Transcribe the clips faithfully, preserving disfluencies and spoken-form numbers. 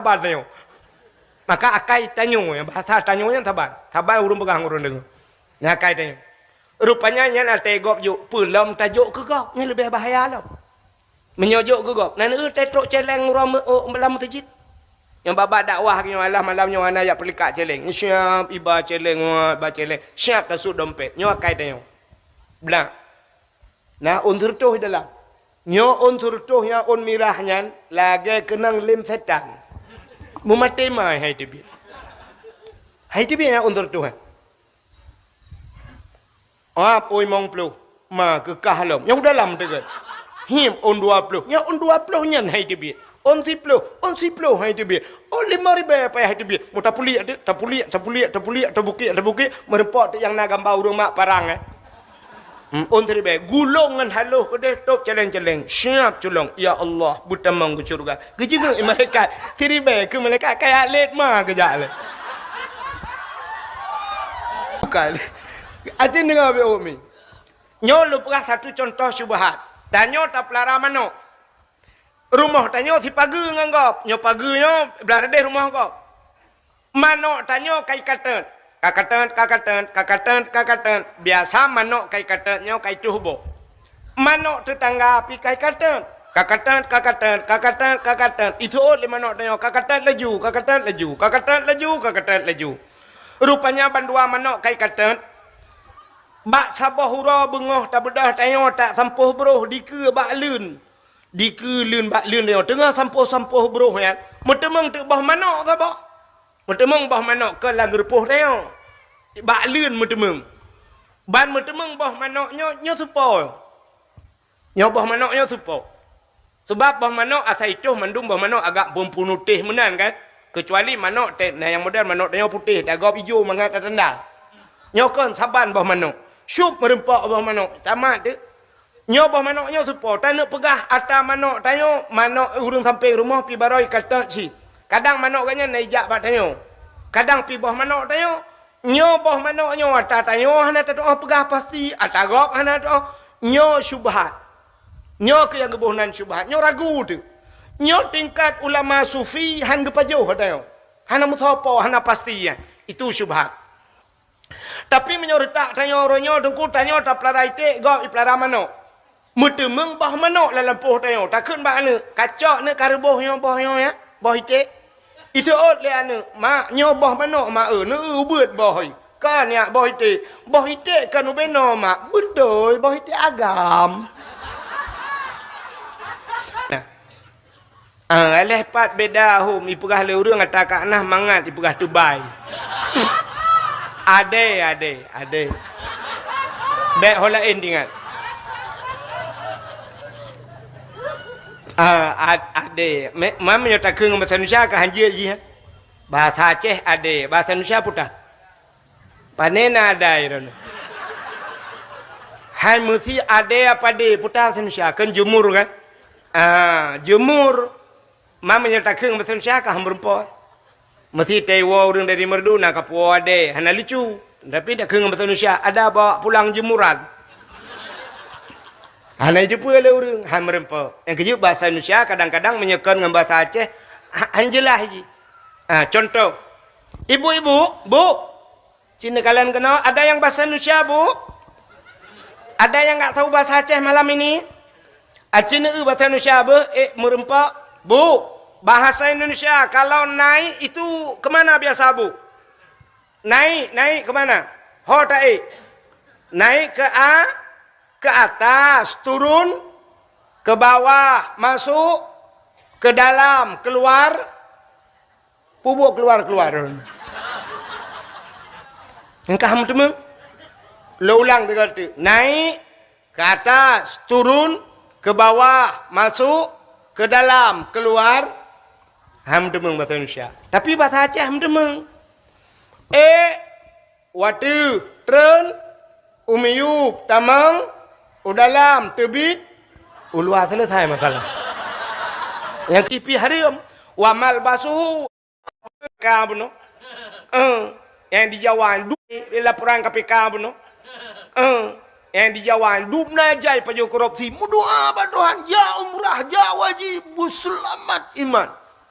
saban tanyoe. Maka akai tanyoe, bahasa tanyoe nyan saban. Saban ureuëng peugah ngon ureuëng deungoe. Nyan akai tanyoe. Rupanya nyan até gob jok, peue lom tajok keu gob, nyan leubeh bahaya lom. Meunyoe jok keu gob, nan eu tetrok celeng uroe meu-, oh, lam meuseujid. Nyang babah dakwah nyoe alah malam nyoe hana jak peulikat celeng. Siap iba celeng, wah, iba celeng. Siap tasut dompet. Nyoe akai tanyoe. Blah. Na ôn seureutôh dalam. Nyoe ôn seureutôh nyang ôn mirah nyan lagée keunong lem setan. Meumaté mai hai teubiet. Hai teubiet nyang ôn seureutôh nyan. Ap oi mong ploh. Ma keukah lom. Nyang dalam teugat. Him ôn dua ploh. Nyang ôn dua ploh nyan hai teubiet. Ôn siploh, ôn siploh hai teubiet. Ôn lima ribée payah hai teubiet. Mu tapuliek tu, tapuliek, tapuliek, tapuliek, tabukek, tabukek, meureumpok teuk nyang na gamba ureuëng mak parang, eh. Hmm, ôn siribée, gulong ngon haloh keudeh top celeng-celeng, siap culong. Ya Allah, beutamong keu syeuruga. Geujingeuk malaikat, siribée keu malaikat kaya lét ma geujak lé. Bukan. Aceh deungoe beu umi. Nyoe lôn peugah satu contoh syubhat. Tanyoe tapeulara manok. Rumoh tanyoe sipageue ngon gob. Nyoe pageue nyoe blah leudeh rumoh gob. Manok tanyoe ka ikateut. Ka kateut, ka kateut, ka kateut, ka kateut. Biasa manok ka ikateut nyoe ka ituh boh. Manok teutangga pih ka ikateut. Ka kateut, ka kateut, ka kateut, ka kateut. Ituôt lé manok tanyoe ka kateut laju, ka kateut laju, ka kateut laju, ka kateut laju. Rupanya bandua manok ka ikateut. Bak saboh uroe beungoh tabeudôh tanyoe tak sampôh broh dikeue bak leuen. Dikeue leuen bak leuen tanyoe teungoh sampôh-sampôh broh nyan, meuteumeung teuk boh manok saboh. Meuteumeung boh manok keu lam geurupoh tanyoe. Bak leuen meuteumeung. Ban meuteumeung boh manok nyoe, nyoe supo. Nyoe boh manok nyoe supo. Sabab boh manok asai toh mandum boh manok agak beupeunutéh meunan kan. Keucuali manok teh, nah nyang model manok tanyoe putéh, tagob ijo mangat tatanda. Nyoe kon saban boh manok. Syup meureumpok boh manok, tamat teuk. Nyoe boh manok nyoe supo, taneuk peugah ata manok tanyoe, manok ureuëng sampéng rumoh pih barô ikateut cit. Kadang manok gobnyan na ijak bak tanyoe. Kadang pih boh manok tanyoe, nyoe boh manok nyoe ata tanyoe hana tatu'oh peugah pasti, ata gob hana tatu'oh. Nyoe syubhat. Nyoe keuh nyang geuboh nan syubhat. Nyoe ragu teuk. Nyoe tingkat ulama sufi han geupajoh ata nyoe. Hana meusoe po, hana pasti nyan. Itu syubhat. Tapi meunyoe reutak tanyoe uroe nyoe, teungku, tanyoe tapeulara iték, gob ipeulara manok. Meuteumeung boh manok lam lampôh tanyoe, takheun bak aneuk, "Kacok neuk ka reuboh nyoe boh nyoe ya, boh iték." Ituôt lé aneuk, "Mak, nyoe boh manok, Mak, eu, neu-eu ubeuet boh i." Ka niak boh iték, "Boh iték ka neubenoe, Mak." "Beutôi, boh iték agam." Nah. Ah, aléh pat beda hom ipeugah lé ureuëng ata ka nah mangat ipeugah tubai. Adé, adé, adé. Bék ho laén ingat. Ah, ad-, adé. Me-, mam nyoe takheun ngon bahasa Indonesia ka hanjeuet jih, eh. Bahasa Aceh adé, bahasa Indonesia puta. Pane na adai droeneuh. Hai meusi adé apa dé, puta bahasa Indonesia, kan jemur kan? Ah, jemur. Mam meunyoe takheun bahasa Indonesia ka hana meureumpok. Meusi taiwoe ureuëng dari Meureudu na kapuwoe adé, hana lucu. Tapi takheun bahasa Indonesia, ada bawa pulang jemuran. Hana jiteupeue lé ureuëng, hana meureumpok. Nyang keujeuet bahasa Indonesia kadang-kadang meunyoe kon ngon bahasa Aceh, ha-, han jeulaih jih. Ah, contoh. Ibu-ibu, Bu, sini kalian kenal, ada yang bahasa Indonesia, Bu? Ada yang nggak tahu bahasa Aceh malam ini? Aceh neu bahasa Indonesia, Bu? Eh, meureumpok. Bu, bahasa Indonesia, kalau naik itu kemana biasa, Bu? Naik, naik ke mana? Ho taék. Naik ke a-, ke atas, turun, ke bawah, masuk, ke dalam, keluar. Pubuk keluar-keluar. Engkah meuteumé. Lo ulang tiga kali. Naik, ke atas, turun, ke bawah, masuk, ke dalam, keluar. Ham teumé bahasa Indonesia. Tapi bahasa Aceh ham teumé. Eh, wateuh, treun, u miyueb, tamong, u dalam, teubiet, u luwa, selesai masalah. Nyang kipi hareuem, wa malbasuhu, ka bunoe. Eh, nyang di Jawa, duek laporan K P K bunoe. Eh, nyang di Jawa, dum na jai pajoh korupsi, meudoa bak Tuhan, ya umrah, ya haji, beuseulamat iman.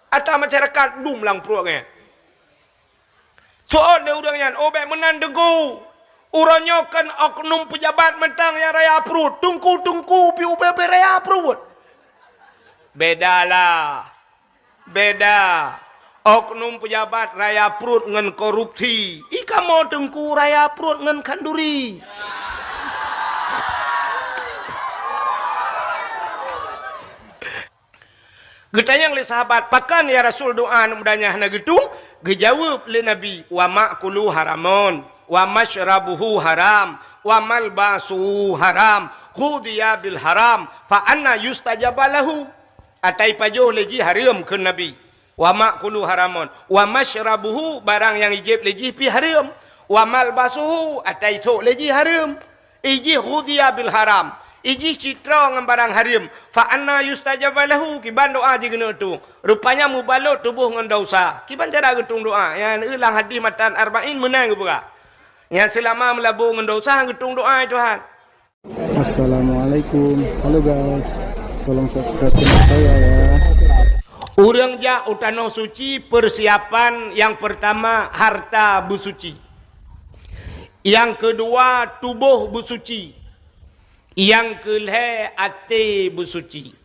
Ata masyarakat dum lam pruet nyan. Seuôt lé ureuëng nyan, "Oh, bék meunan, Teungku. Uroe nyoe kon oknum peujabat mantong nyang raya pruet. Teungku, Teungku, pi ubé-ubé raya pruet." Beda lah. Beda. Oknum peujabat raya pruet ngon korupsi. I kamoe Teungku raya pruet ngon khanduri. Geutanyong lé sahabat, "Pakon ya Rasul doa aneuk muda nyan hana geutueng?" Geujaweueb lé Nabi, "Wa ma'kuluhu haramun, wa masyrabuhu haram, wa malbasuhu haram, ghudiya bil haram, fa anna yustajabu lahu?" Ata ipajoh lé jih hareuem, kheun Nabi. "Wa ma'kuluhu haramun, wa masyrabuhu," barang nyang ijieb lé jih pih hareuem, "wa malbasuhu," ata isôk lé jih hareuem. Ijih ghudiya bil haram, ijih cit droe ngon barang hareuem. Fa anna yustajabu lahu, kiban doa jih geuneuk tueng. Rupanya mubalot tuboh ngon dosa. Kiban cara geutueng doa? Nyan lam hadih matan Arba'in meunan geupeugah. Nyan seulama meulabu ngon dosa geutueng doa, "Tuhan." Assalamualaikum. Halo guys, tolong subscribe channel saya ya. Ureuëng jak u tanoh suci, persiapan nyang pertama harta beusuci. Nyang keudua tuboh beusuci. Nyang keulhée até beusuci.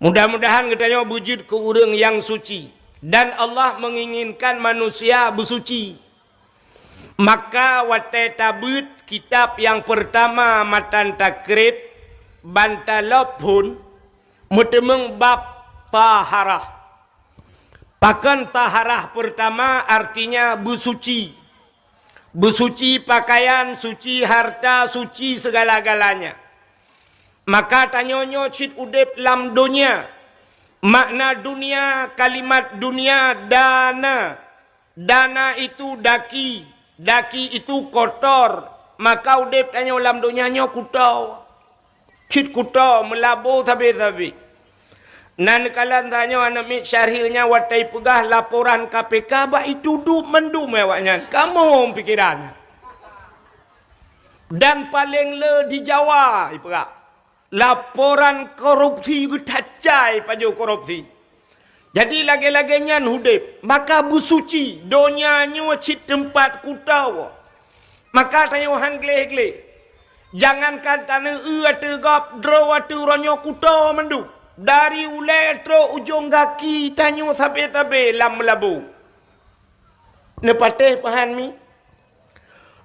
Mudah-mudahan geutanyoe beujeuet keu ureuëng nyang suci, dan Allah menginginkan manusia beusuci. Maka watée tabeuet kitab nyang peurtama matan takrit, ban talop phon, meuteumeung bab taharah. Pakon taharah peurtama, artinya beusuci. Beusuci pakaian, suci harta, suci segala-galanya. Maka tanyoe nyoe cit udeb lam donya. Makna dunia, kalimat dunia, dana. Dana itu daki, daki itu kotor. Maka udeb tanyoe lam donya nyoe kuto. Cit kuto meulabu sabe-sabe. Na neukalon tanyoe aneuk miet Syahril nyan watée peugah laporan K P K bak ituduek mandum awaknyan. Kamoe pikiran. Dan paleng le di Jawa ipeugah. Laporan korupsi geutacai pajoh korupsi. Jadi lagée-lagée nyan udeb, maka beusuci donya nyoe cit teumpat kuto. Maka tanyoe han gleh-gleh. Jangankan taneueu ateueh gob, droe ateueh uroe nyoe kuto mandum. Dari ulée trok ujong gaki tanyoe sabe-sabe lam meulabu. Neupatéh peuhan mi?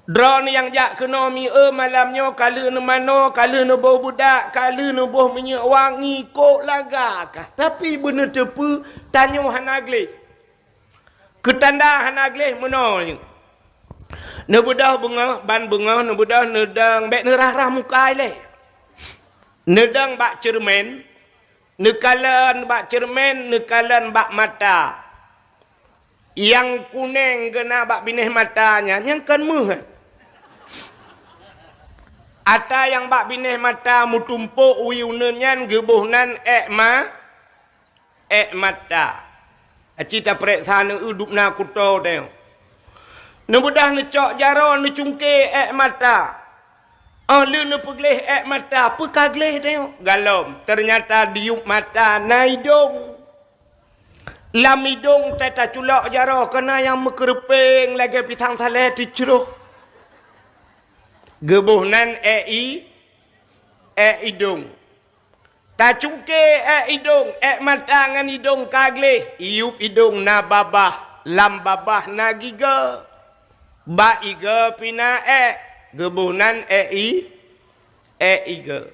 Droeneuh nyang jak keunoe mi, eu, malam nyoe ka lheueh neumanoe, ka lheueh neuboh beudak, ka lheueh neuboh minyeuk wangi, kok laga kah. Tapi beuneuteupeu tanyoe hana gleh. Keutanda hana gleh meunoe nyoe. Neubeudôh beungoh, ban beungoh neubeudôh, neudong bék neurah-rah muka ilée. Neudong bak ceureumen, neukalon bak ceureumen, neukalon bak mata. Nyang kuneng geuna bak binéh mata nyan, nyan kon méuh. Ata nyang bak binéh mata meutumpok u uneuen nyan geuboh nan ék ma-, ék mata. Aci tapareksa neueu dubna kuto teuh. Neubeudôh neucok jaroe neucungke ék mata. Óh lheueh neupeugleh ék mata, peu ka gleh teuh? Galom, teunyata di yup mata na idong. Lam idong teuh taculok jaroe, keunan nyang meukeureupeung lagée pisang salée teucroh. Geuboh nan ék i-, ék idong. Tacungke ék idong, ék mata ngon idong ka gleh, i yup idong na babah, lam babah na gigoe. Bak igoe pih na ék, geuboh nan ék i-, ék igoe.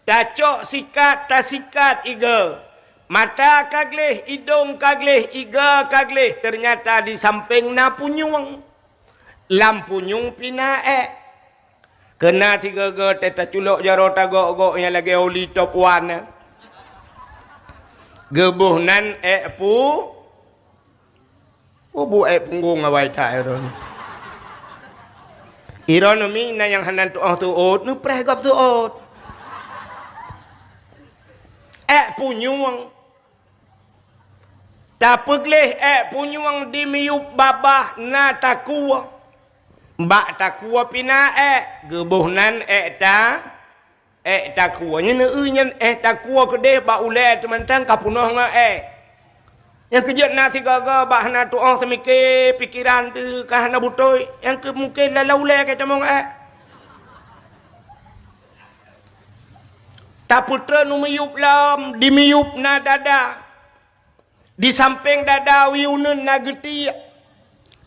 Tacok sikat, tasikat igoe. Mata ka gleh, idong ka gleh, igoe ka gleh, teunyata di sampéng na punyueng. Lam punyueng pih na ék. Keunan sigoe-goe teuh taculok jaroe tagok-gok nyang lagée oli top one nyan. Geuboh nan ék pu-, Ubu ék punggong awai that iron. Iron mi na nyang hana tuoh teuôt, neupreh gob teuôt. Ék punyueng. Tapeugleh ék punyueng di miyup babah na takue. Bak takue pih na ék, geuboh nan ék ta-, ék takue. Nyan eu nyan ék takue keudeh bak ulée teumantang ka peunoh ngon ék. Nyang keujeuet na sigoe-goe bak hana tuoh seumike, pikeran teuh ka hana beutôi, nyang keu mungken lam ulèe ka tamong ék. Tapeutreun u miyueb lom, di miyueb na dada. Di sampéng dada u uneuen na geutiek.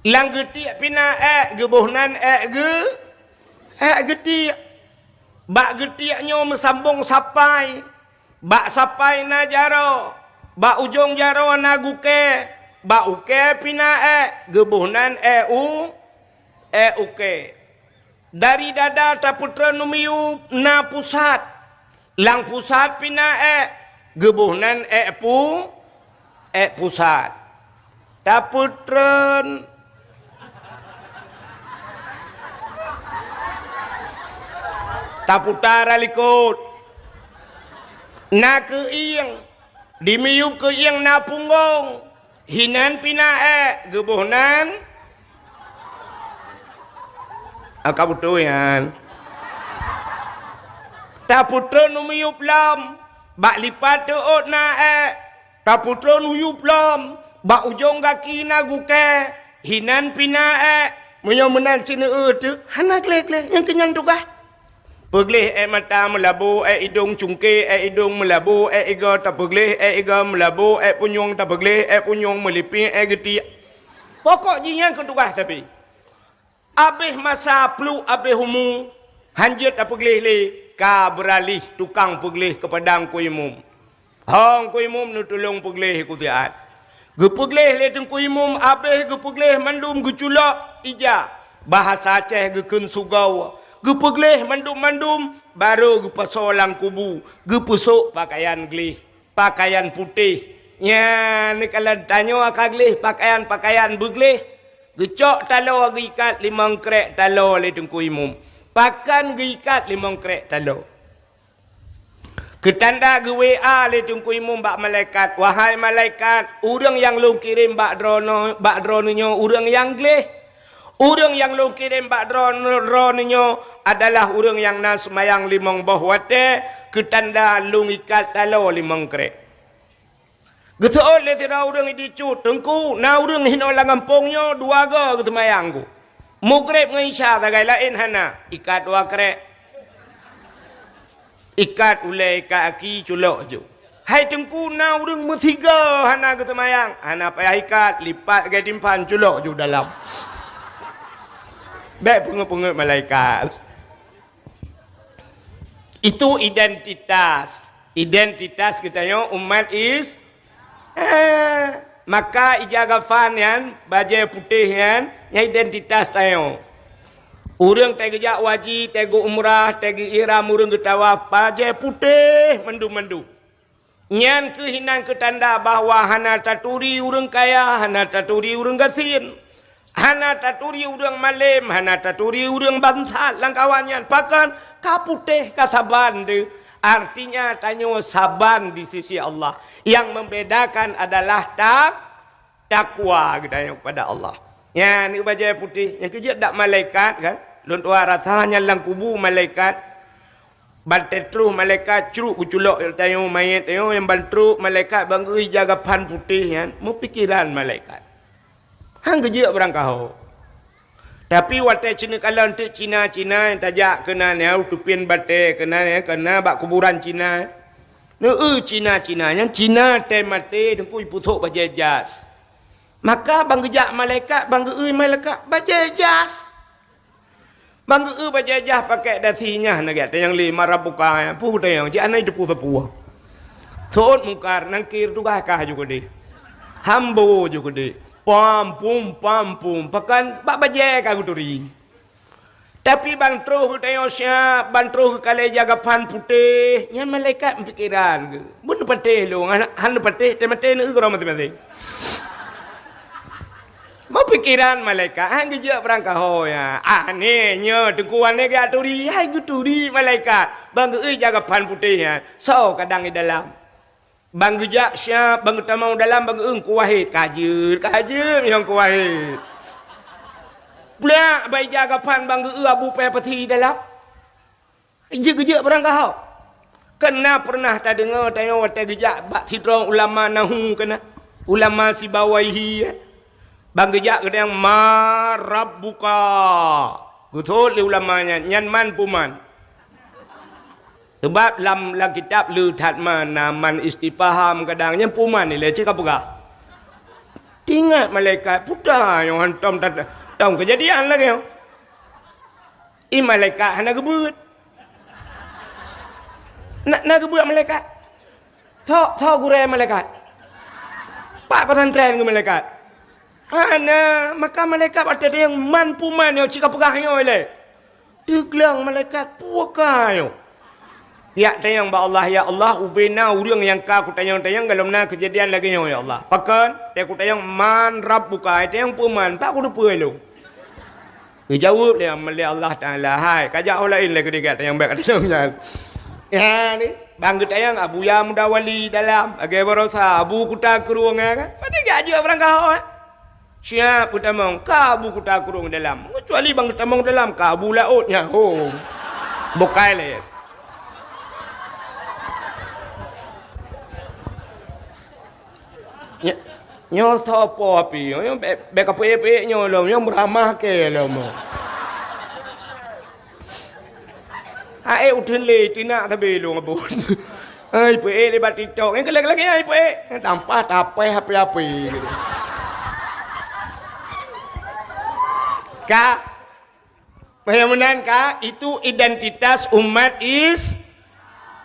Lam geutiek pih na ék, geuboh nan ék geu-, ék geutiek. Bak geutiek nyoe meusambong sapai. Bak sapai na jaroe. Bak ujong jaroe na gukée. Bak ukée pih na ék, geuboh nan ék u-, ék ukée. Dari dada tapeutreun u miyueb na pusat. Lam pusat pih na ék, geuboh nan ék pu-, ék pusat. Tapeutreun. Taputa rot likot. Na keuieng. Di miyueb keuieng na punggong. Hinan pih na ék, geuboh nan. Ah, ka beutôi nyan. Tapeutreun u miyueb lom, bak lipat teuôt na ék. Tapeutreun u yueb lom, bak ujong gaki na gukée. Hinan pih na ék. Meunyoe meunan sineue teuh, hana gleh-gleh, nyang keu nyan tugaih. Peugleh ék mata meulabo, ék idong cungke, ék idong meulabo, ék igoe tapeugleh, ék igoe meulabo, ék punyueng tapeugleh, ék punyueng meulipéh, ék geutiek. Pokok jih nyan keu tugaih sabe. Abéh masa pluek, abéh umu, hanjeuet tapeugleh lé, ka beuralih tukang peugleh keupada Teungku Imum. Ho Teungku Imum neutulông peugleh keu siat. Geupeugleh lé Teungku Imum, abéh geupeugleh mandum geuculok ija. Bahasa Aceh geukheun sugoe. Geupeugleh mandum-mandum, barô geupasoe lam kubu. Geupeusok pakaian gleh, pakaian putéh. Nyan neukalon tanyoe ka gleh pakaian-pakaian beugleh. Geucok taloe geuikat limong krék taloe lé Teungku Imum. Pakon geuikat limong krék taloe? Keutanda geu-W A lé Teungku Imum bak malaikat, "Wahai malaikat, ureuëng nyang lôn kirém bak droeneuh, bak droeneuh nyoe ureuëng nyang gleh. Ureuëng nyang lôn kirém bak droeneuh, droeneuh nyoe adalah ureuëng nyang na seumayang limong boh watée, keutanda lôn ikat taloe limong krék." Geuseuôt lé sidroe ureuëng di cut, "Teungku, na ureuëng hinoe lam gampông nyoe dua goe geuseumayang ku. Mugreb ngon Isya sagai, laén hana, ikat dua krék. Ikat ulée, ikat aki, culok ju." "Hai Teungku, na ureuëng meusigoe hana geuseumayang." "Hana payah ikat, lipat sagai timphan, culok ju dalam." Bék peungeuet-peungeuet malaikat. Itu identitas. Identitas geutanyoe umat Is-, eh, maka ija gafan nyan, bajée putéh nyan, nyan identitas tanyoe. Ureuëng teugeujak haji, teugeumrah, teuge-ihram, ureuëng geutawaf, bajée putéh mandum-mandum. Nyan kheueh hinan keu tanda bahwa hana taturi ureuëng kaya, hana taturi ureuëng gasien, hana taturi ureuëng malém, hana taturi ureuëng bangsat lam kawan nyan. Pakon? Ka putéh, ka saban deuh. Artinya, tanyoe saban di sisi Allah. Nyang membedakan adalah tak-, takwa geutanyoe kepada Allah. Nyan, bajée putéh. Nyang keujeuet dak malaikat, kan? Lôn tuha rasa nyan lam kubu malaikat. Ban troh malaikat crok geuculok tanyoe manyét tanyoe, nyang ban trok malaikat ban geuh ija gafan putéh nyan, meupikeran malaikat. Han geujeuet barangkaho. Tapi watée ceuneuk kalon teuk Cina-Cina nyang tajak keunan nyan, u teupian batée keunan nyan, keunan bak kuburan Cina. Neu-eu Cina-Cina nyan, Cina tée maté teungku jipeusok bajée jas. Maka ban geujak malaikat, ban geu-eu malaikat bajée jas. Ban geu-eu bajée jas pakék dasi nyan, na gata nyang lé marah buka, peue teunyang, cit hana jiteupeue sapeue. Seuôt Mungkar, Nakir tugaih kah ju keudeh. Hambo ju keudeh. Pam, pum, pam, pum. Pakon bak bajée ka geuturi. Tapi ban troh geutanyoe siab, ban troh geukalée ija gafan putéh, nyan malaikat meupikeran geuh. Beu neupatéh lôn, hana, hana neupatéh, teumaté neu-eu keudroe maséng-maséng. Meupikeran malaikat, han geujeuet barangkaho nyan. Ah, nyoe, nyoe, teungku aneuk geuturi, hai geuturi malaikat. Ban geu-eu ija gafan putéh nyan. Soe kadang di dalam? Ban geujak siab, ban geutamong dalam, ban geu-eu Teungku Wahid. Ka jeuet, ka jeuet, nyang Teungku Wahid. Plak, ban ija gafan, ban geu-eu Abu Paya Pasi di dalam. Jeuet geujeuet barangkaho. Kan na peureunah tadeungoe tanyoe watée geujak bak sidroe ulama nahu keunan. Ulama Sibawaihi, eh. Ban geujak keu tanyong, "Man rabbuka?" Geuseuôt lé ulama nyan, "Nyan man peue man?" Sabab lam, lam kitab le that man, na man istifham kadang, nyan peue man ilée cit ka peugah. Teuingat malaikat, peue ta nyoe hantom ta-, tom keujadian lagée nyoe. I malaikat hana geubeuet. Na, na geubeuet malaikat? Soe, soe gurée malaikat? Pat pesantren keu malaikat? Hana, maka malaikat watée tanyong man peue man nyoe cit ka peugah nyoe lé. Teugleng malaikat, peue ka nyoe? Jak tanyong bak Allah, "Ya Allah, ubé na ureuëng nyang ka kutanyong-tanyong gohlom na keujadian lagée nyoe, ya Allah." "Pakon?" "Teuh kutanyong, 'Man rabbuka?' Ai tanyong peue man, pat kuteupeue lôn?" Geujaweueb lé, lé Allah Taala, "Hai, kajak ho laén lé keudeh, kajak tanyong bak ateueh nyan." Ya, ni, ban geutanyong Abuya Mudawali dalam, lagée baroesa, Abu Kuta Krueng, ya kan? Padahai geujak jeuet barangkaho, eh? Siap geutamong, ka Abu Kuta Krueng dalam. Keucuali ban geutamong dalam, ka Abu Laôt nyan, ho. Bukai lé. Nya-, nyoe soe po api? Nyoe bèk, bèk kapeuék-pék nyoe lom, nyoe meuramah kée lom. Aék uteuen lé, teunak sabe lôn abon. Ai, peuék lé bak TikTok. Nyan keulék-keulék nyan peuék. Tampah tapéh api-api. Ka. Nyang meunan ka, itu identitas umat is-,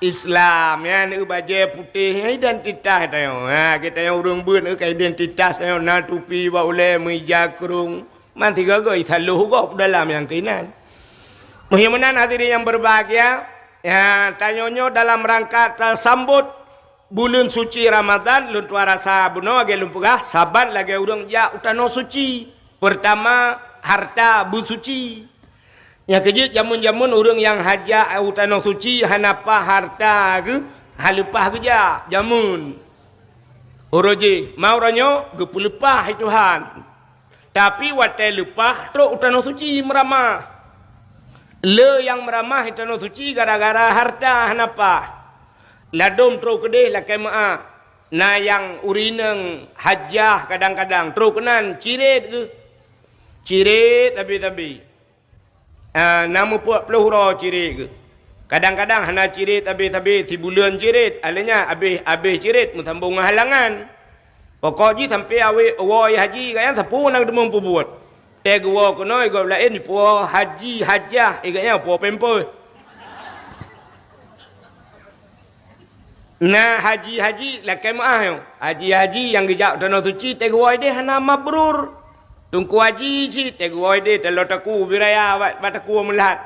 Islam. Nyan eu bajée putéh, nyan identitas tanyoe. Ha, geutanyoe ureuëng beuet, eu ka identitas tanyoe, na tupi bak ulée, meuija krueng. Man sigoe-goe, isaloh gob dalam nyang keunan. Meuhai meunan hadirin yang berbahagia, ya, tanyoe nyoe dalam rangka tasambot buleuen suci Ramadhan, lôn tuan rasa bunoe lagée lôn peugah, saban lagée ureuëng jak u tanoh suci. Peurtama, harta beusuci. Nyang keujeuet jameun-jameun ureuëng nyang hajat u tanoh suci hana paih harta geuh, haleupah geujak jameun. Uroe jih, ma uroe nyoe geupeuleupah lé Tuhan. Tapi watée leupah trok u tanoh suci meuramah. Le nyang meuramah i tanoh suci gara-gara harta hana paih. Ladom trok keudeh lakée meuáh. Na nyang urineueng hajah kadang-kadang trok keunan cirét geuh. Cirét sabe-sabe. Ah, na meupeuet ploh uroe cirét geuh. Kadang-kadang hana cirét sabe-sabe, sibuleuen cirét, alheuh nyan abéh, abéh cirét meusambong ngon halangan. Pokok jih sampoe awé woe haji gobnyan sapeue na geuteumong peubuet. Tée geuwoe keunoe gob laén jipuwoe haji hajah, i gobnyan puwoe pampers. Na haji-haji lakée meuáh nyoe. Haji-haji nyang geujak u tanoh suci teugoe ideh hana mabrur. Teungku haji cit teugoe ideh taloe taku ubé raya bak, bak taku meulat.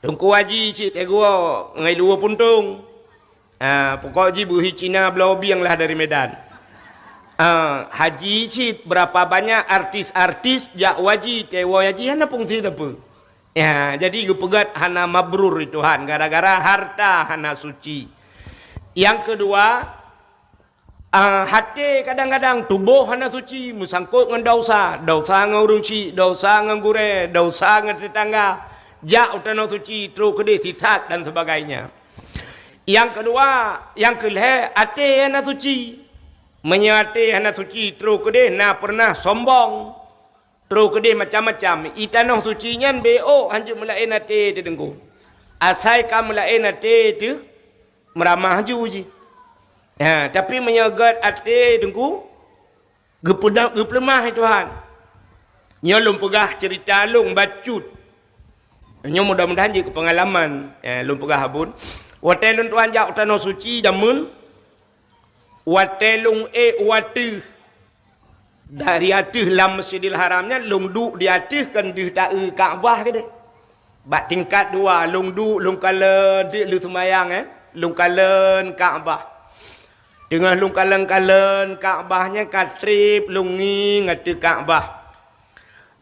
Teungku haji cit teugoe ngon luwa puntong. Ah, pokok jih beuhi Cina bloe bieng lah dari Medan. Ah, haji cit berapa banyak artis-artis jak haji, teugoe haji hana fungsi sapeue. Ya, jadi geupeugét hana mabrur lé Tuhan gara-gara harta hana suci. Nyang keudua, ah, até kadang-kadang tuboh hana suci, meusangkot ngon desya, desya ngon ureuëng chik, desya ngon gurée, desya ngon teutangga, jak u tanoh suci, trok keudeh sisat dan sebagainya. Nyang keudua, nyang keulhée, até hana suci. Meunyoe até hana suci, trok keudeh na peureunah sombong. Trok keudeh macam-macam. I tanoh suci nyan beu ôk hanjeuet meulaén até teuh Teungku. Asai ka meulaén até teuh meuramah ju jih. Ha, tapi meunyoe gét até Teungku, geupeuna-, geupeuleumah lé Tuhan. Nyoe lôn peugah ceurita lôn bacut. Nyoe mudah-mudahan jeuet keu peungalaman. Eh, lôn peugah abon. Watée lôn tuan jak u tanoh suci jameun, watée lôn ék u ateueh, dari ateueh lam Masjidil Haram nyan lôn duek di ateueh kon deuh taeu Ka'bah keudeh. Bak tingkat dua lôn duek lôn kalon teuk lheueh seumayang, eh, lôn kalon Ka'bah. Teungoh lôn kalon-kalon Ka'bah nyan ka treb lôn ngieng ateueh Ka'bah.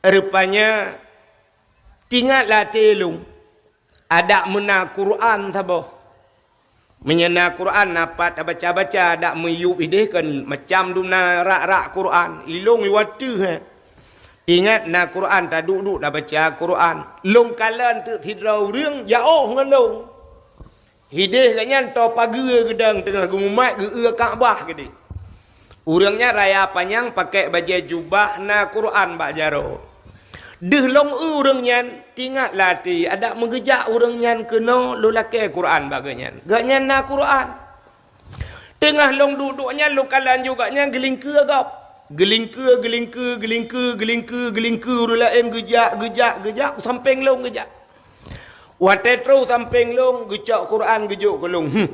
Rupanya teuingat lam até lôn, adak meuna Quran saboh. Meunyoe na Quran, na pat tabaca-baca, dak meuyueb ideh kon macam dum na rak-rak Quran. Ilôn i wateueh, eh. Ingat na Quran, taduek-duek tabaca Quran. Lôn kalon teuk sidroe ureuëng jiôh ngon lôn. Ideh gobnyan toe pageue geudong teungoh geumumat geu-eu Ka'bah keudeh. Ureuëng nyan raya panyang, pakék bajée jubah, na Quran bak jaroe. Deuh lôn eu ureuëng nyan, tingat lam até, adak meugeujak ureuëng nyan keunoe lôn lakée Quran bak geuhnyan. Geuhnyan na Quran. Teungoh lôn duek-duek nyan, lôn kalon ju geuhnyan geulingkeue gob. Geulingkeue, geulingkeue, geulingkeue, geulingkeue, geulingkeue, ureuëng laén geujak, geujak, geujak, u sampéng lôn geujak. Watée trôh u sampéng lôn, geucok Quran geujok keu lôn. Hmm.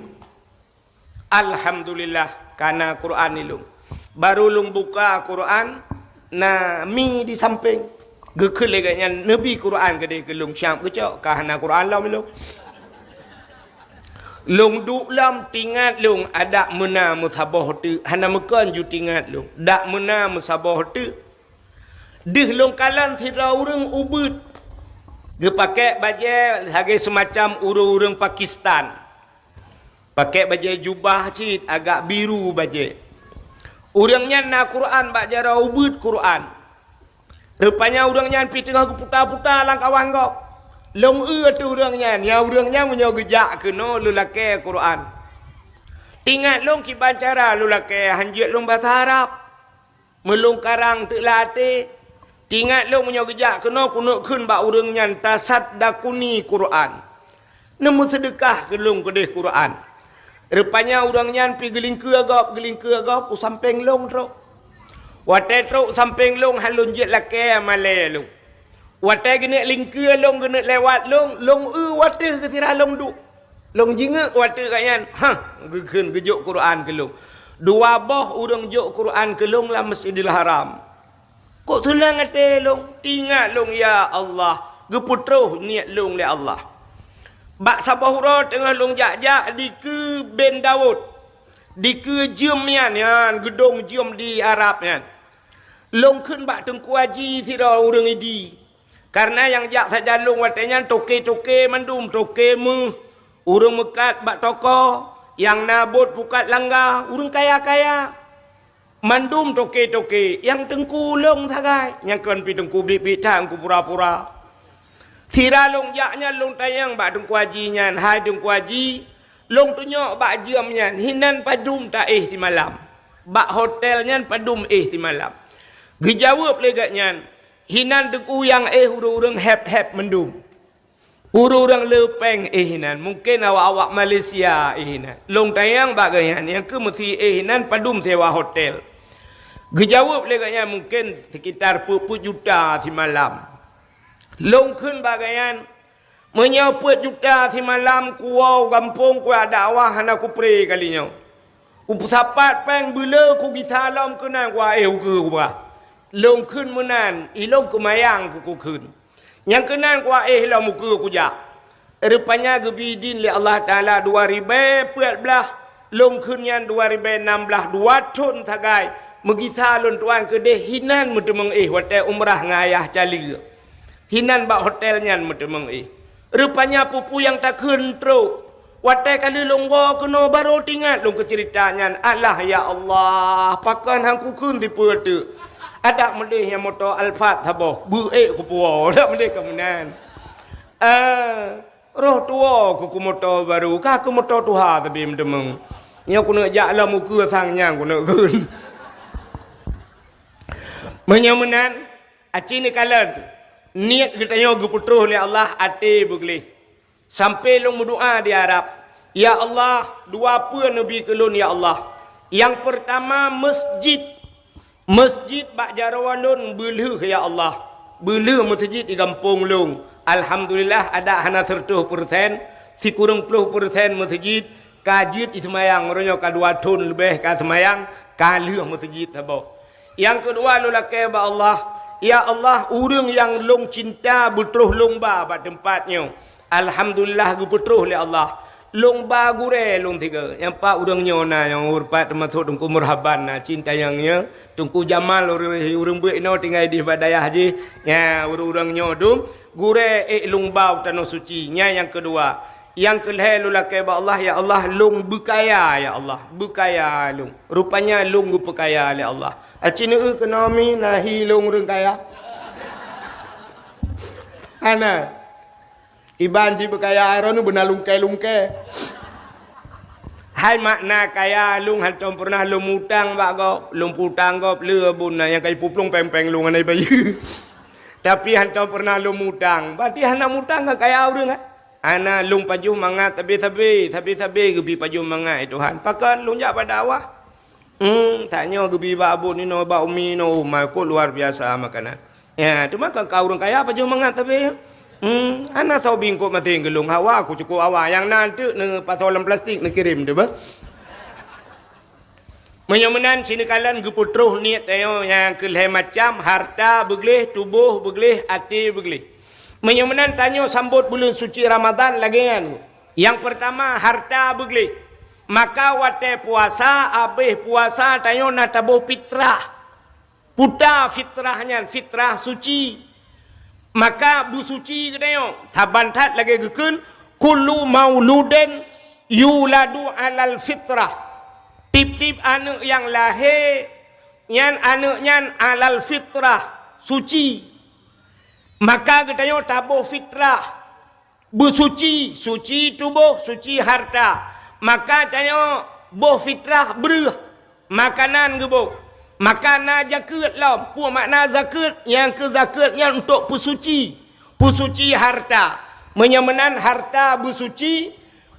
Alhamdulillah, ka na Quran di lôn. Barô lôn buka Quran, na mi di sampéng. Geukheun lé geuhnyan, neubi Quran keudeh keu lôn, siab geucok, ka hana Quran lom lôn. Lôn duek lom, tingat lôn, adak meuna meusaboh teuk, hana meukon ju tingat lôn, dak meuna meusaboh teuk. Deuh lôn kalon sidroe ureuëng ubeuet, geupakék bajée lagée seumacam ureuëng-ureuëng Pakistan. Pakék bajée jubah cit agak biru bajée. Ureuëng nyan na Quran bak jaroe, ubeuet Quran. Rupanya ureuëng nyan pih teungoh geuputa-puta lam kawan gob. Lôn eu ateueh ureuëng nyan, nyan ureuëng nyan meunyoe geujak keunoe lôn lakée Quran. Tingat lôn kiban cara lôn lakée, hanjeuet lôn basa Arab. Meulôn karang teuk lam até. Tingat lôn meunyoe geujak keunoe, keuneuk kheun bak ureuëng nyan, "Tasaddaquni Quran." Neumeuseudeukah keu lôn keudeh Quran. Rupanya ureuëng nyan pih geulingkeue gob, geulingkeue gob, u sampéng lôn trôk. Watée trôk u sampéng lôn, han lôn jeuet lakée malée lôn. Watée geuneuk lingkeue lôn, geuneuk lewat lôn, lôn eu watée geusira lôn duek. Lôn jingeuk watée geuhnyan, hah, geukheun geujok Quran keu lôn. Dua boh ureuëng jok Quran keu lôn lam Masjidil Haram. Kok seunang até lôn, tingat lôn, ya Allah, geupeutroh niet lôn lé Allah. Bak saboh uroe teungoh lôn jak-jak dikeue Ben Daud, dikeue jeuem nyan, nyan geudong jeuem di Arab nyan. Lôn kheun bak Teungku Haji sidroe ureuëng Idi. Kareuna nyang jak sajan lôn watée nyan toke-toke mandum, toke méuh, ureuëng meukat bak toko, nyang na bot pukat langga, ureuëng kaya-kaya. Mandum toke-toke, nyang teungku lôn sagai, nyang kon pih teungku biet-biet that, teungku pura-pura. Sira lôn jak nyan lôn tanyong bak Teungku Haji nyan, "Hai Teungku Haji, lôn tunyok bak jeuem nyan, hinan padum taéh simalam? Bak hotel nyan padum éh simalam?" Geujaweueb lé geuhnyan, "Hinan teungku nyang éh ureuëng-ureuëng héb-héb mandum. Ureuëng-ureuëng le péng éh hinan, mungken awak-awak Malaysia éh hinan." Lôn tanyong bak geuhnyan, "Nyang keuh meusi éh hinan padum sewa hotel?" Geujaweueb lé geuhnyan, "Mungken sekitar peuet-peuet juta simalam." Lôn kheun bak geuhnyan, "Meunyoe peuet juta simalam kuwoe u gampông kuyak dakwah hana kupré kali nyoe. Kupeusapat péng beuleu kugisa lom keunan kuéh ukeue kubah." Lôn kheun meunan, ilôn keumayang kukheun. Nyang keunan kuéh lom ukeue kujak. Rupanya geubi idin lé Allah Taala dua ribée peuet blaih, lôn kheun nyan dua ribée nam blaih, dua thon sagai meugisa lôn tuan keudeh hinan meuteumeung éh watée umrah ngon ayah cali. Hinan bak hotel nyan meuteumeung éh. Rupanya peue-peue nyang takheun trok. Watée ka lheueh lôn woe keunoe barô teuingat lôn keu ceurita nyan. Alah ya Allah, pakon han kukheun sipeue teuk. Adak meudeh nyang moto Alphard saboh, beuék kupuwoe, adak meudeh ka meunan. Eh, roh tuwoe keu, keu moto barô, ka keu moto tuha sabe meuteumeung. Nyoe keuneuk jak lom ukeue sang nyan keuneuk kheun. Meunyoe meunan, aci neukalon, niet geutanyoe geupeutroh lé Allah, até beugleh. Sampoe lôn meudoá di Arab, "Ya Allah, dua peue neubi keu lôn, ya Allah. Nyang peurtama, meusjid. Meusjid bak jaroe lôn beulheueh, ya Allah. Beulheueh meusjid di gampông lôn. Alhamdulillah, adak hana seureutôh peureusén, sikureueng ploh peureusén meusjid ka jeuet jiseumayang, uroe nyoe ka dua thon leubeh ka seumayang, ka lheueh meusjid saboh. Nyang keudua lôn lakée bak Allah, ya Allah, ureuëng nyang lôn cinta beutroh lôn ba bak teumpat nyoe. Alhamdulillah, geupeutroh lé Allah. Lôn ba gurée lôn tiga. Nyang pat ureuëng nyoe na, nyang ureuëng pat teumasok Teungku Murhaban na, cinta nyang nyoe. Teungku Jamal ureuëng, ureuëng beuet inoe tinggai di bak dayah jih. Nya, ureuëng-ureuëng nyoe dum, gurée ék lôn ba u Tanoh Suci. Nya nyang keudua. Nyang keulhée lôn lakée bak Allah, ya Allah, lôn beukaya, ya Allah. Beukaya lôn. Rupanya lôn geupeukaya lé Allah. Aci neueu keunoe mi na hi lôn ureuëng kaya. Hana. Iban cit beukaya, droeneuh beuna lungkée-lungkée. Hai makna kaya, lôn hantom peureunah lôn mutang bak gob, lôn putang gob le bun na nyang ka jiplueng péng-péng lôn hana jibayeue. Tapi hantom peureunah lôn mutang, berarti hana mutang kan kaya ureuëng kan? Hana, lôn pajoh mangat sabe-sabe, sabe-sabe geubi pajoh mangat, "Ya Tuhan, pakon lôn jak bak dakwah?" Hmm, tanyoe geubi bak abon inoe, bak umi inoe, oh, ma, kok luar biasa makanan. Ya, teuma kan ka ureuëng kaya pajoh mangat tapi, hmm, hana soe bingkot maté geulong hawa, aku cukup hawa. Nyang na teuk neupasoe lam plastik neukirém tu bah. Meunyoe meunan, sineukalon geupeutroh niet tanyoe nyang keu lhée macam, harta beugleh, tuboh beugleh, até beugleh. Meunyoe meunan, tanyoe sambot buleuen suci Ramadhan lagée nyan. Nyang peurtama, harta beugleh. Maka watée puasa, abéh puasa, tanyoe na taboh fitrah. Puta fitrah nyan, fitrah suci. Maka beusuci geutanyoe, saban that lagée geukheun, "Kullu mauludin yuladu alal fitrah." Tieb-tieb aneuëk nyang lahé nyan, aneuëk nyan alal fitrah, suci. Maka geutanyoe taboh fitrah, beusuci, suci tuboh, suci harta. Maka tanyoe boh fitrah breueh, makanan geuboh. Maka na zakeuet lom. Peue makna zakeuet? Nyang keu zakeuet nyan untuk peusuci, peusuci harta. Meunyoe meunan harta beusuci,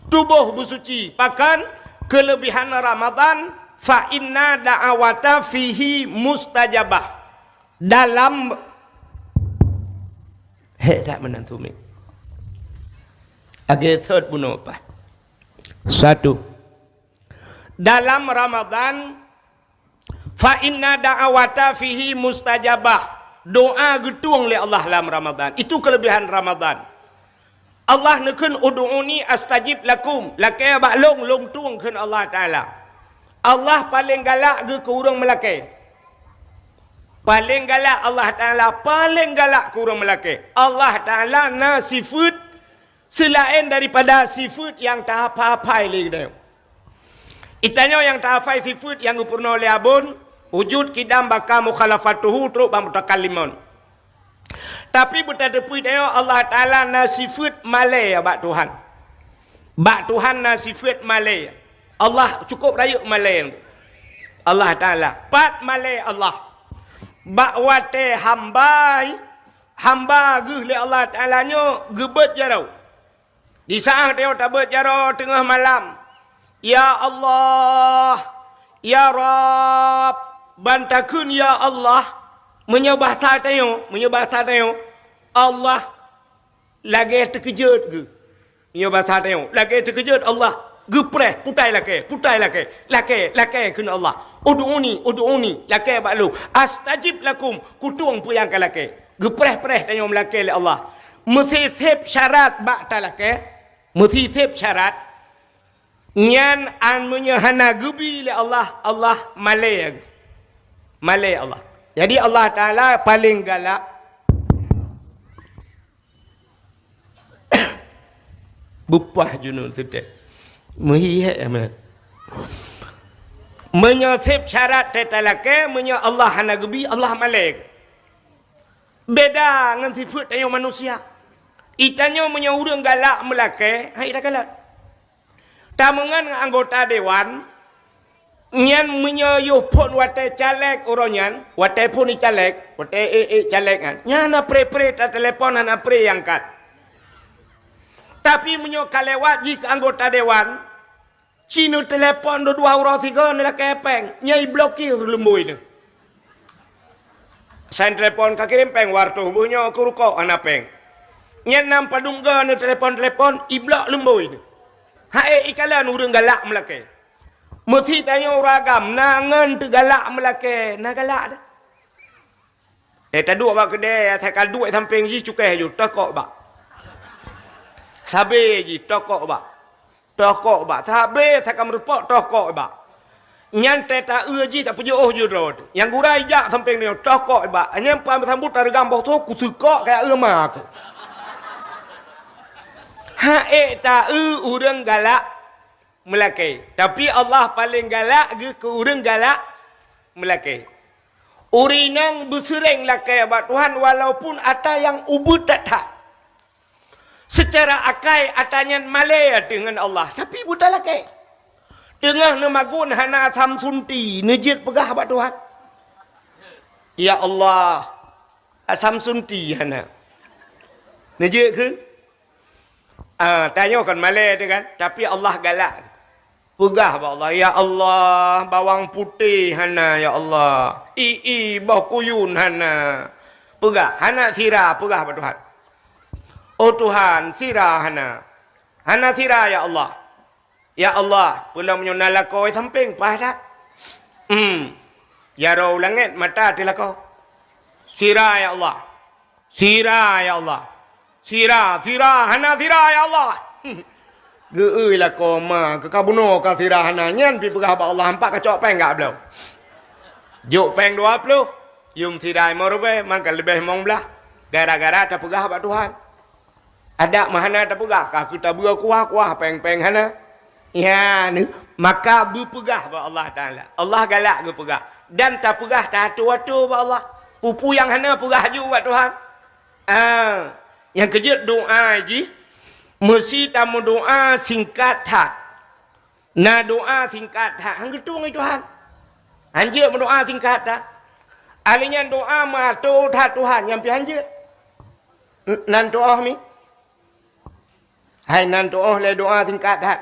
tuboh beusuci. Pakon? Keuleubehan Ramadhan, "Fa inna da'awata fihi mustajabah." Dalam, hék that meunan tu, Mi. Lagée sot bunoe paih. Satu. Dalam Ramadhan, "Fa inna da'awata fihi mustajabah." Doa geutueng lé Allah lam Ramadhan. Itu keuleubehan Ramadhan. Allah neukheun, "Ud'uni astajib lakum." Lakée bak lôn, lôn tueng, kheun Allah Taala. Allah paleng galak geuh keu ureuëng meulakée. Paleng galak Allah Taala, paleng galak keu ureuëng meulakée. Allah Taala na sifeuet seulaén daripada sifeuet nyang tahafai-hafai lé geutanyoe. Geutanyoe nyang tahafai sifeuet nyang geupeurunoe lé abon, wujud, qidam, baqa, mukhalafatuhu, trok bak mutakallimun. Tapi beutateupeue tanyoe Allah Taala na sifeuet malée bak Tuhan. Bak Tuhan na sifeuet malée. Allah cukup rayeuk malée. Allah Taala. Pat malée Allah? Bak watée hamba, hamba geuh lé Allah Taala nyoe geubeuet jaroe. Di saát tanyoe tabeuet jaroe teungoh malam, "Ya Allah, ya Rabb," ban takheun, "Ya Allah." Meunyoe basa tanyoe, meunyoe basa tanyoe, Allah lagée teukeujot geuh. Meunyoe basa tanyoe, lagée teukeujot Allah, geupreh, putai lakée, putai lakée, lakée, lakée kheun Allah. "Ud'uni, ud'uni," lakée bak lôn. "Astajib lakum," kutueng peue nyang ka lakée. Geupreh-preh tanyoe meulakée lé Allah. Meusiseb syarat bak talakée, meusiseb syarat, nyan an meunyoe hana geubi lé Allah, Allah malée. Malée Allah. Jadi Allah Taala paleng galak. Bupah junub teutek. Meuhi hék amat. Meunyoe seb syarat teutalakée, meunyoe Allah hana geubi, Allah malée. Beda ngon sifeuet tanyoe manusia. Itanyoe meunyoe ureuëng galak meulakée, hai takalon. Tameungon ngon anggota dewan, nyan meunyoe yoh phon watée caleg uroe nyan, watée phon caleg, watée ék-ék caleg nyan, nyan hana pré-pré tatelepon, hana pré angkat. Tapi meunyoe ka lewat jih keu anggota dewan, ci neutelepon dua-dua uroe sigoe neulakée péng, nyan iblokir lumboi neuh. Sain telepon ka kirém péng, watée beuh nyoe keu rukok hana péng. Nyan nam padum goe neutelepon-telepon, iblok lumboi neuh. Hai ikalon ureuëng galak meulakée. Meusi tanyoe ureuëng agam, na ngon teugalak meulakée, na galak dah. Eh, taduek bak keudée, asai ka duek sampéng jih cukéh ju, tokok bak. Sabé jih, tokok bak. Tokok bak. Sabé asai ka meureupok, tokok bak. Nyan tée ta-eu jih, tapeujeuôh ju droe teuh. Nyang gura ijak sampéng nyoe, tokok bak. Nyan pan meusambot tareugam boh tho, kuseukok kaya eu ma keuh. Haék ta-eu ureuëng galak meulakée. Tapi Allah paleng galak geuh keu ureuëng galak meulakée. Ureuëng inong beuseureng lakée bak Tuhan walaupun atra nyang ubeut that-that. Seucara akai atra nyan malée ateueh ngon Allah, tapi beutalakée. Teungoh neumagun hana asam sunti, neujeuet peugah bak Tuhan. Ya Allah, asam sunti hana. Neujeuet kheun? Ah, tanyoe kon malée teuh kan, tapi Allah galak. Peugah bak Allah, "Ya Allah, bawang putéh hana, ya Allah. I-i boh kuyun hana." Peugah, hana sira, peugah bak Tuhan. "Oh Tuhan, sira hana. Hana sira, ya Allah." Ya Allah, peue lom nyoe na lakoe sampéng paih that. Hmm. Jaroe u langét mata teuh lakoe. Sira ya Allah. Sira ya Allah. Sira, sira, hana sira ya Allah. Geu-eu lakoe ma keu ka bunoe ka sira hana nyan pi peugah bak Allah empat kacok péng gak bloe. Jok péng dua ploh, yum sira limong ribée, maka leubeh limong blaih. Gara-gara tapeugah bak Tuhan. Adak meuhana tapeugah, ka keu tabeue kuah-kuah péng-péng hana. Ya, ni, maka beupeugah bak Allah Taala. Allah galak geupeugah. Dan tapeugah taato-ato bak Allah. Peue-peue nyang hana peugah ju bak Tuhan. Ah, nyang keujeuet doa jih, meusi tameudoa singkat that. Na doa singkat that, han geutueng lé Tuhan. Hanjeuet meudoa singkat that. Ahli nyan doa meuato that Tuhan, nyan pih hanjeuet. N-, nan tuoh mi? Hai nan tuoh lé doa singkat that.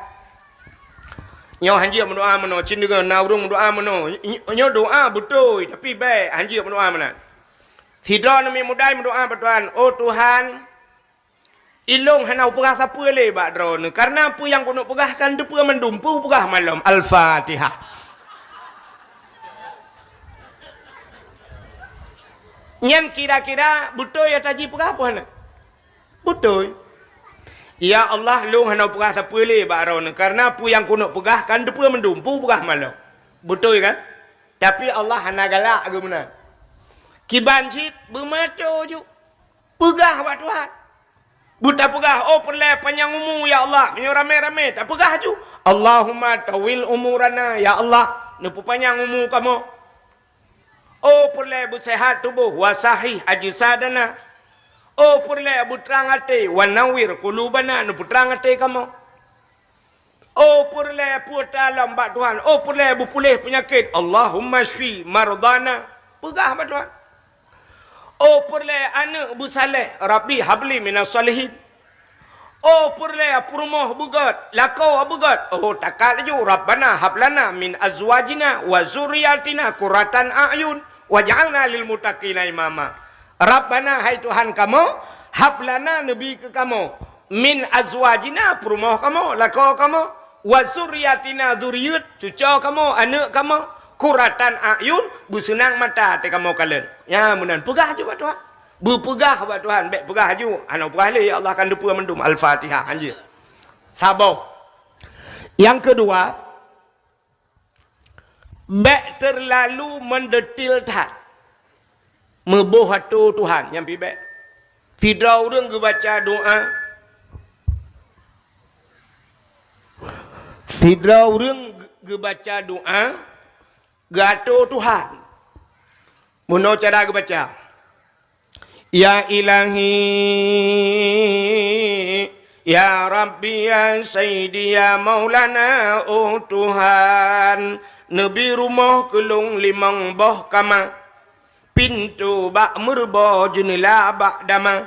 Nyoe hanjeuet meudoa meunoe, cit deungoe na ureuëng meudoa meunoe. Ny-, nyoe doa beutôi, tapi bék hanjeuet meudoa meunan. Sidroe neumiet mudai meudoa bak Tuhan, "Oh Tuhan, ilôn hana upeugah sapeue lé bak Droeneuh, kareuna peue nyang keuneuk peugah kan teupeue mandum, peue upeugah malom." Al-Fatihah. Nyan kira-kira beutôi ata jipeugah peue hana? Beutôi. "Ya Allah, lôn hana upeugah sapeue lé bak Droeneuh, kareuna peue nyang keuneuk peugah kan teupeue mandum, peue upeugah malom." Beutôi kan? Tapi Allah hana galak geuh meunan. Kiban cit beumeuato ju. Peugah bak Tuhan. Beutapeugah, "Oh peureulée panyang umu, ya Allah." Meunyoe ramé-ramé, tapeugah ju, "Allahumma tawil umurana, ya Allah." Neupeupanyang umu kamoe. "Oh peureulée beuseuhat tuboh, wa sahih ajsadana." "Oh peureulée beutrang até, wa nawwir qulubana." Neupeutrang até kamoe. "Oh peureulée peue ta lom bak Tuhan, oh peureulée beupuléh peunyakét, Allahumma syfi mardana." Peugah bak Tuhan. "Oh peureulée aneuëk beusaléh, Rabbi habli minas salihin." "Oh peureulée peurumoh beugét, lakoe beugét." Oh takat laju, "Rabbana hablana min azwajina wa zurriyatina qurratan a'yun waj'alna lil muttaqina imama." Rabbana, hai Tuhan kamoe, hablana, neubi keu kamoe, min azwajina, peurumoh kamoe, lakoe kamoe, wa zurriyatina, zurieuet, cucoe kamoe, aneuëk kamoe, qurratan a'yun, beuseunang mata até kamoe kalon. Nyan meunan peugah ju bak Tuhan. Beupeugah bak Tuhan, bék peugah ju, "Hana peugah lé, ya Allah, kan teupeue mandum." Al-Fatihah, hanjeuet. Saboh. Nyang keudua, bék teurlalu meudetil that. Meuboh atô Tuhan, nyan pih bék. Sidroe ureuëng geubaca doa, sidroe ureuëng geubaca doa, geuatô Tuhan. Meunoe cara geubaca, "Ya Ilahi, ya Rabbi, ya Sayyidi, ya Maulana, oh Tuhan, neubi rumoh keu lôn limong boh kama, pintoe bak meureubo, jeuneula bak dama.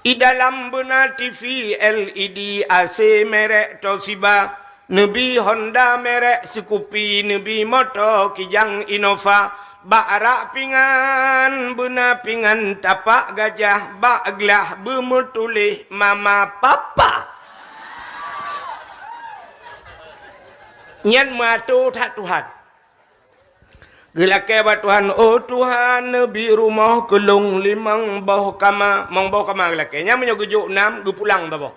I dalam beuna T V L E D, A C merek Toshiba, neubi Honda merek Scoopy, neubi moto Kijang Innova, bak rak pingan beuna pingan tapak gajah, bak glah beumeutuléh mama papa." Nyan meuatô that Tuhan. Geulakée bak Tuhan, "Oh Tuhan, neubi rumoh keu lôn limong boh kama." Limong boh kama geulakée. Nyan meunyoe geujok nam, geupulang saboh.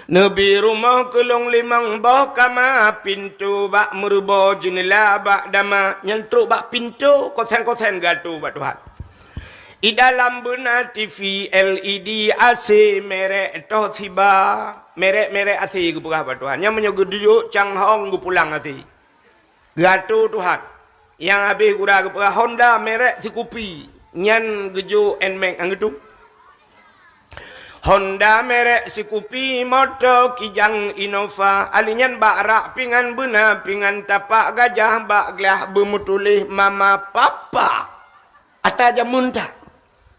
"Neubi rumoh keu lôn limong boh kama, pintoe bak meureubo, jeuneula bak dama." Nyan trok bak pintoe, kosen-kosen geuatô bak Tuhan. "I dalam beuna T V L E D, A C merek Toshiba." Merek-merek A C geupeugah bak Tuhan. Nyan meunyoe geujok canghong, geupulang A C. Geuatô Tuhan. Nyang habéh gura geupeugah Honda merek Scoopy, nyan geujok Nmax, han geutueng. Honda merek sikupi, moto Kijang Innova. Ali nyan bak rak pingan beuna, pingan tapak gajah, bak glah beumeutuléh mama papa. Ata jameun that.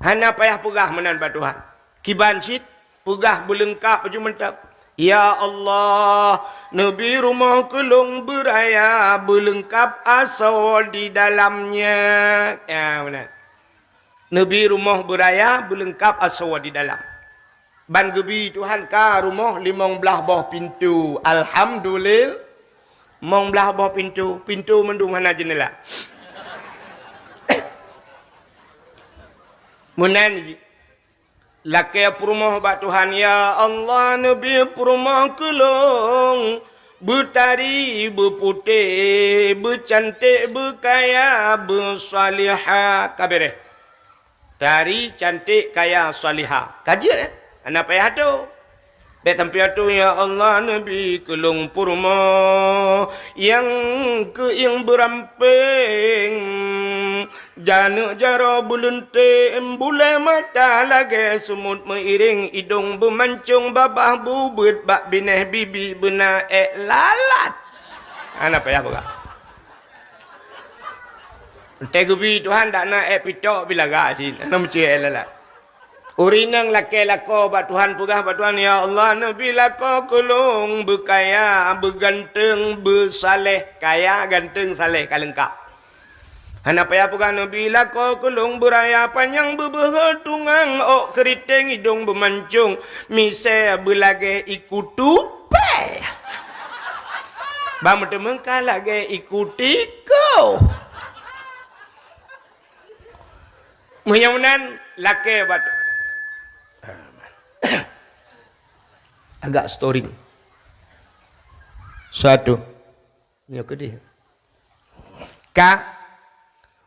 Hana payah peugah meunan bak Tuhan. Kiban cit, peugah beuleungkab baju mantap. Ya Allah, neubi rumoh keu lôn beuraya beuleungkab asoe di dalamnya. Ya, meunan. Neubi rumoh beuraya beuleungkab asoe di dalam. Ban geubi Tuhan ka rumoh limong blaih boh pintoe. Alhamdulillah. Limong blaih boh pintoe, pintoe mandum hana jeundela. Meunan jih. Lakée peurumoh bak Tuhan, "Ya Allah, neubi peurumoh keu lôn, beutari, beuputéh, beucanték, beukaya, beusalihah." Ka beureh. Tari, cantik, kaya, salihah. Ka jeuet, eh? Hana payah atoe. Bék sampoe atoe, "Ya Allah, neubi keu lôn peurumoh nyang keuieng beurampéng, janeuk jaroe beuleuntém, bulée mata lagée seumut meuiréng, idong beumancong, babah bubeuet, bak binéh bibi beuna ék lalat." Hana payah peugah. Teuh geubi Tuhan dak na ék pitok bi lagak cit, hana meucue ék lalat. Ureueng inong lakée lakoe bak Tuhan, peugah bak Tuhan, "Ya Allah, neubi lakoe keu lôn beukaya, beuganteung, beusaleh." Kaya, ganteung, saleh ka leungkab. Hana payah peugah, "Neubi lakoe keu lôn beuraya panyang, beubeuhe tungang, ôk keuriteng, idong beumancong, misée beulagée iku tupée, ban meuteumeuka lagée iku tikoh." Meunyoe meunan, lakée bak, agak storing. Satu. Nyoe keudeh. Ka.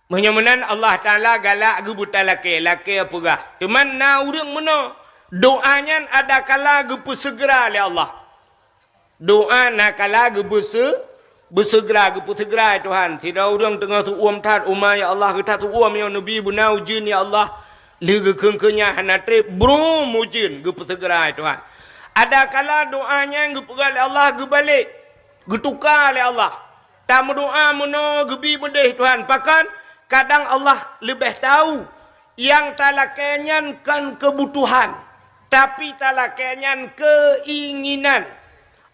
Meunyoe meunan Allah Taala galak geubuta lakée, lakée peugah. Teuma na ureueng meunoe, doa nyan ada kala geupeuseugera lé Allah. Doa na kala geubeuse-, beuseugera, geupeuseugera, "Ya Tuhan, sidroe ureueng teungoh seuuem that uma, ya Allah, geuthat seuuem, ya Nabi, beuna ujeuen, ya Allah." Lheueh geukheun-kheun nyan hana treb, brum, ujeuen, geupeuseugera, ya Tuhan. Ada kala doa nyan geupeugah lé Allah, geubalek, geutuka lé Allah. Tameudoa meunoe geubi meudeh Tuhan. Pakon? Kadang Allah leubeh tau nyang talakée nyan kon keubutuhan, tapi talakée nyan keuinginan.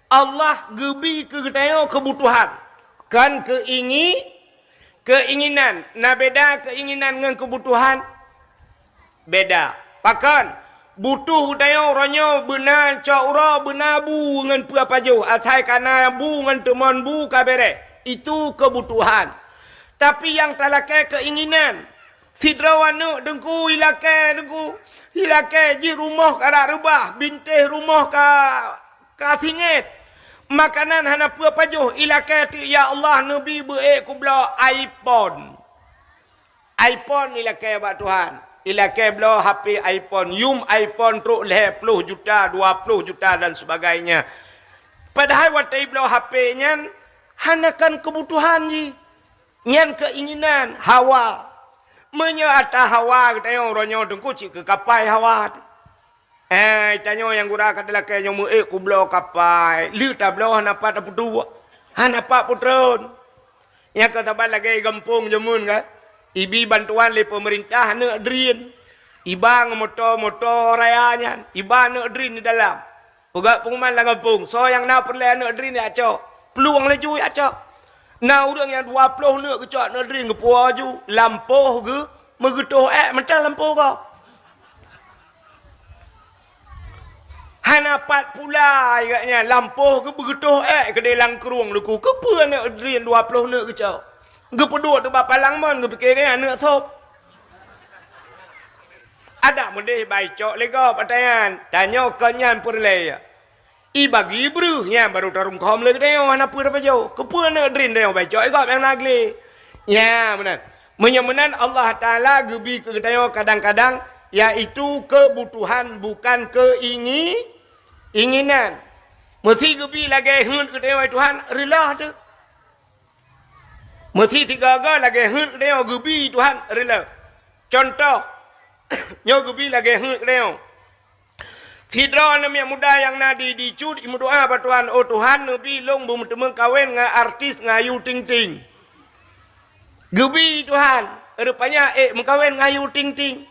Allah geubi keu geutanyoe keubutuhan, kon keuingi-, keuinginan. Na beda keuinginan ngon keubutuhan? Beda. Pakon? Butuh geutanyoe uroe nyoe beuna cok uroe, beuna bu ngon peue pajoh, asai ka na bu ngon teumon bu ka beureh. Itu keubutuhan. Tapi nyang talakée keuinginan, sidroe aneuëk teungku ilakée, teungku ilakée jih rumoh ka rab reubah, bintéh rumoh ka ka singét. Makanan hana peue pajoh, ilakée teuk, "Ya Allah, neubi beu-ék kubloe iPhone." iPhone ilakée bak Tuhan. Ilakée bloe H P iPhone, yum iPhone trok lhée ploh juta, dua ploh juta dan sebagainya. Padahai watée ibloe H P nyan hana kon keubutuhan jih. Nyan keuinginan, hawa. Meunyoe ata hawa geutanyoe uroe nyoe teungku cit keu kapai hawa. Eh, tanyoe nyang gura ka talakée nyoe meu-ék kubloe kapai, lheueh tabloe hana pat tapeuduek, hana pat peutreun. Nyang ka saban lagée gampông jameun kan, ibi bantuan lé peumeurintah aneuëk drien, iba ngon moto-moto raya nyan, iba aneuëk drien di dalam. Peugah peunguman lam gampông, soe nyang na peureulée aneuëk drien jak cok, plueng laju jak cok. Na ureuëng nyang dua ploh neuk geucok aneuëk drien geupuwoe ju, lampôh geuh meugeutoh ék mantong lampôh gob. Hana pat pula gobnyan, lampôh geuh beugeutoh ék keudeh lam krueng luku. Keupeue aneuëk drien dua ploh neuk geucok? Geupeuduek teuk bak palang mon, geupike gobnyan aneuëk sop. Adak meudeh bai cok lé gob ata nyan, tanyoe kon nyan peureulée. Ibagi breuh nyan barô tarungkôm lé geutanyoe hana peue tapajoh. Keupeue aneuëk drien tanyoe bai cok lé gob nyang na glé? Nyan meunan. Meunyoe meunan Allah Taala geubi keu geutanyoe kadang-kadang, yaitu keubutuhan bukan keuingi-, inginan. Meusi geubi lagée heuet geutanyoe, "Hai Tuhan, reuloh teuh." Meusi sigoe-goe lagée heuet geutanyoe geubi Tuhan reuloh. Cuntoh, nyoe geubi lagée heuet geutanyoe. Sidroe aneuk miet muda nyang na di, di Cut, imeudoa bak Tuhan, "Oh Tuhan, neubi lôn beumeuteumèe kawen ngon artis ngon Ayu Ting Ting." Geubi Tuhan, rupanya ék meukawen ngon Ayu Ting Ting.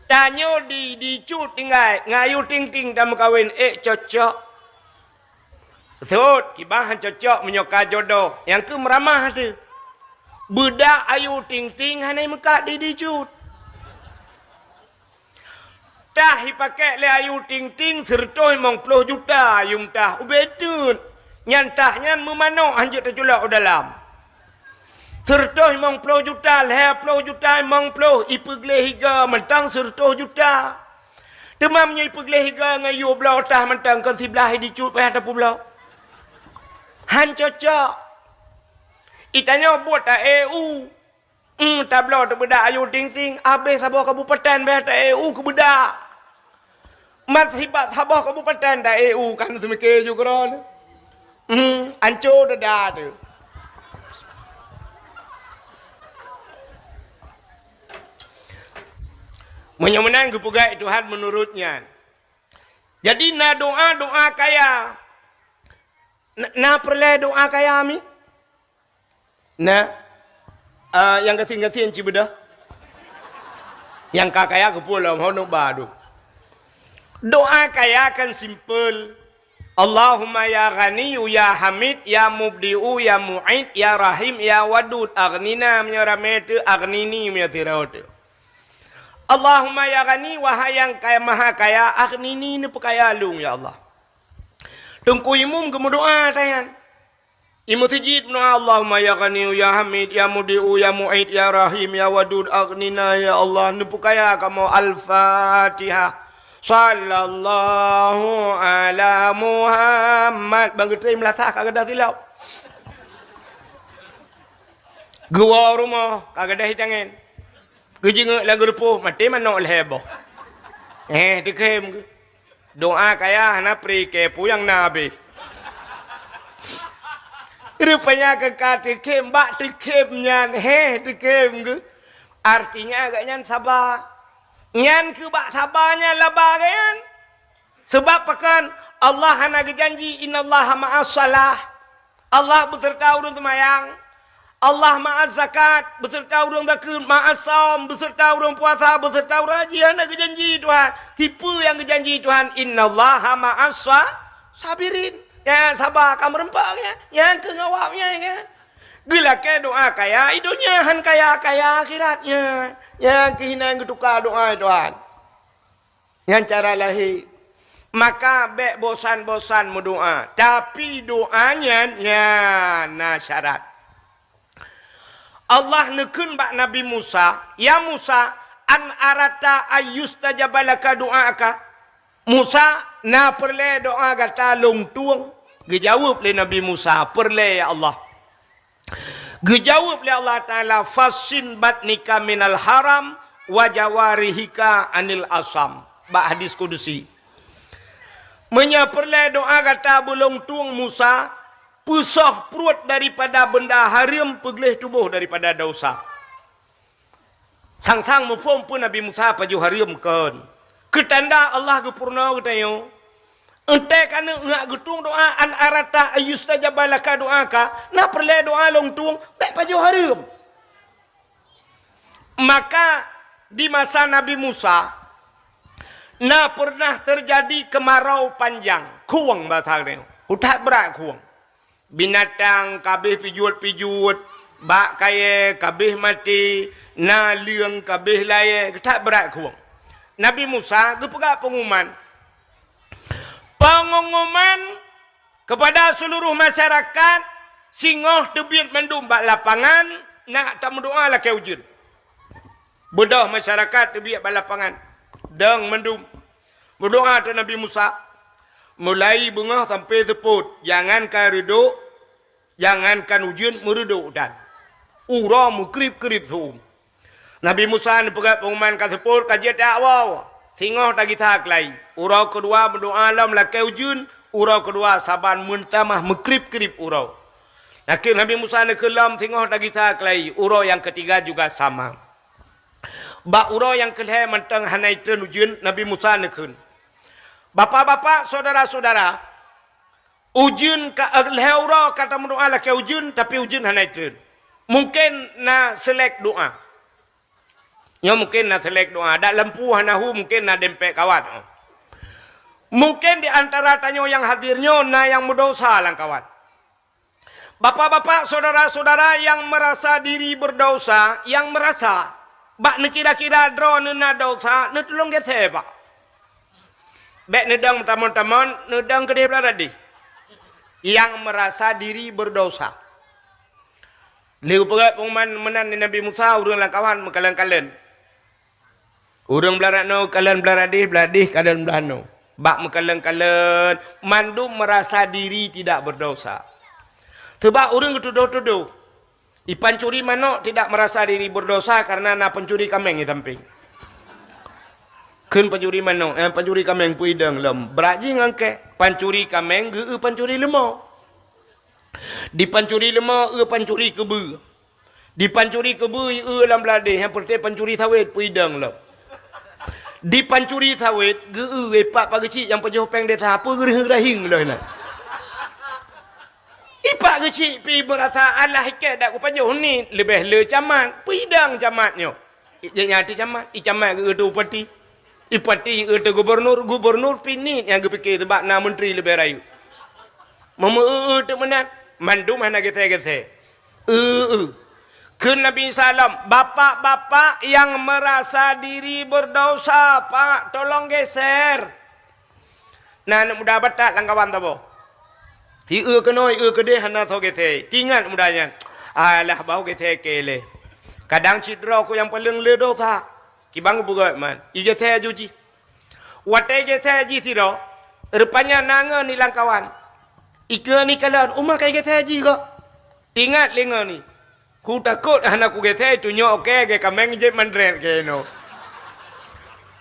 Tanyoe di, di Cut tinggai, ngon Ayu Ting Ting tameukawen, ék cocok. Sot, kiban han cocok meunyoe ka jodoh. Nyang keu meuramah teuh. Beudak Ayu Ting Ting hana meukat di, di Cut. Tah ipakék lé Ayu Ting Ting sireutôh limong ploh juta yum tah ubé teut. Nyan tah nyan meumanok han jeuet teuculok u dalam. Sireutôh limong ploh juta, lhèe ploh juta, limong ploh, ipeugleh iga mantong sireutôh juta. Teuma meunyoe ipeugleh iga ngon yue bloe tah mantong kon siblaih di Cut payah tapeubloe. Han cocok. Itanyoe buet ta-E U. Hmm, tabloe teubeudak Ayu Ting Ting, abéh saboh kabupaten beh ta-E U keubeudak. Mat sibat saboh kabupaten ta-E U kan seumiké ju keudroe. Hmm, anco dada teuh. Meunyoe meunan geupeugah Tuhan meunurot nyan. Jadi na doa-doa kaya. Na, na peureulèe doa kaya mi? Na, ah, nyang gasien-gasien ci beudôh. Nyang ka kaya keupeue lom, hon ba dum. Doa kaya kan simpel. Allahumma ya Ghaniyyu ya Hamid ya Mubdi'u ya Mu'id ya Rahim ya Wadud, aghnina, meunyoe ramé teuh, aghnini, meunyoe sidroe teuh. Allahumma ya Ghani, wahai nyang kaya, maha kaya, aghnini, neupeukaya lôn ya Allah. Teungku Imum geumeudoa tanyan. Imum sijid meudoa, "Allahumma ya Ghani, ya Hamid, ya Mudi'u, ya Mu'id, ya Rahim, ya Wadud, aghnina ya Allah, neupeukaya kamoe." Al-Fatihah. Sallallahu ala Muhammad. Bang geutrei meulasah ka gadôh silop. Geuwoe rumoh ka gadôh itangen. Geujingeuk lam geurupoh, maté manok lhèe boh. Eh, teukhém geuh. Doa kaya hana pri kée puyang na abéh. Rupanya keu ka teukhém, bak teukhém nyan, heh, teukhém geuh. Artinya agak nyan saba. Nyan keu bak saba nyan laba geuh nyan. Seubab pakon? Allah hana geujanji, "Innallaha ma'as shalah." Allah beuseureuta ureuëng seumayang. Allah ma'az zakat, beuseureuta ureuëng zakeuet, ma'as shaum, beuseureuta ureuëng puasa, beuseureuta ureuëng haji. Hana geujanji Tuhan. Tipe nyang geujanji Tuhan, "Innallaha ma'as sa-, sabirin." Nyang saba ka meureumpok nyan, nyang keu ngawab nyan, nyan. Geulakée doa kaya i donya, han kaya-kaya akhirat nyan. Nyang keuh hina geutuka doa Tuhan. Nyan cara lahé. Maka bék bosan-bosan meudoá, tapi doá nyan, nyan na syarat. Allah neukheun bak Nabi Musa, "Ya Musa, an arata ayyustajaba laka du'aaka?" Musa, na peureulée doá gata lôn tueng? Geujaweueb lé Nabi Musa, "Peureulée, ya Allah." Geujaweueb lé Allah Taala, "Fasin batnika minal haram wa jawarihika anil asam." Bak hadis kudusi. Meunyoe peureulée doá gata beulông tueng Musa, peusoh pruet daripada beunda hareuem, peugleh tuboh daripada desya. Sang-sang muphom peue Nabi Musa pajoh hareuem kon. Keutanda Allah geupeurunoe geutanyoe. Eunteuk ka neuk geutueng doá an arata ayyustajaba laka du'aaka, na peureulée doá lôn tueng, bék pajoh hareuem. Maka di masa Nabi Musa, na pernah teujadi keumarau panjang, khueng basa geutanyoe. Kuthat brat khueng. Binatang kabeh pijuet-pijuet, bak kayée kabeh maté, naleueng kabeh layée, geuthat brat khueng. Nabi Musa geupeugah peunguman, "Peunguman keupada seuluruh masyarakat, singoh teubiet mandum bak lapangan, nak tameudoá lakée ujeuen." Beudôh masyarakat teubiet bak lapangan, dong mandum. Meudoá teuk Nabi Musa, mulai beungoh sampoe seupôt, jangankan reudok, jangankan ujeuen, meureudok dan uroe meukrib-krib seu-uem. Nabi Musa neupeugah peunguman ka seupôt, ka jeuet jak woe, singoh tagisa keulayi. Uroe keudua meudoá lom lakée ujeuen, uroe keudua saban meutamah meukrib-krib uroe. Nakeuh Nabi Musa neukheun lom singoh tagisa keulayi, uroe nyang keutiga juga sama. Bak uroe nyang keulhée mantong hana itreun ujeuen, Nabi Musa neukheun, Bapak-bapak, syedara-syedara, ujeuen ka, eh, lhèe uroe ka tameudoa lakèe ujeuen, tapi ujeuen hana jitreun. Mungken na seulek doa. Nyoe mungken na seulek doa. Dak lampu hana hu, mungken na dempet kawat. Mungken di antara tanyoe nyang hadir nyoe na nyang meudesya lam kawat. Bapak-bapak, syedara-syedara nyang meurasa diri beudesya, nyang meurasa, bak neukira-kira droeneuh na desya, neutulông geuthèe, Pak. Bèk neudong meutamong-tamong, neudong keudeh blah radeh. Nyang meurasa diri beudesya. Lheueh geupeugah peunguman meunan lé Nabi Musa, ureueng lam kawat meukalon-kalon. Ureueng blah radeh kalon blah radeh, blah radeh kalon blah noe. Bak meukalon-kalon, mandum meurasa diri tidak beudesya. Seubab ureueng geutudoh-tudoh, i pancuri manok tidak meurasa diri beudesya karena na pancuri kaméng di sampéng. Kheun pancuri manok, eh, pancuri kaméng peue idong lom. Brat jih ngon kèe, pancuri kaméng geu-eu pancuri leumo. Di pancuri leumo eu pancuri keubeue. Di pancuri keubeue eu lam blah radeh, nyang peureutée pancuri sawét peue idong lom. Di pancuri sawét geu-eu i Pak Geuchik nyang pajoh péng desa peue geureuh-geureuh lom nyan. I Pak Geuchik pih meurasa alah ikèe dak kupajoh ni leubeh le camat, peue idong camat nyoe. I, nyan ti camat, i camat geu-eu teuk bupati. I bupati geu-eu teuk gubernur, gubernur pih niet nyang geupike seubab na menteri leubeh rayeuk. Meumeu-eu teuk meunan, mandum hana geuthèe-geuthèe. Eu-eu. Kheun Nabi Isa lom, "Bapak-bapak nyang meurasa diri beudesya, Pak, tolong geser." Na aneuk muda batat lam kawan saboh. Hi-eu keunoe, hi-eu keudeh hana soe geser. Teuingat muda nyan, "Alah, bah geser kèe lé. Kadang cit droe ku nyang paleng le desya." Kiban geupeugah man, igeser aju jih. Watèe igeser jih sidroe, rupanya na ngon i lam kawan. Ikeu ni kalon, uma ka igeser jih kok. Teuingat lé ngon i. Kutakot hana kugeser, tunyok oke, gé kaméng jeuet mandret keunoe.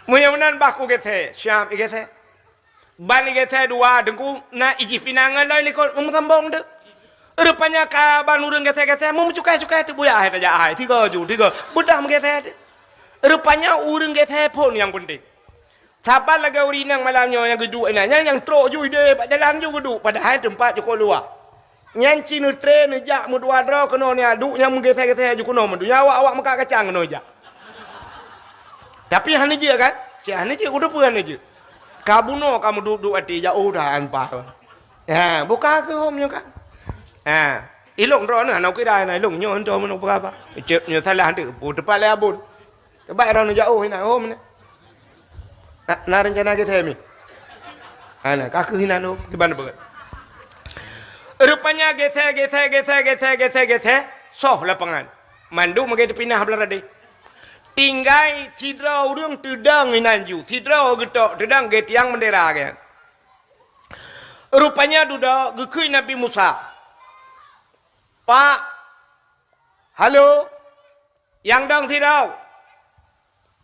Meunyoe meunan bah kugeser, siap igeser. Ban igeser dua, Teungku, na ijih pinang ngon lôn likot, meusambong teuk. Rupanya ka ban ureueng geser-geser, meumeucukai-cukai teuk buya hai tajak hai, tiga ju, tiga. Beudôh meugeser teuk. Rupanya ureueng geser phon nyang peunteng. Saban lagèe ureueng inong malam nyoe nyang geuduek inan, nyan nyang trok ju ideh bak jalan ju geuduek, padahai teumpat cukôp luwah. Nyan ci neutre neujak meudua droe keunoe nia duek nyang meugeser-geser ju keunoe meudua. Nyan awak-awak meukat kacang keunoe jak. Tapi hana jeuet kan? Cit hana jeuet, kuteupeu hana jeuet. Ka bunoe ka meuduek-duek até jak, oh, dah an paih. Ha, buka keu hom nyoe kan? Ha, ilong droeneuh hana kira na ilong nyoe hantom meunoe peugah apa. Cit nyoe salah teuk, pu teupat lé abon. Teumpat droeneuh jak, oh, inan hom nyoe. Na, na rencana geser mi? Hana, ka keuh inan lom, kiban beugét. Rupanya geser, geser, geser, soh lapangan. Mandum lagèe teupinah blah radeh. Tinggai sidroe ureueng teudong inan ju, sidroe geutok teudong geuh tiang bendera geuh. Rupanya dudoe geukheun Nabi Musa. Pak, halo, nyang dong sidroe.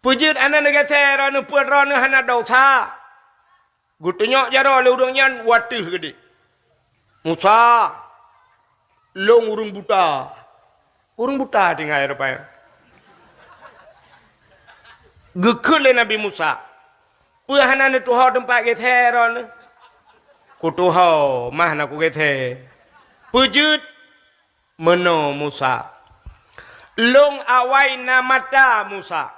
Peue jeuet hana neugeser droeneuh, peue droeneuh hana desya? Geutunyok jaroe lé ureueng nyan u ateueh geudeh. Musa, lôn ureueng buta. Ureueng buta tinggai rupanya. Geukheun lé Nabi Musa, "Peue hana neutuho teumpat geser droeneuh?" "Kutuho, mah na kugeser." "Peue jeuet?" "Meunoe Musa, lôn awai na mata Musa."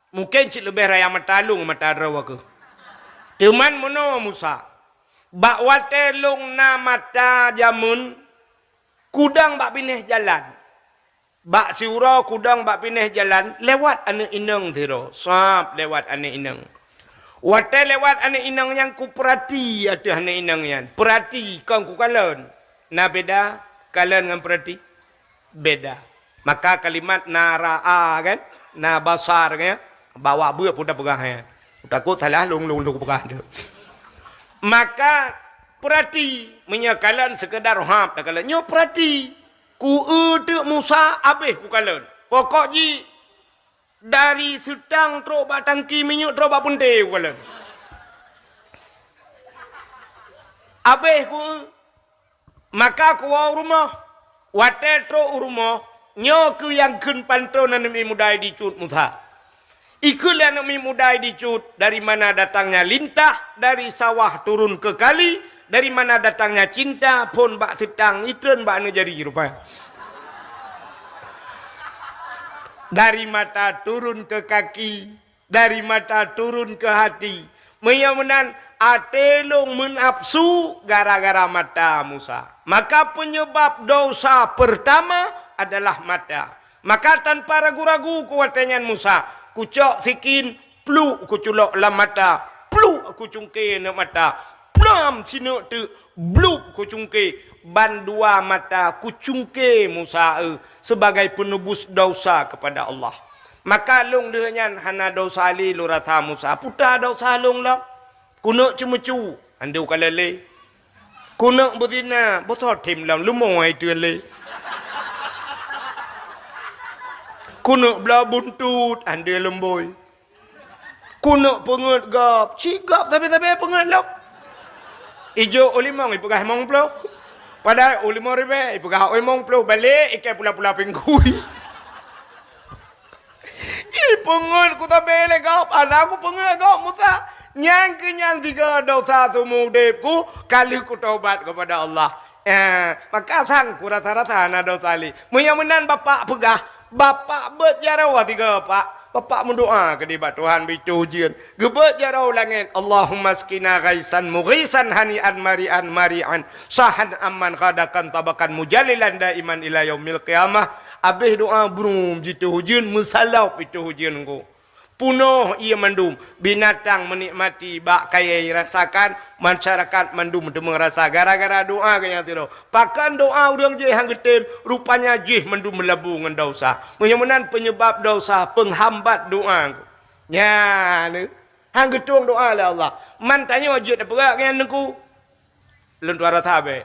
Mungken cit leubeh raya mata lôn mata droe keuh. Teuma meunoe Musa, bak watèe lôn na mata jameun, kudong bak binéh jalan. Bak siuroe kudong bak binéh jalan, lewat aneuk inong sidroe, sab lewat aneuk inong. Watèe lewat aneuk inong nyan kupeurati ateueh aneuk inong nyan. Peurati kon kukalon. Na beda kalon ngon peurati? Beda. Maka kalimat na ra'a kan, na basar kan, bak awak beuet pun tapeugah nyan. Takot salah lôn, lôn, lôn peugah tu. Maka peurati, meunyoe kalon seukeudar hab takalon. Nyoe peurati, ku eu teuk Musa habéh kukalon. Pokok jih dari seutang trok bak tangki minyeuk trok bak peunte kukalon. Habéh ku eu. Maka kuwoe u rumoh. Watèe trok u rumoh, nyoe keuh nyang kheun panton aneuk muda di cut Musa. Ikheun lé aneuk miet muda di Cut, dari mana datangnya lintah, dari sawah turun ke kali, dari mana datangnya cinta, phon bak seutang, itreun bak aneuk jari rupanya. Dari mata turun ke kaki, dari mata turun ke hati. Meunyo meunan, até lôn meunafsu gara-gara mata Musa. Maka penyebab dosa pertama adalah mata. Maka tanpa ragu-ragu ku watée nyan Musa, kucok sikin, pluk kuculok lam mata, pluk kucungke aneuk mata, plam sineuk teuk, bluk kucungke, ban dua mata kucungke Musa, eh, sebagai penebus dosa kepada Allah. Maka lôn lheueh nyan hana dosa lé lôn rasa Musa. Puta dosa lôn lom. Keuneuk ceumeucue, han deuh ka lé. Keuneuk beuzina, beusoe them lom leumo ai teuen lé. Keuneuk bloe buntut, han deuh lom bui. Keuneuk peungeuet gob, cit gob sabe-sabe peungeuet lom. Ijok u limong ipeugah limong ploh. Padahai u limong ribée ipeugah u limong ploh, balek ikai pula-pula pinggui. Ipeungeuet kusabe lé gob, hana kupeungeuet gob Musa. Nyang keu nyan sigoe dosa seumeu udeb ku, ka lheueh kutobat keupada Allah. Eh, maka sang kurasa-rasa hana dosa lé. Meunyo meunan bapak peugah, bapak beuet jaroe sigoe, Pak. Bapak meudoa keudeh bak Tuhan beutoh ujeuen. Geubeuet jaroe u langét, "Allahumma askina ghaisan mughisan hani'an mari'an mari'an sahan amman ghadakan tabakan mujallilan daiman ila yaumil qiyamah." Abéh doa brum jitoh ujeuen, meusalop itoh ujeuen ngon. Punoh ié mandum, binatang meunikmati bak kayée rasakan, masyarakat mandum teumé rasa gara-gara doa geuh nyang sidroe. Pakon doa ureuëng jih han geutem, rupanya jih mandum meulabu ngon dosa. Meunyoe meunan penyebab dosa, peunghambat doa. Nyan, han geutueng doa lé Allah. Man tanyoe jeuet peugah nyan Teungku. Lôn tuan rasa bék.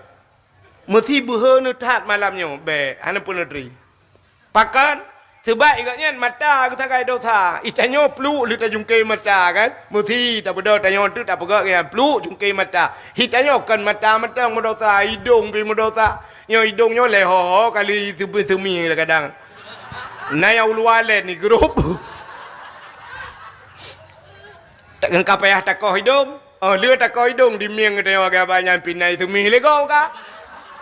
Meusi beuhe neuthat malam nyoe, bék, hana peuneutri. Pakon? Seubab gobnyan mata geusagai dosa. Itanyoe pluek lheueh tajungke mata kan. Meusi tabeudôh tanyoe teuk tapeugah nyan pluek jungke mata. Itanyoe kon mata mantong meudosa, idong pih meudosa. Nyoe idong nyoe lé ho-ho kali seumi-seumi kadang. Na nyang uluwa lé ni grup. Ka payah takoh idong. Oh, lheueh takoh idong di mieng geutanyoe agak banyak pinai seumi lego ka.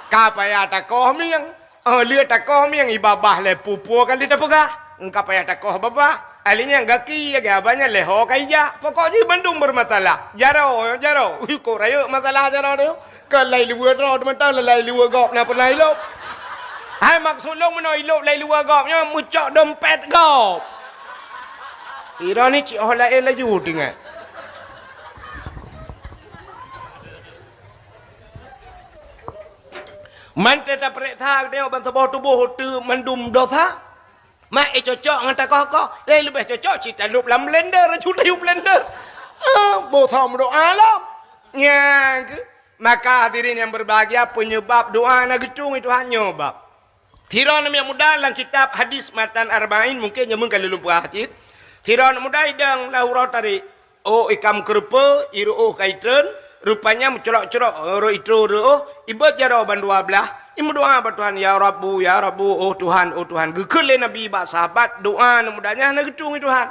Ka payah takoh mieng. Oh, lheueh takoh mieng ibabah lé pupua kali tapeugah. Engka payah takoh babah. Ahli nyang gaki agak banyak lé ho ka ijak. Pokok jih bandum bermasalah. Jaro, jaro. Ui, kok rayeuk masalah jaro tu. Ka lai luwa droe teumantong, lai luwa gob na pernah ilop. Hai maksud lôn meunoe ilop lai luwa gob nyoe meucok dompet gob. Ira ni cik oh laén laju teuingat. Man teuta peuriksa tengok ban saboh tuboh teu mandum dosa. Mak eh cocok ngon takoh-koh, eh leubeh cocok cit talop lam blender, aju tayue blender. Ah, boh sa meudoa lom. Nyang keu Maka hadirin yang berbahagia, penyebab doa na geutung itu hanya bab. Sidroe aneuk muda lam kitab hadis matan Arba'in, mungkin jameun ka lôn peugah cit. Sidroe aneuk muda idong lam uroe tarék. Oh, ikam keureupe, iruoh ka itreun, rupanya meuculok-culok, roh itreun roh, ibeuet jaroe ban dua blaih, imeudoa bak Tuhan, "Ya Rabbu, ya Rabbu, oh Tuhan, oh Tuhan." Geukheun lé Nabi bak sahabat, doa aneuk muda nyan hana geutung Tuhan.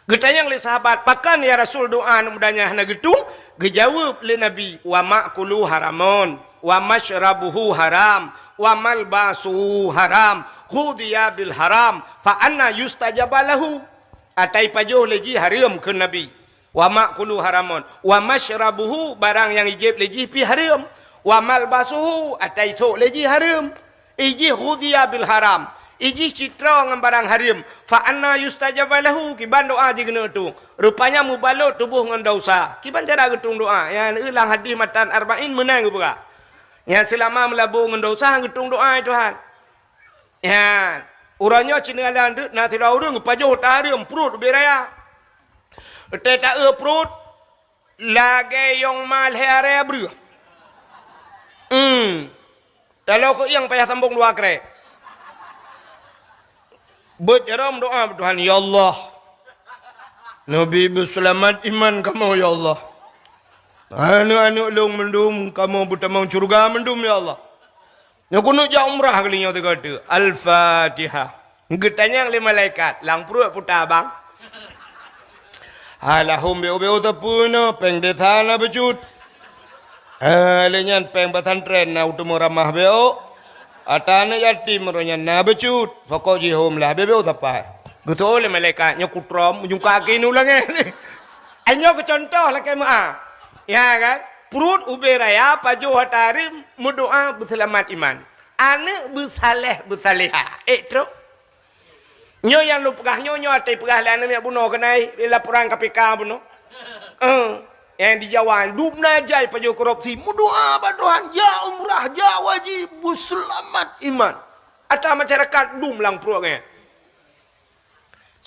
Geutanyong lé sahabat, "Pakon ya Rasul doa aneuk muda nyan hana geutung?" Geujaweueb lé Nabi, "Wa ma'kuluhu haramun, wa masyrabuhu haram, wa malbasuhu haram, ghudhiya bil haram, fa anna yustajaba lahu?" Ata ipajoh lé jih hareuem, kheun Nabi. "Wa ma'kuluhu haramun, wa masyrabuhu," barang nyang ijieb lé jih pih hareuem, "wa malbasuhu," ata isôk lé jih hareuem. Ijih ghudhiya bil haram, ijih cit droe ngon barang hareuem, fa anna yustajaba lahu, kiban doa jih geuneuk tueng. Rupanya meubalot tuboh ngon dosa. Kiban cara geutueng doa? Nyan lam hadis matan Arba'in meunan geupeugah. Nyan seulama meulabu ngon dosa han geutueng doa, "Ya Tuhan." Nyan, uroe nyoe cit neukalon teuk na sidroe ureueng geupajoh ata hareuem pruet ubit raya. Teuta eu pruet, lagée yong ma lhée arée breueh. Hmm. Talo keu ieng payah sambong dua krek. Beuet jaroe meudoa bak Tuhan, "Ya Allah, neubi beuseulamat iman kamoe, ya Allah. Aneuk-aneuk lôn mandum kamoe beutamong syeuruga mandum, ya Allah." Nyoe keuneuk jak umrah kali nyoe sigoe teuk. Al-Fatihah. Geutanyong lé malaikat, "Lam pruet puta, Bang?" "Alahum beu-beu teupeu na, péng desa na beucut. Eh, lé nyan péng pesantren na uteumé ramah beu. Ata aneuk yatim roh nyan na beucut. Pokok jih hom lah beu-beu sapai." Geutanyong lé malaikat, "Nyoe kutrôm, ujong kaki nu langét." Ai nyoe keu contoh lakée meu'ah. Ya kan? Pruet ubé raya, pajoh ata hareuem, meudoa beuseulamat iman. Aneuk beusaleh beusalehah. Eh, trok. Nyoe nyang lôn peugah nyoe, nyoe até peugah lé aneuk miet bunoe keunan, di laporan K P K bunoe. Eh, nyang di Jawa, dum na jai pajoh korupsi, meudoa bak Tuhan, jak umrah, jak haji, beuseulamat iman. Ata masyarakat dum lam pruet nyan.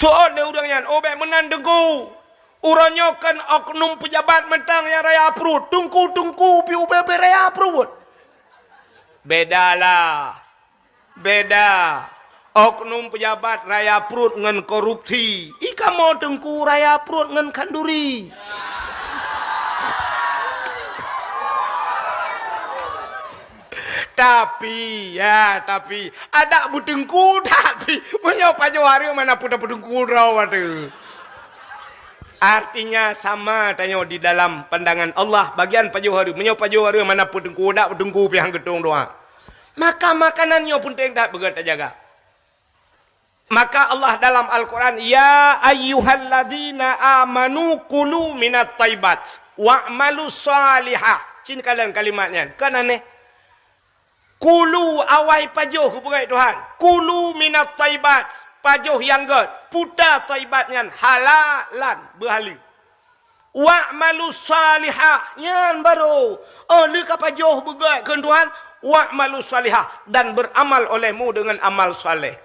Seuôt lé ureuëng nyan, "Oh, bék meunan, Teungku. Uroe nyoe kon oknum peujabat mantong nyang raya pruet. Teungku-teungku pi ubé-ubé raya pruet." Beda lah. Beda. Oknum peujabat raya pruet ngon korupsi. I kamoe Teungku raya pruet ngon khanduri. Tapi, ya, tapi, adak beuteungku, tapi, meunyoe pajoh hareuem mana peuteungku droe watée. Artinya sama tanyoe di dalam pandangan Allah, bagian pajoh hareuem. Meunyoe pajoh hareuem mana peuteungku, dak beuteungku pih han geutong doa. Maka makanan nyoe penting that beugét tajaga. Maka Allah dalam Al-Quran, "Ya ayyuhalladzina amanu kulu minat thaibat wa'malu shalihah." Cit kalon kalimat nyan. Kan aneh. Kulu awai pajoh geupeugah Tuhan. Kulu minat thaibat. Pajoh nyang gét. Puta thaibat nyan halalan beuhaleue. Wa'malu shalihah, nyan barô. Oh, lheueh ka pajoh beugét keu Tuhan, wa'malu shalihah, dan beramal olehmu dengan amal saleh.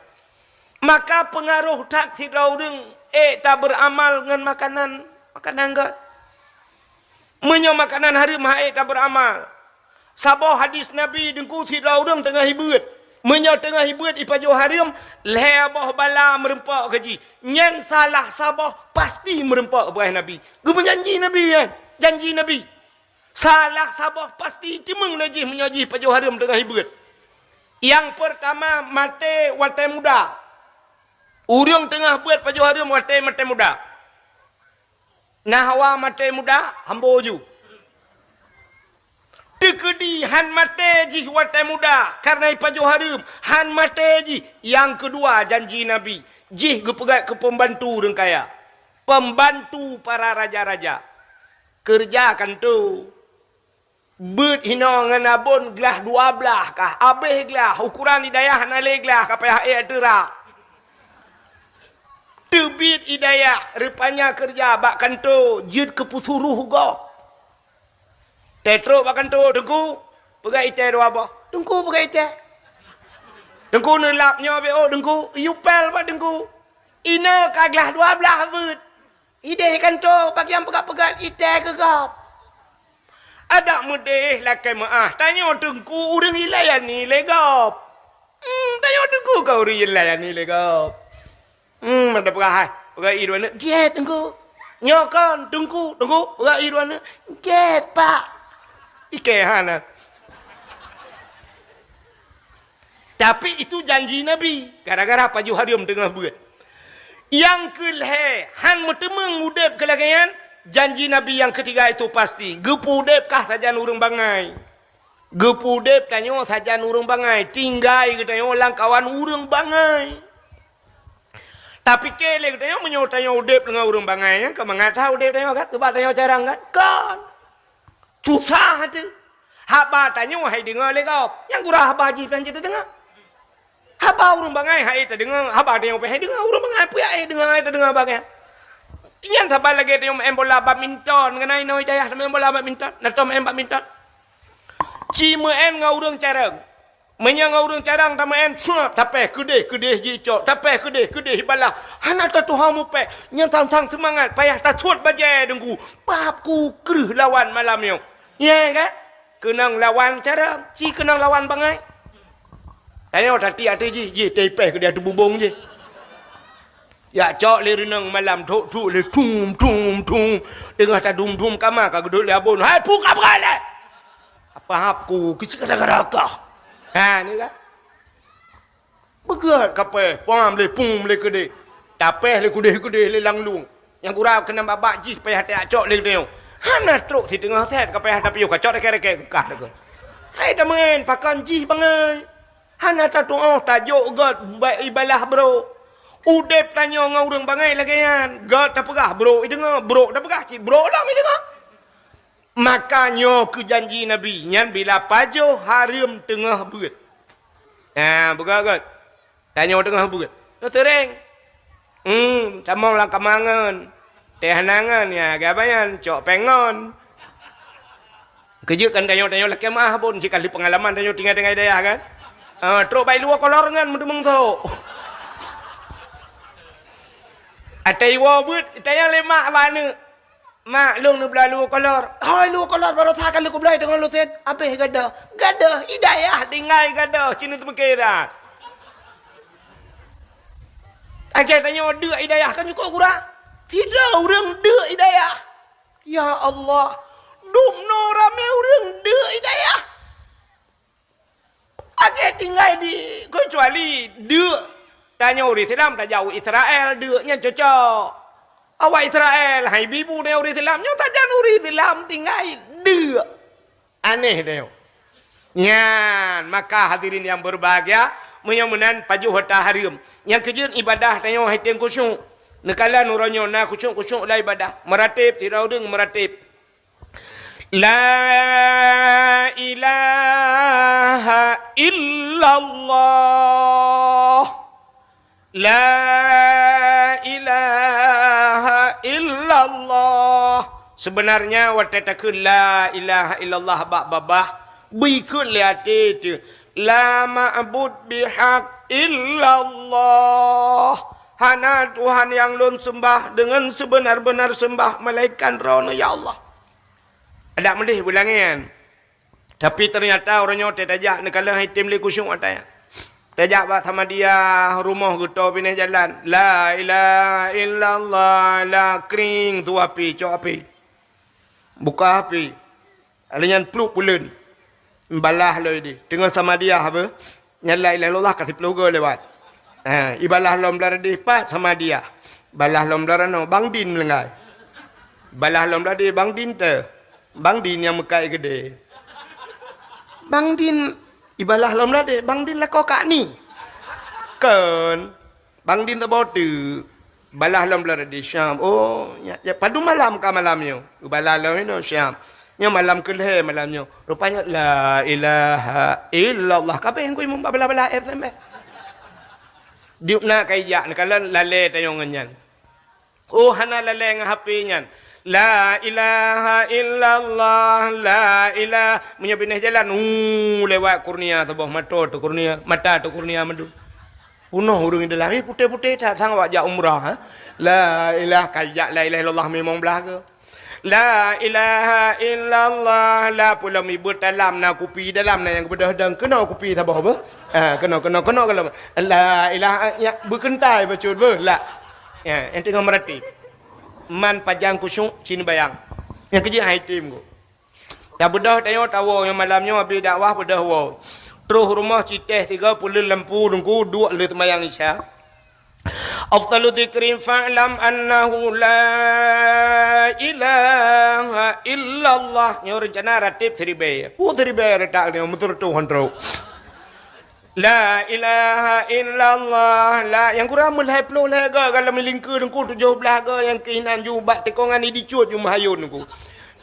Maka peungaroh that sidroe ureuëng ék taberamal ngon makanan, makanan gét. Meunyoe makanan hareuem han ék taberamal, saboh hadis Nabi Teungku, sidroe ureuëng teungoh ibeuet. Meunyoe teungoh ibeuet ipajoh hareuem, lhée boh bala meurumpok keu jih. Nyan salah saboh pasti meurumpok beugaih Nabi. Geumeujanji Nabi nyan, janji Nabi. Salah saboh pasti teumeung lé jih meunyoe jih pajoh hareuem teungoh ibeuet. Nyang peurtama, maté watée muda. Ureuëng teungoh beuet pajoh hareuem watée maté muda. Na hawa maté muda, hambo ju. Teukeudi han maté jih watée muda, kareuna ipajoh hareuem, han maté jih. Nyang keudua, janji Nabi, jih geupeugét keu peumbantu ureuëng kaya, peumbantu para raja-raja. Keureuja kantô. Beuet hinoe ngon abon glah dua blaih kah, abéh glah, ukuran di dayah hana lé glah, ka payah ék teurak. Teubiet i dayah, rupanya keureuja bak kantô jeuet keu peusuroh gob. Teutrok bak kantô, "Teungku, peugah itée dua boh." "Teungku, peugah itée." "Teungku, neulap nyoe beu, Teungku." Yue pél bak Teungku. Inoe ka glah dua blaih beuet. Idéh kantô, bak nyang peugah-peugah itée keu gob. Adak meudéh lakée meu'ah, tanyoe Teungku ureuëng ilayani lé gob. Hmm, tanyoe Teungku ka ureuëng ilayani lé gob. Hmm, meunan peugah hai, peugah i dua neuk, "Gét, Teungku." "Nyoe kon, Teungku, Teungku," peugah i dua neuk, "Gét, Pak." Ikée hana. Tapi itu janji Nabi, gara-gara pajoh hareuem teungoh beuet. Nyang keu lhée, han meuteumeung udeb keu lagée nyan, janji Nabi nyang keutiga itu pasti, geupeu udeb kah sajan ureuëng bangai. Geupeu udeb tanyoe sajan ureuëng bangai, tinggai geutanyoe lam kawan ureuëng bangai. Tapiké lé geutanyoe meunyoe tanyoe udeb deungon ureuëng bangai nyan, keu mangat that udeb tanyoe kan, keuba tanyoe carang kan? Kon. Susah teuh. Haba tanyoe hai deungoe lé gob. Nyang gura haba jih pih han jeuet tadeungoe. Haba ureuëng bangai hai tadeungoe, haba tanyoe pih hai deungoe, ureuëng bangai peue hai deungoe, hai tadeungoe haba nyan. Nyan saban lagée tanyoe meu'en bola badminton, ngon inoe i dayah tameu'en bola badminton, na tom meu'en badminton. Ci meu'en ngon ureuëng carông. Meunyoe ngon ureuëng carông tameu'en, suet, tapéh keudeh, keudeh jicok, tapéh keudeh, keudeh ibalah. Hana tatuho mupéh, nyan sang-sang seumangat, payah tasuet bajée deungku. Pap ku kreueh lawan malam nyoe. Nyang kan? Keunong lawan carông, ci keunong lawan bangai. Tanyoe tatiek ateueh jih, jih teuipéh keudeh ateueh bubông jih. Jak cok lé reunong malam, thok-thok lé thum, thum, thum. Teungoh tadum-dum kama ka geudok lé abon. "Hai, peue ka beugalak?" "Apa hab ku, keuci gara-gara kah." Ha, ni kan? Beugét kapéh, pam lé pum lé keudeh. Tapéh lé keudeh-keudeh lé lam lueng. Nyang gura keunan babah jih payah tacok lé geutanyoe. Hana trok siteungoh sét kapéh tapiôh kacok rékét-rékét geukah deungon. Hai tameuén, pakon jih bangai. Hana tatuoh tajok gét ba-, ibalah brok. Udeb tanyoe ngon ureuëng bangai lagée nyan. Gét tapeugah brok ideungoe, brok tapeugah cit brok lom ideungoe. Maka nyoe keu janji Nabi nyan bila pajoh hareuem teungoh beuet. Ha, beugét gét. Tanyoe teungoh beuet. Nyoe seuréng. Hmm, tamong lam kamangan. Teh hanangan, ya, gabayan, cok péng ngon. Keujeuet kan tanyoe, tanyoe lakée meuah bon, sikali peungalaman tanyoe tinggai-tinggai dayah kan. Ah, trok bai luwa kolor ngon meuteumong tho. Atai iwoe beuet, tayang lé mak bak aneuk. Mak, lôn neubloe luwa kolor. Hôi, luwa kolor baroesa ka lheueh kubloe deungon lusen. Abéh gadoh. Gadoh, i dayah tinggai gadoh, ci neuteupeue that. Akhé tanyoe deuk i dayah kan cukôp gura. Sidroe ureuëng deuk i dayah. Ya Allah, dumnoe ramé ureuëng deuk i dayah. Akhé tinggai di, keucuali deuk. Tanyoe ureuëng Islam tajak u Israel, deuk nyan cocok. Awak Israel, hai bibu tanyoe ureuëng Islam, nyoe sajan ureuëng Islam tinggai deuk. Aneh tanyoe. Nyan, maka hadirin yang berbahagia, meunyoe meunan pajoh hareuem. Nyang keujeuet ibadah tanyoe hai tem khusyuk. Neukalon uroe nyoe na khusyuk-khusyuk lam ibadah. Meurateb, sidroe ureuëng meurateb. La ilaha illallah. La ilaha illallah. Sebenarnya watée takheun la ilaha illallah bak babah, beuikheun lé até teuh, la ma'bud bihaq illallah. Hana Tuhan nyang lôn seumbah deungon seubeuna-beuna seumbah melainkan Droeneuh, ya Allah. Adak meudeh beulangéan. Tapi teunyata uroe nyoe teuh tajak neukalon hai tem lé khusyuk watée. Tajak bak Samadiyah rumoh geuto binéh jalan. La ilaha illallah, la kring tu api, cok api. Buka api. Lheueh nyan pluek puleuen. Ibalah lom ideh. Teungoh Samadiyah beuh. Nyan la ilaha illallah ka siplôh goe lewat. Ha, ibalah lom blah deh pat Samadiyah. Balah lom blah ranoe Bang Din meulinggai. Balah lom blah deh Bang Din teuh. Bang Din nyang meukat keudeh. Bang Din ibalah lom blah deh, Bang Din lakoe kak ni. Kon. Bang Din teuboh teuk. Balah lom blah deh Syam. Oh, ya, ya, padum malam ka malam nyoe. Balah lom inoe Syam. Nyoe malam keulhée malam nyoe. Rupanya la ilaha illallah. Kabeh ngui meubalah-balah air tembeh. Diuk na kai jak neukalon lalée tanyoe ngon nyan. Oh, hana lalée ngon H P nyan. La ilaha illallah, la ilah. Meunyoe binéh jalan, uh, lewat kurnia saboh mato teuh kurnia, mata teuh kurnia mandum. Punoh ureuëng di dalam, eh, putéh-putéh that sang awak jak umrah, ha? La ilah, kai jak la ilaha illallah mimong blah ke. La ilaha illallah, la pulo mibeuet dalam na kupi dalam na nyang geubeudôh dong. Keunoe kupi saboh beuh. Ha, keunoe, keunoe, keunoe galom. La ilaha, ya, beukeuntai bacut beuh. La. Ya, ente ngon meurati. Man pajan khusyuk, cin bayang. Nyang keujeuet hai tem go. Tabeudôh tanyoe tawoe nyoe malam nyoe abéh dakwah beudôh woe. Troh rumoh citeh tiga puleuen lampu teungku duek lé seumayang Isya. Afdalu dzikri fa'lam annahu la ilaha illallah. Nyoe reuncana rateb siribée. Peue siribée reutak nyoe meuteureutoh han trok. La ilaha illallah. La, nyang kurang meulhée ploh lhée goe galom lingkeue teungku tujoh blaih goe nyang keuh inan ju bak tikongan ni dicuet ju meuhayôn teungku.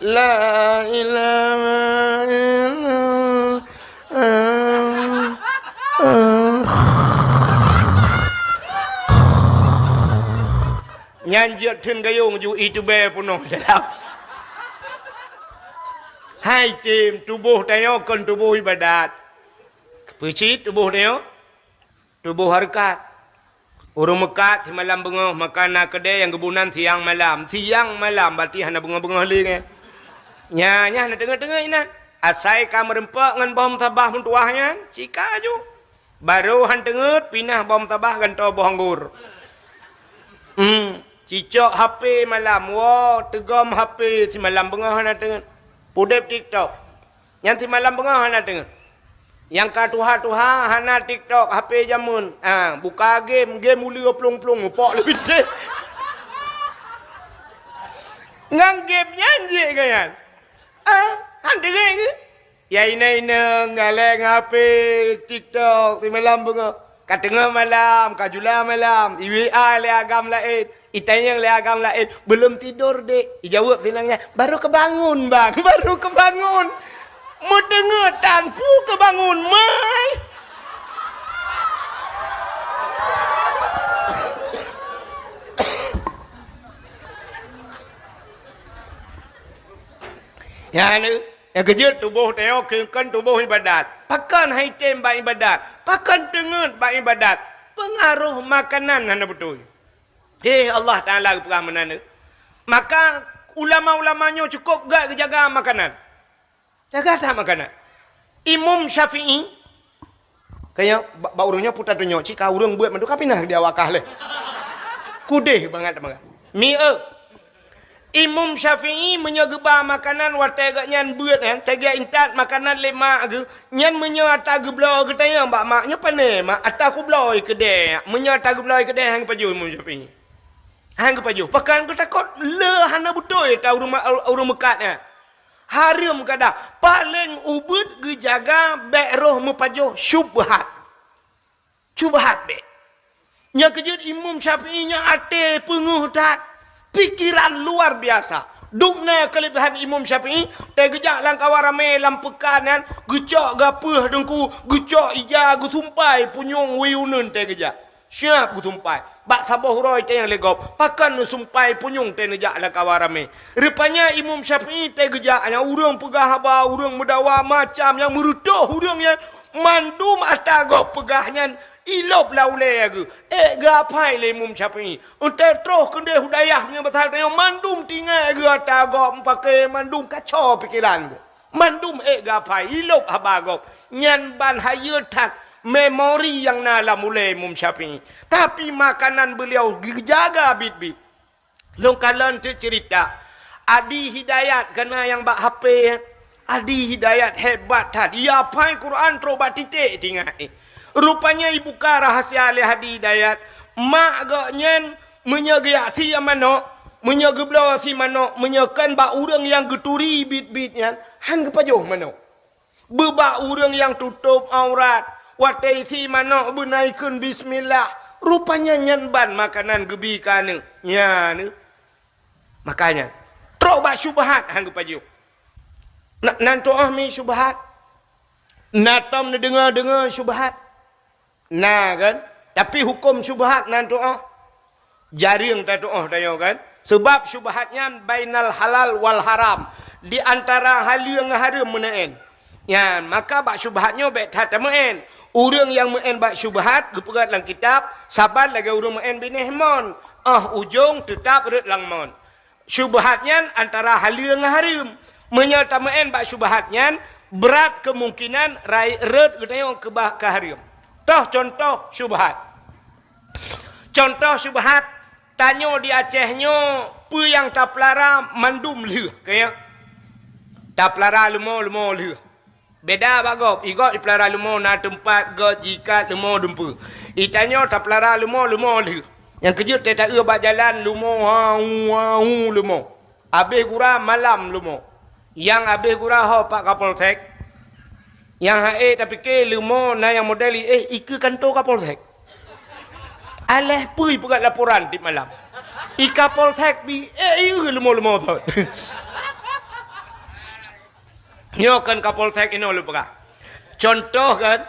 La ilaha illallah. Nyan jeuet theun gayong ju iteuba peunoh dalam. Hai tem, tuboh tanyoe kon tuboh ibadat. Peue cit tuboh tanyoe? Tuboh hareukat. Ureuëng meukat simalam beungoh maka na keudée nyang geubunan siang malam. Siang malam, berarti hana beungoh-beungoh lé nyan. Nya, nyan na teungoh-teungoh inan. Asai ka meurumpok ngon boh meutabah meutuwah nyan, sika ju. Barô han teungeut pinah boh meutabah gantoe boh anggor. Hmm, cicok H P malam, woe, teugom H P simalam beungoh hana teungeut. Pudeb TikTok. Nyan simalam beungoh hana teungeut. Nyang ka tuha-tuha hana TikTok, H P jameun. Ah, buka game, game uleue plueng-plueng, mupok lé bintéh. Ngon game nyan jeuet keu nyan. Ah, han deungoe keuh? Ya inong-inong, galak ngon H P, TikTok, simalam beungoh. Ka teungoh malam, ka jula malam, i-W A lé agam laén, itanyong lé agam laén, "Belum tidur, Dek?" Ijaweueb si inong nyan, "Baru kebangun, Bang, baru kebangun." Meuteungeut tan, peue kebangun, mai. Nyan, nyang keujeuet tuboh tanyoe keu-, kon tuboh ibadat. Pakon han item bak ibadat? Pakon teungeut bak ibadat? Peungaroh makanan hana beutôi. Hé, Allah Taala geupeugah meunan. Maka ulama-ulama nyoe cukôp gét geujaga makanan. Jaga that makanan. Imam Syafi'i, kayang ba-, bak ureuëng nyoe puta tunyok, cit ka ureuëng beuet mandum ka pinah di awak kah lé. Kudeh bangat teuma. Mi eu. Imam Syafi'i meunyoe geuba makanan watée geuh nyan beuet nyan, teuga intat makanan lé mak geuh, nyan meunyoe ata geubloe geutanyong bak mak nyoe, "Pane, Mak, ata kubloe keudeh?" Meunyoe ata geubloe keudeh, han geupajoh Imam Syafi'i. Han geupajoh. Pakon geutakot le hana beutôi ata ureuëng ma-, ureuëng meukat nyan. Hareuem kada, paleng ubeuet geujaga bék roh meupajoh syubhat. Syubhat bék. Nyang keujeuet Imam Syafi'i nyan até peungeuh that, pikeran luar biasa. Dum na keuleubehan Imam Syafi'i, teugeujak lam kawan ramé lam peukan nyan, geucok gapeuh deungku, geucok ija, geusumpai punyueng wie uneuen teugeujak. Siab geusumpai. Bak saboh uroe teuh nyang lé gob, pakon neusumpai punyueng teuh neujak lam kawan ramé. Rupanya Imam Syafi'i teugeujak nyan ureuëng peugah haba, ureuëng meudawa macam nyang meureutoh ureuëng nyan, mandum ata gob peugah nyan ilop lam ulée geuh. Ék geuaphai lé Imam Syafi'i. Eunteuk troh keudeh u dayah nyan basa tanyoe mandum tinggai geuh ata gob meupaké mandum kacau pikeran geuh. Mandum ék geuaphai, ilop haba gob. Nyan ban hayeue that memori nyang na lam ulée Imam Syafi'i. Tapi makanan beuliau geujaga biet-biet. Lôn kalon teuk ceurita, Adi Hidayat kana nyang bak H P. Adi Hidayat hebat that. Ia aphai Quran trok bak titék tinggai. Rupanya ibuka rahasia lé Adi Hidayat. Mak gobnyan meunyoe geujak sie manok, meunyoe geubloe sie manok, meunyoe kon bak ureuëng nyang geuturi biet-biet nyan, han geupajoh manok. Beubak ureuëng nyang tutôb aurat, watée sie manok beuna ikheun bismillah, rupanya nyan ban makanan geubi keu aneuk. Nyan, makanya, trok bak syubhat han geupajoh. Na, nan tuoh mi syubhat. Na tom neudeungoe-deungoe syubhat. Na kan? Tapi huköm syubhat nan tuoh. Jareueng tatuoh tanyoe kan? Sebab syubhat nyan bainal halal wal haram, di antara haleue ngon hareuem meuneuen. Nyan, maka bak syubhat nyoe bék that tameu'en. Ureuëng nyang meu'en bak syubhat geupeugah lam kitab, saban lagée ureuëng meu'en binéh mon, óh ujong teutab rhot lam mon. Syubhat nyan antara haleue ngon hareuem. Meunyoe tameu'en bak syubhat nyan, brat keumungkinan rai-, rhot geutanyoe keubah keu hareuem. Toh cuntoh syubhat. Cuntoh syubhat, tanyoe di Aceh nyoe peue nyang tapeulara mandum lheueh, keu nyoe. Tapeulara leumo, leumo lheueh. Beda bak gob, i gob ipeulara leumo na teumpat gob jiikat leumo dumpeue. I tanyoe tapeulara leumo, leumo lheueh. Nyang keujeuet teuh taeu bak jalan leumo, hau, hau leumo. Abéh gura malam leumo. Nyang abéh gura ho pak Kapolsek. Nyang ha'e tapike leumo na nyang model i éh ikeue kanto Kapolsek. Aléh peue ipeugét laporan tiep malam. I Kapolsek bi éh ieu leumo-leumo thot. Nyoe kan Kapolsek inoe lôn peugah. Cuntoh kan,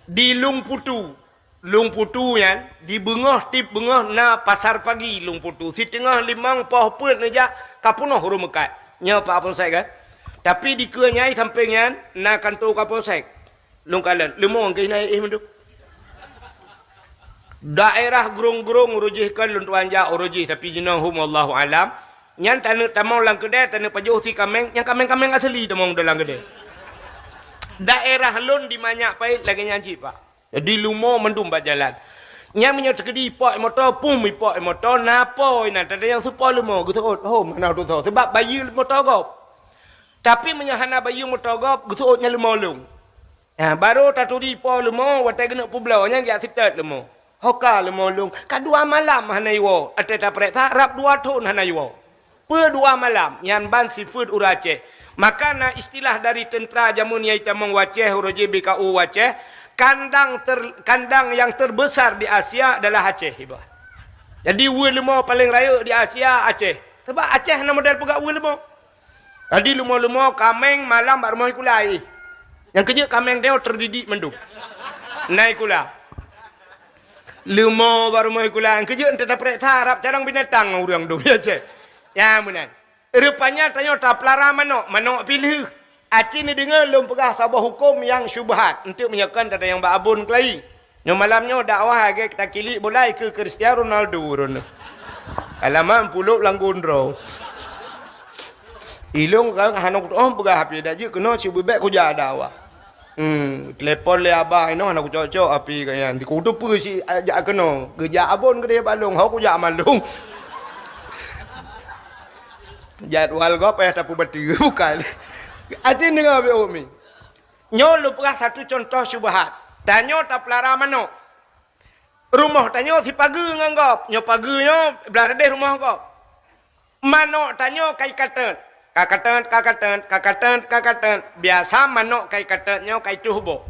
di Lueng Putu. Lueng Putu nyan, di beungoh tiep beungoh na pasar pagi Lueng Putu. Siteungoh limong poh peuet neujak ka peunoh ureuëng meukat. Nyoe Pak Kapolsek kan. Tapi dikeue nyai sampéng nyan na kanto Kapolsek. Lôn kalon, leumo keuh na éh mandum. Daerah Grong-Grong uroe jih kan lôn tuan jak uroe jih, tapi jinoe hom wallahu alam. Nyan taneuk tamong lam keudè, taneuk pajoh si kaméng, nyang kaméng-kaméng asli tamong dalam keudè. Daerah lôn di Manyak Pait lagée nyan cit, Pak. Jadi leumo mandum bak jalan. Nyan meunyoe teukeudi ipok moto, pum ipok moto, na po inan, tanda nyang seupôt leumo, geuseuôt, oh, mana tu so. Sebab bayeue moto gob. Tapi meunyoe hana bayeue moto gob, geuseuôt nyan leumo lôn. Ha, barô taturi po leumo, watée geuneuk peubloe, nyan geujak seutôt leumo. Ho ka leumo lôn, ka dua malam hana iwoe, watée tapareksa rab dua thon hana iwoe. Peue dua malam? Nyan ban sifeuet ureuëng Aceh. Maka na istilah dari teuntra jameun nyang itamong u Aceh, uroe jih B K U Aceh, kandang ter-, kandang yang terbesar di Asia adalah Aceh, iba. Jadi, weue leumo paleng rayeuk di Asia, Aceh. Sabab Aceh na model peugah weue leumo. Jadi, leumo-leumo kaméng malam bak rumoh sikula jih. Nyang keujeuet kaméng tanyoe teudidik mandum. Na sikula. Leumo bak rumoh sikula, nyang keujeuet ente tapareksa rab carông binatang ngon ureuëng dum, ya, cek. Ya, meunan. Rupanya tanyoe tapeulara manok, manok pih lheueh. Aci neudeungoe lôn peugah saboh huköm nyang syubhat, eunteuk meunyoe kon tatanyong bak Abon Keulayi. Nyoe malam nyoe dakwah lagée takilik bola ikeue Cristiano Ronaldo droeneuh. Alamat pulok lam gondrong. Ilong ka hana kutoh peugah api dak jeuet keunoe cit beubek kujak dakwah. Hmm, telepon lé abah inoe hana kucok-cok api ka nyan. Di kudu peue si, ah, jak keunoe. Geujak Abon keudeh balong, ho kujak malong. Jadwal gob payah tapeubateue, bukan. Aci deungoe beu umi. Nyoe lôn peugah satu contoh syubhat. Tanyoe tapeulara manok. Rumoh tanyoe sipageue ngon gob. Nyoe pageue nyoe blah leudeh rumoh gob. Manok tanyoe ka ikateut. Ka kateut, ka kateut, ka kateut, ka kateut. Biasa manok ka ikateut nyoe ka ituh boh.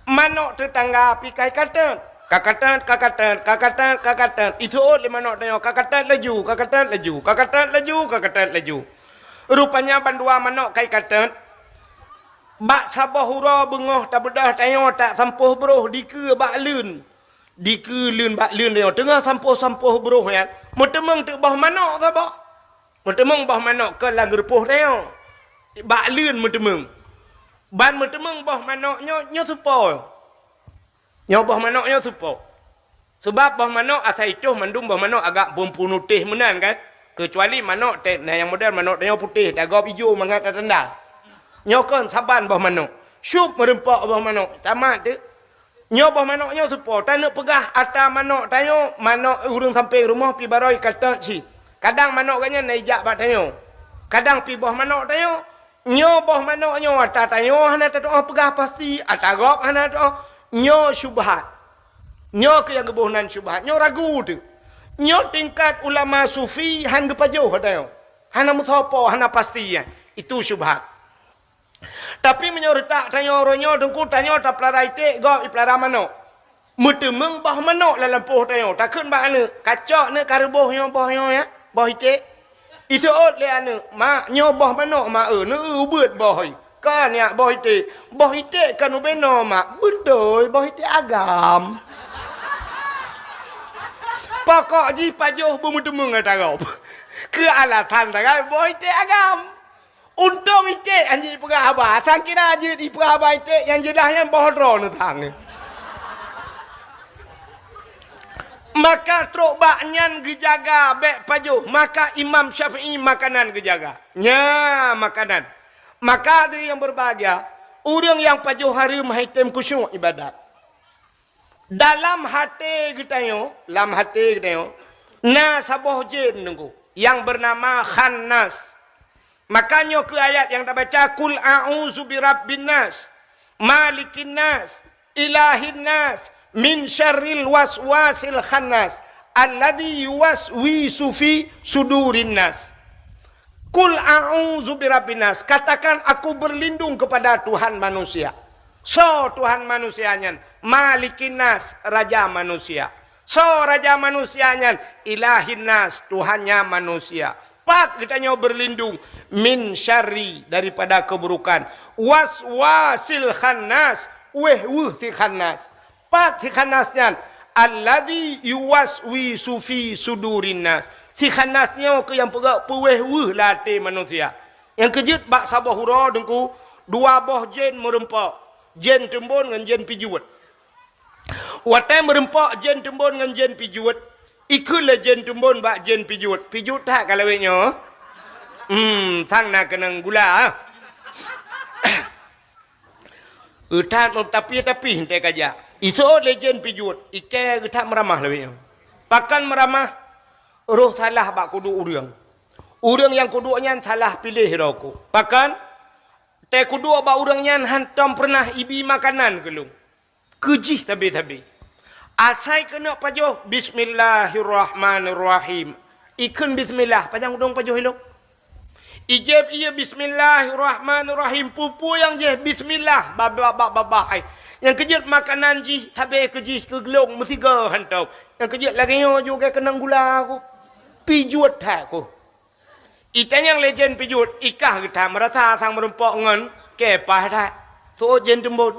Manok teutangga pih ka ikateut. Ka kateut, ka kateut, ka kateut, ka kateut. Iseuôt lé manok tanyoe ka kateut laju, ka kateut laju, ka kateut laju, ka kateut laju. Rupanya bandua manok ka ikateut. Bak saboh uroe beungoh tabeudôh tanyoe tasampôh broh dikeue bak leuen. Dikeue leuen bak leuen tanyoe teungoh sampôh-sampôh broh nyan. Meuteumeung teuk boh manok saboh. Meuteumeung boh manok keu lam geurupoh tanyoe. Bak leuen meuteumeung. Ban meuteumeung boh manok nyoe, nyoe supo. Nyoe boh manok nyoe supo. Sabab boh manok asai itoh mandum boh manok agak beumpunu teh meunan kan. Keucuali manok te-, na nyang model manok tanyoe putéh, tagob ijo mangat tatanda. Nyoe kon saban boh manok. Syup meureumpok boh manok. Tamat teuk. Nyoe boh manok nyoe supo. Taneuk peugah ata manok tanyoe, manok ureuëng sampéng rumoh pih barô ikateut cit. Kadang manok gobnyan na ijak bak tanyoe. Kadang pih boh manok tanyoe. Nyoe boh manok nyoe ata tanyoe hana tatu'oh peugah pasti, ata gob hana tatu'oh. Nyoe syubhat. Nyoe keuh nyang geuboh nan syubhat. Nyoe ragu teuk. Nyoe tingkat ulama sufi han geupajoh ata nyoe. Hana meusoe po, hana pasti nyan. Itu syubhat. Tapi meunyoe reutak tanyoe uroe nyoe teungku tanyoe tapeulara iték gob ipeulara manok. Meuteumeung boh manok lam lampôh tanyoe, takheun bak aneuk, "Kacok neuk ka reuboh nyoe boh nyoe ya, boh iték." Iseuôt lé aneuk, "Mak, nyoe boh manok mak eu, neu-eu ubeuet boh." Ka nyak boh iték, "Boh iték kan ubenoe mak." "Beutôi, boh iték agam." Pokok jih pajoh beumeuteumeung ata gob. Keu alasan sagai boh iték agam. Untông iték han jeuet ipeugah haba, sang kira jeuet ipeugah haba iték nyang jeulaih nyan boh droeneuh sang. Maka trok bak nyan geujaga bék pajoh, maka Imam Syafi'i makanan geujaga. Nya makanan. Maka hadirin yang berbahagia, ureuëng nyang pajoh hareuem han item khusyuk ibadat. Dalam haté geutanyoe, lam haté geutanyoe, na saboh jén teungku nyang beunama Khannas. Maka nyoe keuh ayat nyang tabaca, "Qul a'udzu birabbin nas, malikin nas, ilahin nas, min syarril waswasil khannas, alladzi yuwaswisu fi sudurin nas." "Qul a'udzu birabbin nas," katakan, "Aku berlindung kepada Tuhan manusia." Soe Tuhan manusia nyan? Malikin nas, raja manusia. Soe raja manusia nyan? Ilahin nas, Tuhannya manusia. Pat geutanyoe berlindung? Min syarri, daripada keburukan. Waswasil khannas, wéh-weuh si khannas. Pat si khannas nyan? Alladzi yuwaswisu fi sudurin nas. Si khannas nyoe keuh nyang peugah peuwéh-weuh lam até manusia. Nyang keujeuet bak saboh uroe teungku, dua boh jén meureumpok, jén teumbon ngon jén pijuet. Watée meureumpok jén teumbon ngon jén pijuet, ikheun lé jén teumbon bak jén pijuet, "Pijuet that ka lawét nyoe?" "Hmm, sang na keunong gula." "Euthat meutapih-tapih teuka jak." Iseuôt lé jén pijuet, "Ikée euthat meuramah lawét nyoe." Pakon meuramah? Roh salah bak kuduek ureuëng. Ureuëng nyang kuduek nyan salah piléh droe ku. Pakon? Teukuduek bak ureuëng nyan hantom peureunah ibi makanan keu lôn. Keujih sabe-sabe. Asai keuneuk pajoh, "Bismillahirrahmanirrahim." Ikheun bismillah, pajan udong pajoh ilong. Ijeb ié bismillahirrahmanirrahim, peue-peue nyang jih bismillah, babah, babah, babah, ai. Nyang keujeuet makanan jih, sabe keujih keu glong meusigoe hantom. Nyang keujeuet lagée nyoe juga keunong gula ku. Pijuet that ku. Itanyong lé jén pijuet, ikah geuta meurasa sang meurumpok ngon kepah that. Seuôt jén teumbon.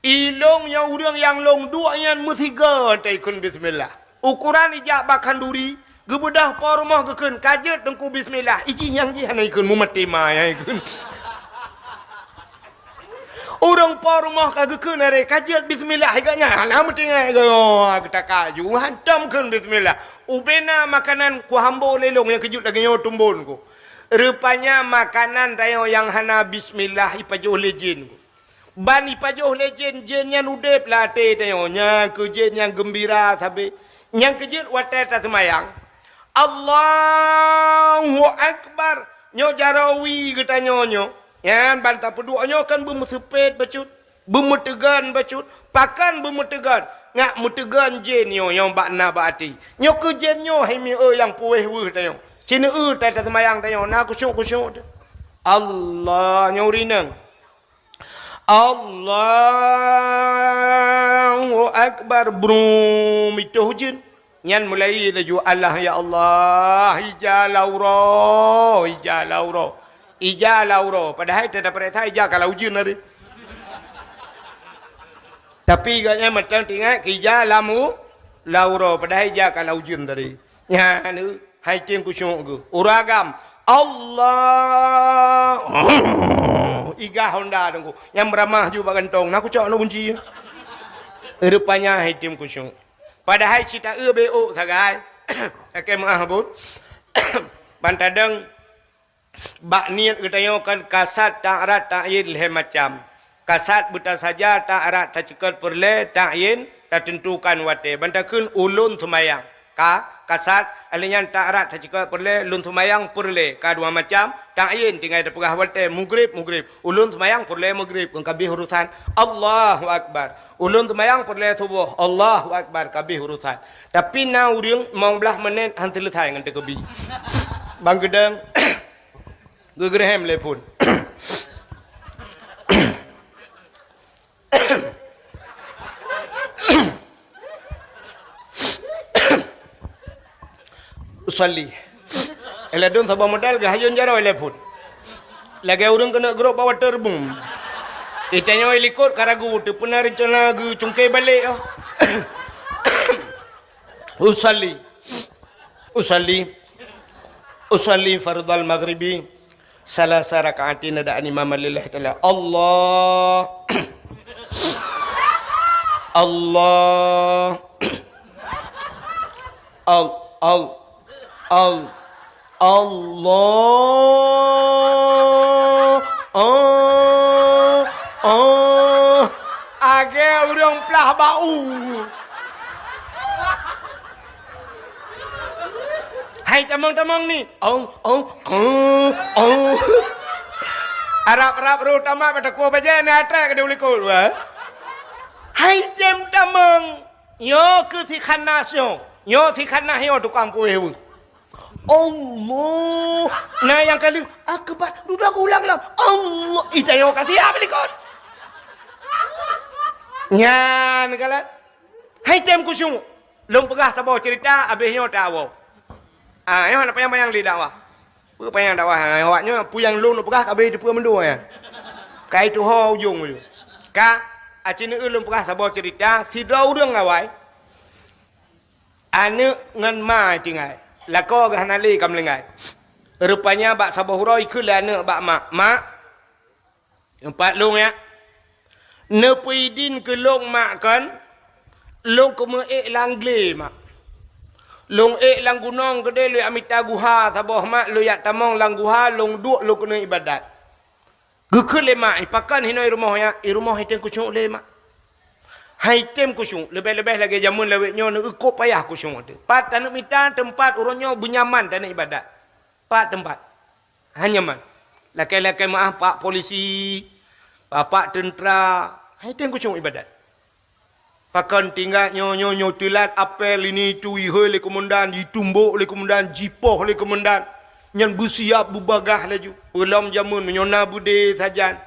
Ilong nyang ureuëng nyang lông duek nyan meusigoe teuikheun bismillah. Ukoran ijak bak khanduri, geubeudôh po rumoh geukheun, "Ka jeuet Teungku bismillah." Ijih nyang jih hana ikheun, mumaté ma nyang ikheun. Ureuëng po rumoh ka geukheun aré, "Ka jeuet bismillah," gobnyan hana meutinggai, geutakaju hantom kheun bismillah. Ubena makanan kuhambo lé lông nyang keujeuet lagée nyoe teumbon ku. Rupanya makanan tanyoe nyang hana bismillah ipajoh lé jén ku. Ban ipajoh lé jén, jén nyan udeb lam até tanyoe, nyang keu jén nyang geumbira sabe. Nyang keujeuet watée taseumayang, "Allahu Akbar!" Nyoe jaroe wie geutanyoe nyoe. Nyan ban tapeuduek nyoe kan beumeuseupet bacut, beumeuteugon bacut. Pakon beumeuteugon? Ngat meuteugon jén nyoe nyang bak na bak até. Nyoe keu jén nyoe hai mieu nyang puwéh weueh tanyoe. Sineuk-eu taseumayang tanyoe na khusyuk-khusyuk teuh. Allah nyoe rineng. Allahu Akbar, brum, itoh jén. Nyan mulai laju, "Allah, ya Allah, ija lauro, ija lauro, ija lauro." Padahai teudapeuriksa ija ka lau jén tadi. Tapi gobnyan mantong teuingat keu ija lamu, lauro, padahai ija ka lau jén tadi. Nyan, hai tem khusyuk geuh. Ureuëng agam, Allah. Igah honda teungku. Nyang beuramah ju bak gantong. Na kucok na kunci. Rupanya hai tem khusyuk. Padahai cita eu beok sagai. Oke, maaf, Bu. Ban tadong bak niet geutanyoe kan kasad, ta'arat, ta'yin lhée macam. Kasad beutasaja, ta'arat taceukot peureulée, ta'yin tateuntukan watée. Ban takheun ulôn seumayang. Ka, kasad, alheuh nyan ta'arat taceukot peureulée, lôn seumayang peureulée. Ka dua macam, ta'yin tinggai tapeugah watée, mugrib, mugrib. Ulôn seumayang peureulée mugrib, ngon kabeh urusan. Allahu Akbar. Ulôn seumayang peureulée suboh. Allahu Akbar, kabeh urusan. Tapi na ureuëng limong blaih menit han seuleusoe ngon teukeubie. Ban geudong, geugreuhem lé phon. Usalli. Ladôm saboh modal geuhayôn jaroe lé phon. Lagée ureuëng keuneuk geurok bak waterboom. Geutanyoe likot ka ragu, teupeuna reuncana geucungke balek, oh. Usalli. Usalli. Usalli fardhal maghribi. Salasa raka'atin adaan imaman lillahi ta'ala. Allah. Allah. Al, al, al, Allah. Ah, ah. Agée ureuëng plah bak u. Hai tamong-tamong ni. Ong, ong, ong, ong. Arab-arab roh tamat bak takue bajée ni atrek ka diulikot, wah. Hai tem tamong. Nyoe keu si khanas nyoe. Nyoe si khanas nyoe tukang puwéh weueh. Allah. Nah, nyang ka lheueh, akbar. Dudoe ulang-ulang. Allah. Ita nyoe ka siap likot. Nyan kalon. Hai tem khusyuk. Lôn peugah saboh cerita, abéh nyoe tawoe. Ah, nyoe hana panyang-panyang lé dakwah. Peue panyang dakwah, ah, awak nyoe peue nyang lôn peugah ka abéh teupeue mandum nyan. Ka ituho ujong ulôn. Ka, aci neueu lôn peugah saboh cerita, sidroe ureuëng awai. Aneuëk ngon ma tinggai. Lakoe geuh hana lé ka meulinggai. Rupanya bak saboh uroe ikheun lé aneuëk bak mak, "Mak, teumpat lôn ya. Neupeuidin keu lôn mak kon, lôn keumeuék lam glé mak. Lôn ék lam gunong keudeh lôn jak mita guha saboh mak, lôn jak tamong lam guha, lôn duek lôn keuneuk ibadat." Geukheun lé mak, "Ipakon hinoe i rumoh ya?" "I rumoh hai tem khusyuk lé mak." Hai tem khusyuk, leubeh-leubeh lagée jameun lawét nyoe neueu kok payah khusyuk teuh. Pat taneuk mita teumpat uroe nyoe beunyaman taneuk ibadat. Pat teumpat. Hana nyaman. Lakée-lakée meu'ah pak polisi, pak teuntra, hai tem khusyuk ibadat. Pakon tinggai nyoe, nyoe, nyoe teulat apel ini itu ihôi lé komandan, jitumbok lé komandan, jipoh lé komandan. Nyan beusiap beubagaih laju. Peulom jameun nyoe na beudé sajan.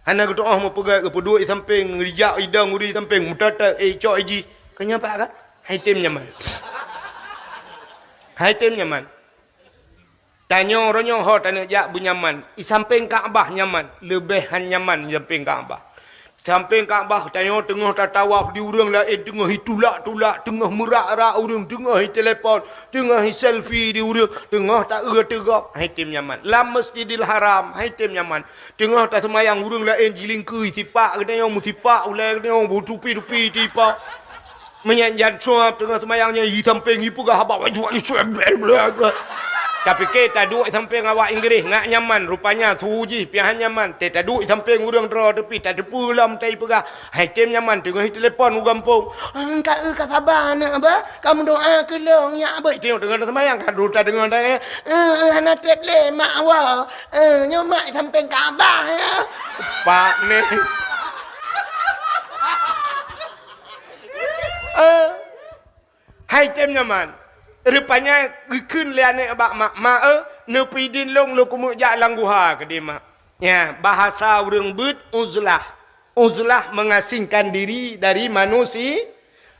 Hana geutu'oh meupeugah, geupeuduek i sampéng, geujak idong ureuëng i sampéng, meuteuteu, "Eh, cok i jih." Keu nyan pat ka? Hai tem nyaman. Hai tem nyaman. Tanyoe uroe nyoe ho taneuk jak beunyaman. I sampéng Ka'bah nyaman, leubeh han nyaman i sampéng Ka'bah. Sampéng Ka'bah tanyoe teungoh tatawaf di ureuëng laén teungoh itulak-tulak, teungoh meurak-rak ureuëng, teungoh itelepon, teungoh iselfie di ureuëng, teungoh taeu teugop, hai tem nyaman. Lam Masjidil Haram, hai tem nyaman. Teungoh taseumayang ureuëng laén jilingkui sipak geutanyoe meusipak ulée geutanyoe beutupi-tupi tipa. Meunyan jan suab teungoh seumayang nyan i sampéng ipeugah haba baju-baju suab. Tapi ke taduek i sampéng awak Inggréh ngak nyaman, rupanya su jih piah nyaman. Te taduek i sampéng ureuëng droe tepi tateupeue lom tai peugah, hai tem nyaman teungoh itelepon u gampông. "Ka eu ka saba aneuk ba, ka meudoa keu lôn nyak ba." Itu teungoh seumayang ka duta deungoe tanya, "Eh, hana tep lé mak wa. Eh, nyoe mak i sampéng Ka'bah ya." Pak ni. Eh, hai tem nyaman. Rupanya geukheun lé aneuk bak mak, "Mak, eh, neupeudin lôn, lôn keumeuk jak lam guha," keudeh mak. Ya, bahasa ureuëng beuet uzlah. Uzlah mengasingkan diri dari manusi-,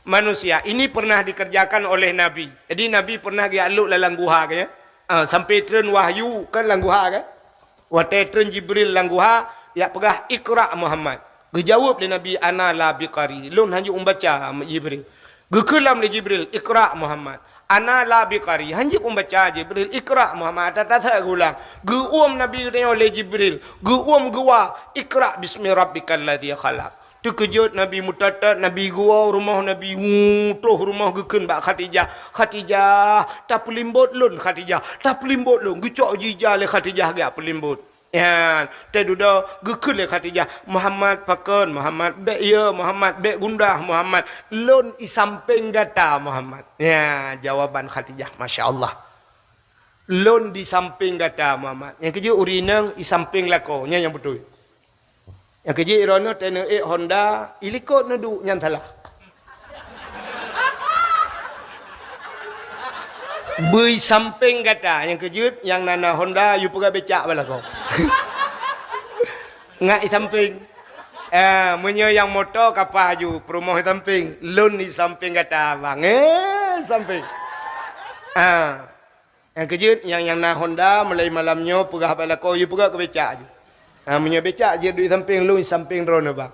manusia. Ini pernah dikerjakan oleh Nabi. Jadi Nabi pernah geujak lok lam guha ke, ya. Ah, sampai treun wahyu kan lam guha kan. Watée treun Jibril lam guha, jak peugah, "Iqra Muhammad." Geujaweueb lé Nabi, "Ana la biqari, lôn hanjeuet umbaca, Jibril." Geukheun lom lé Jibril, "Iqra Muhammad." "Ana la biqari, hanjeuet umbaca, Jibril, iqra Muhammad." Ata-ata geulang. Geuuem Nabi geutanyoe lé Jibril, geuuem geuwa, "Iqra bismi rabbikal ladzi khalaq." Teukeujot Nabi meutot-tot, Nabi geuwoe rumoh Nabi, wu, troh rumoh geukheun bak Khadijah, "Khadijah, tapeulimbot lôn Khadijah, tapeulimbot lôn." Geucok jih ija lé Khadijah geujak peulimbot. Nyan, teududoe geukheun lé Khadijah, "Muhammad pakon, Muhammad bék yo, Muhammad bék gundah, Muhammad lôn i sampéng gata, Muhammad." Nyan jawaban Khadijah, masya Allah. "Lôn di sampéng gata, Muhammad." Nyang keujeuet ureuëng inong i sampéng lakoe, nyan nyang beutôi. Nyang keujeuet droeneuh teuneuk ék Honda, i likot neuduek, nyan salah. Bui sampéng gata, nyang keujeuet nyang na, na Honda, yue peugah becak bak lakoe. Ngat i sampéng. Ah, meunyoe nyang moto ka paih aju, peurumoh i sampéng, lôn i sampéng gata, bang. Eh, sampéng. Ah. Nyang keujeuet, nyang, nyang na Honda, mulai malam nyoe peugah bak lakoe, yue peugah keu becak aju. Ha, meunyoe becak jeuet duek i sampéng, lôn i sampéng droeneuh, bang.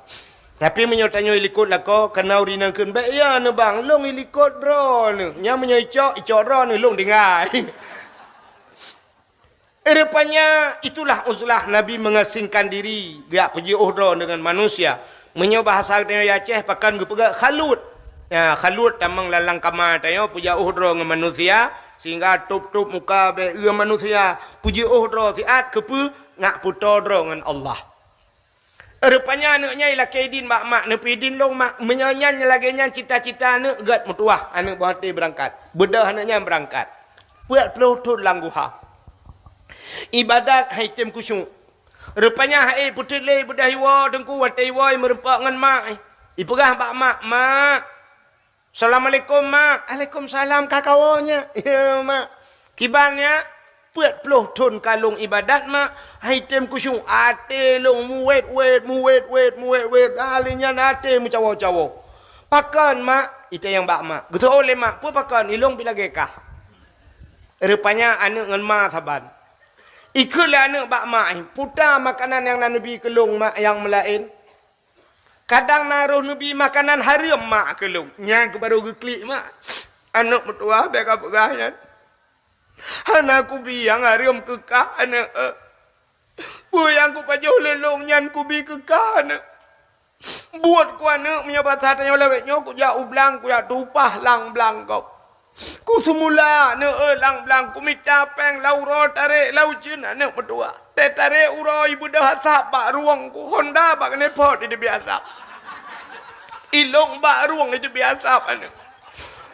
Tapi meunyoe tanyoe i likot lakoe, kana ureuëng inong kheun, "Bék ya neuh, bang, lôn i likot droeneuh." Nyan meunyoe icok, icok droeneuh, lôn tinggai. Rupanya itulah uzlah Nabi mengasingkan diri, geujak peujiôh droe deungon manusia. Meunyoe bahasa geutanyoe Aceh, pakon geupeugah khalut. Ya, khalut tamong lam kama tanyoe peujiôh droe ngon manusia, sehingga tôb-tôb muka bék eu manusia. Peujiôh droe siat keupeue nak peutoe droe ngon Allah. Rupanya aneuk nyan ilakée idin bak mak, "Neupeudin lôn mak." Meunyoe nyan lagée nyan cita-cita aneuk, gét meutuwah aneuk boh até beurangkat. Beudôh aneuk nyan beurangkat. Peuet ploh thon lam guha. Ibadat hai tem khusyuk. Rupanya hai peuteuk lé beudôh iwoe teungku, watée iwoe meureumpok ngon mak. Ipeugah bak mak, "Mak, assalamualaikum, Mak." "Alaikumsalam, ka kawoe nyak." "Ya, Mak." "Kiban nyak?" "Peuet ploh thon ka lôn ibadat, Mak, hai tem khusyuk, até lôn muwét-wét, muwét-wét, muwét-wét, lheueh nyan até meucawo-cawo." "Pakon, Mak?" Itanyong bak mak. Geuteu'oh lé mak, "Peue pakon? Ilôn pih lagée kah." Rupanya aneuk ngon ma saban. Ikheun lé aneuk bak mak, "Peue ta makanan nyang na neubi keu lôn, Mak, nyang meulaén? Kadang na roh neubi makanan hareuem, Mak, keu lôn." Nyan keuh barô geuklik mak. Aneuk meutuwah bék ka peugah nyan. "Hana kubi nyang hareuem keu kah, aneuk. Peue nyang kupajoh lé lôn nyan kubi keu kah, aneuk. Buet ku, aneuk, meunyoe basa tanyoe lawét nyoe, kujak u blang, kujak tupah lam blang gob. Kuseumula, aneuk, eh, lam blang, kumita péng lam uroe, tarek lam ujeuen, aneuk meutuwah. Teutarek uroe, ibeudôh asap bak rueng ku, honda bak keuneuk phot iteubiet asap. Ilôn bak rueng iteubiet asap, aneuk.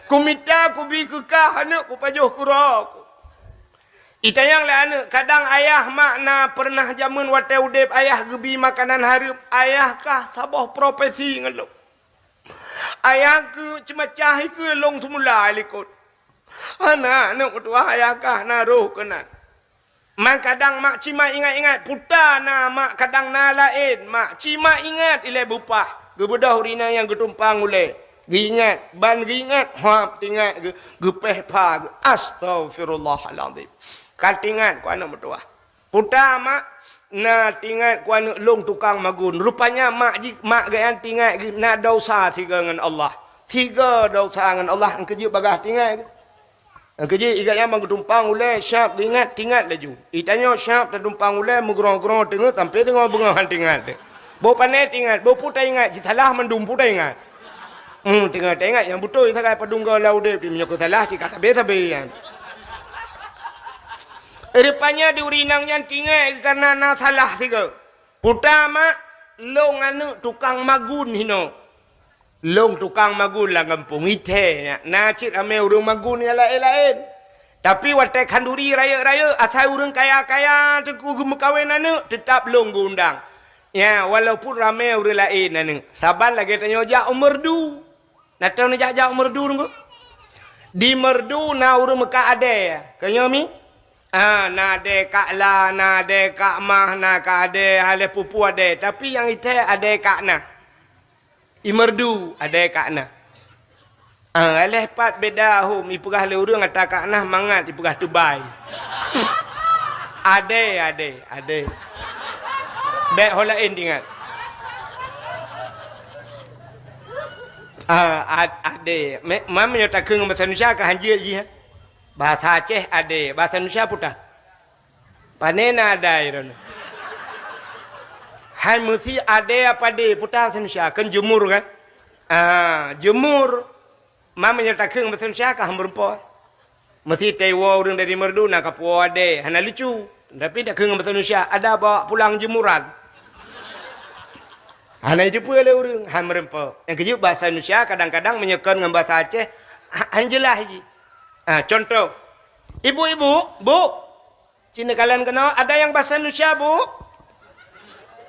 Kumita kubi keu kah, aneuk, kupajoh keu droe ku." Itanyong lé aneuk, kadang ayah mak na peureunah jameun watée udeb ayah geubi makanan hareuem, ayah kah saboh profesi ngon lôn. Ayah keuh ceumacah ikeue lôn seumula likot. Hana aneuk meutuwah ayah kah na roh keunan. Man kadang mak cit mak ingat-ingat, puta na mak kadang na laén, mak cit mak ingat ilée bupah. Geubeudôh ureueng inong nyang geutumpang ulée. Geuingat, ban geuingat, hab teuingat geu-, geupéh pha geu-, astaghfirullahalazim. Ka teuingat ku aneuk meutuwah. Puta mak, na teuingat ku aneuk lôn tukang magun. Rupanya mak jih, mak geuh nyan teuingat geuh na desya sigoe ngon Allah. Sigoe desya ngon Allah, nyang keujeuet bagaih teuingat geuh. Nyang keujeuet igat nyan ban geutumpang ulée, siab geuingat, teuingat laju. Itanyoe siab tatumpang ulée, meugrong-grong teungoh sampoe teungoh beungoh han teuingat. Boh pané teuingat, boh peue taingat, cit salah mandum peue taingat. Hmm, teungoh taingat nyang beutôi sagai padum goe lam udeb, meunyoe keu salah cit ka sabe-sabe nyan. Rupanya di ureueng inong nyan teuingat kareuna na salah sigoe. Puta mak, lôn aneuk tukang magun hinoe. Lôn tukang magun lam gampông, ithée nyan, na cit ramé ureueng magun nyang laén-laén. Tapi watée khanduri rayeuk-rayeuk, asai ureueng kaya-kaya teungku geumeukawen aneuk, teutab lôn geuundang. Nya, walaupun ramé ureueng laén aneuk, saban lagée tanyoe jak u Meurdu. Na teuh neujak-jak u Meurdu teungku? Di Meurdu na ureueng meukat adée, keunyoe mi? Ah, na adée Kak La, na adée Kak Mah, na ka adée, aléh pupu adée, tapi nyang ithée adée Kak Na. I Meurdu adée Kak Na. Ah, aléh pat beda hom, ipeugah lé ureueng ata Kak Na mangat, ipeugah teubai. Adée, adée, adée. Bék ho laén teuingat. Ah, ad-, adée. Me-, man meunyoe takheun ngon basa Indonesia ka hanjeuet jih, eh. Basa Aceh adée, basa Indonesia puta. Pane na adai droeneuh? Hai meusi adée apa adée, puta basa Indonesia, kan jemur kan? Ah, jemur. Man meunyoe takheun basa Indonesia ka han meureumpok. Meusi taiwoe ureueng dari Meurdu na kapuwoe adée, hana lucu. Tapi takheun ngon basa Indonesia, ada bawa pulang jemuran. Hana jiteupeue lé ureueng, han meureumpok. Nyang keujeuet basa Indonesia kadang-kadang meunyoe kon ngon basa Aceh, ha-, han jeulaih jih. Ah, contoh. Ibu-ibu, Bu, cit neukalon keunoe, ada yang bahasa Indonesia, Bu?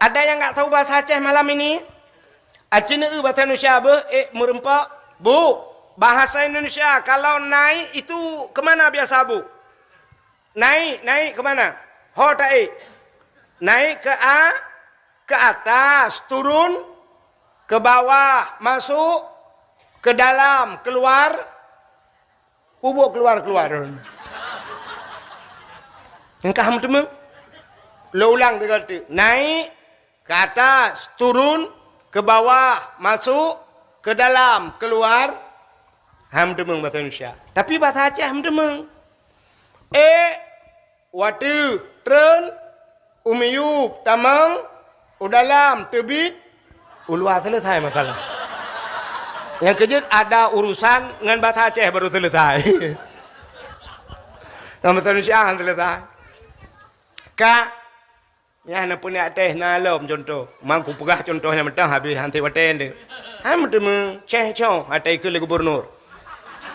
Ada yang nggak tahu bahasa Aceh malam ini? Ah, cit neueu bahasa Indonesia, Bu, eh, meureumpok. Bu, bahasa Indonesia, kalau naik itu ke mana biasa, Bu? Naik, naik ke mana? Ho taék. Naik ke a-, ke atas, turun, ke bawah, masuk, ke dalam, keluar. Peubuet keuluwa-keuluwa droeneuh. Engkah meuteumé? Lôn ulang tiga kali. Naik, ke atas, turun, ke bawah, masuk, ke dalam, keluar. Han meuteumé bahasa Indonesia. Tapi bahasa Aceh meuteumé. Eh, Watèe treun, u miyueb tamong, u dalam teubiet, u luwa, selesai masalah. Nyang keujeuet ada urusan ngon basa Aceh baru selesai. Ngon basa Indonesia han selesai. Ka, nyan na peuneuk até na lom contoh. Mang kupeugah contoh nyang mantong habéh han tiep watèe nyan. Han meuteumé ceh cong até ikeue lé gubernur.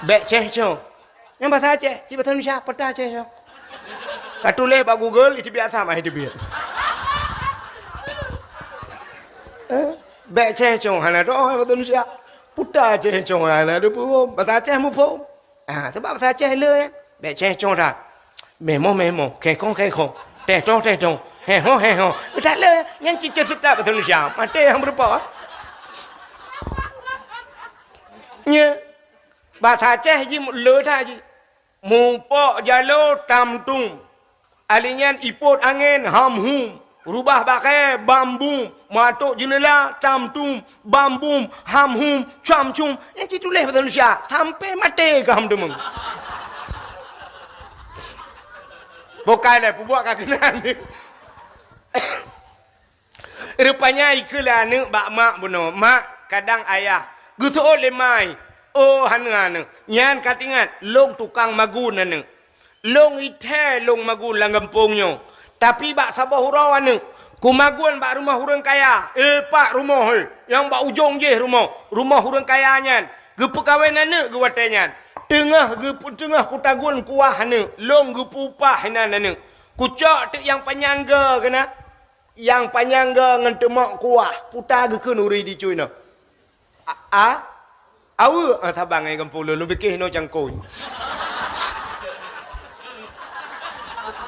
Bèk ceh cong. Nyang basa Aceh, cit basa Indonesia, peue ta ceh cong. Ka tuléh bak Google, iteubiet asam, ah, iteubiet. Eh, bèk ceh cong, hana teu'oh basa Indonesia. Peue ta ceh cong, hana teupeue. Basa Aceh muphom. Ah, sabab basa Aceh le, eh. Bèk ceh cong that. Meumoh, meumoh, kekong, kekong. Teh tong, teh tong. Heho, heho. That le, nyan cit ceh seutôt basa Indonesia. Maté nyang beureupa. Nyan. Basa Aceh jih le that jih. Mupok jaloe tam tum. Alèh nyan ipot angén ham hum. Rubah bak kayèe bam bum. Matok jeuneula tam tum. Bam bum, ham hum, cuam cum. Nyan cit tuléh basa Indonesia. Sampoe maté ka han meuteumé. Bukai lé, peubuet ka keunan. Rupanya ikeue lé aneuk bak mak bunoe, "Mak, kadang ayah." Geuseuôt lé ma, "Oh, hana aneuk. Nyan ka teuingat, lôn tukang magun aneuk. Lôn ithèe lôn magun lam gampông nyoe. Tapi bak saboh uroe aneuk, kumagun bak rumoh ureueng kaya. Eh, pak rumoh, eh, nyang bak ujong jih rumoh, rumoh ureueng kaya nyan. Geupeukawen aneuk geuh watèe nyan." Teungoh geup-, teungoh kutagun kuah aneuk, lôn geupeupah inan aneuk. Kucok teuk nyang panyang goe keunan, nyang panyang goe ngon teumok kuah, puta geukheun ureuëng di cuy nyoe. A, a, aweuek, ah, saban ngon gampông lôn, lôn piké hinoe cangkôi.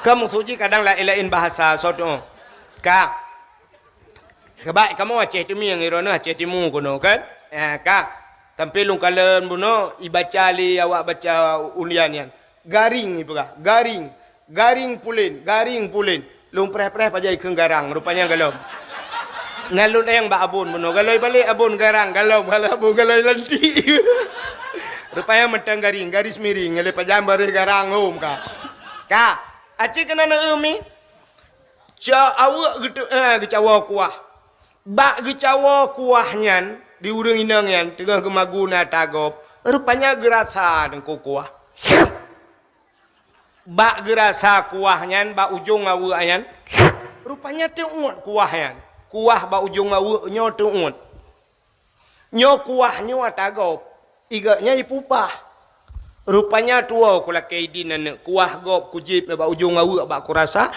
Ka maksud jih kadang laén-laén bahasa, soe tuh. Ka. Sabab kamoe Aceh Teumieng, droeneuh Aceh Timu keunoe kan? Ha, ka. Sampai lôn kalon bunoe, ibaca lé awak baca ulian nyan. Garing ipeugah, garing. Garing pulen, garing pulen. Lôn preh-preh pajan ikheun garang, rupanya galom. Na lôn ayang bak abon bunoe, galoi balek abon garang, galom, galom abon galoi lantik. Rupanya mantong garing, garis miring, lé pajan baréh garang hom ka. Ka, aci keunan eu mi. Cok aweuek geutu-, eh, geucawoe kuah. Bak geucawoe kuah nyan, di ureuëng inong nyan teungoh geumagun ata gob, rupanya geurasa teungku kuah. Bak geurasa kuah nyan bak ujong aweuek nyan, rupanya teuôt kuah nyan. Kuah bak ujong aweuek nyoe teuôt. Nyoe kuah nyoe ata gob, i gobnyan ipeupah. Rupanya tuwoe kulakée idin aneuk, kuah gob kujieb bak ujong aweuek bak kurasa.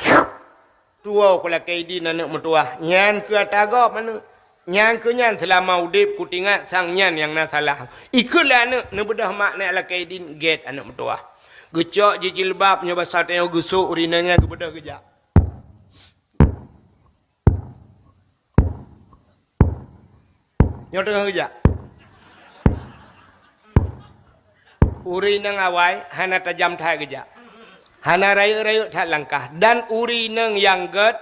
Tuwoe kulakée idin aneuk meutuwah, nyan keuh ata gob aneuk. Nyan keuh nyan seulama udeb kutingat sang nyan nyang na salah. Ikheun lé aneuk, neubeudôh mak nyak lakée idin gét aneuk meutuwah. Geucok jijilbab nyoe basa tanyoe geusok ureuëng inong nyan geubeudôh geujak. Nyoe teungoh geujak. Ureuëng inong awai hana tajam that geujak. Hana rayeuk-rayeuk that langkah. Dan ureuëng inong nyang gét,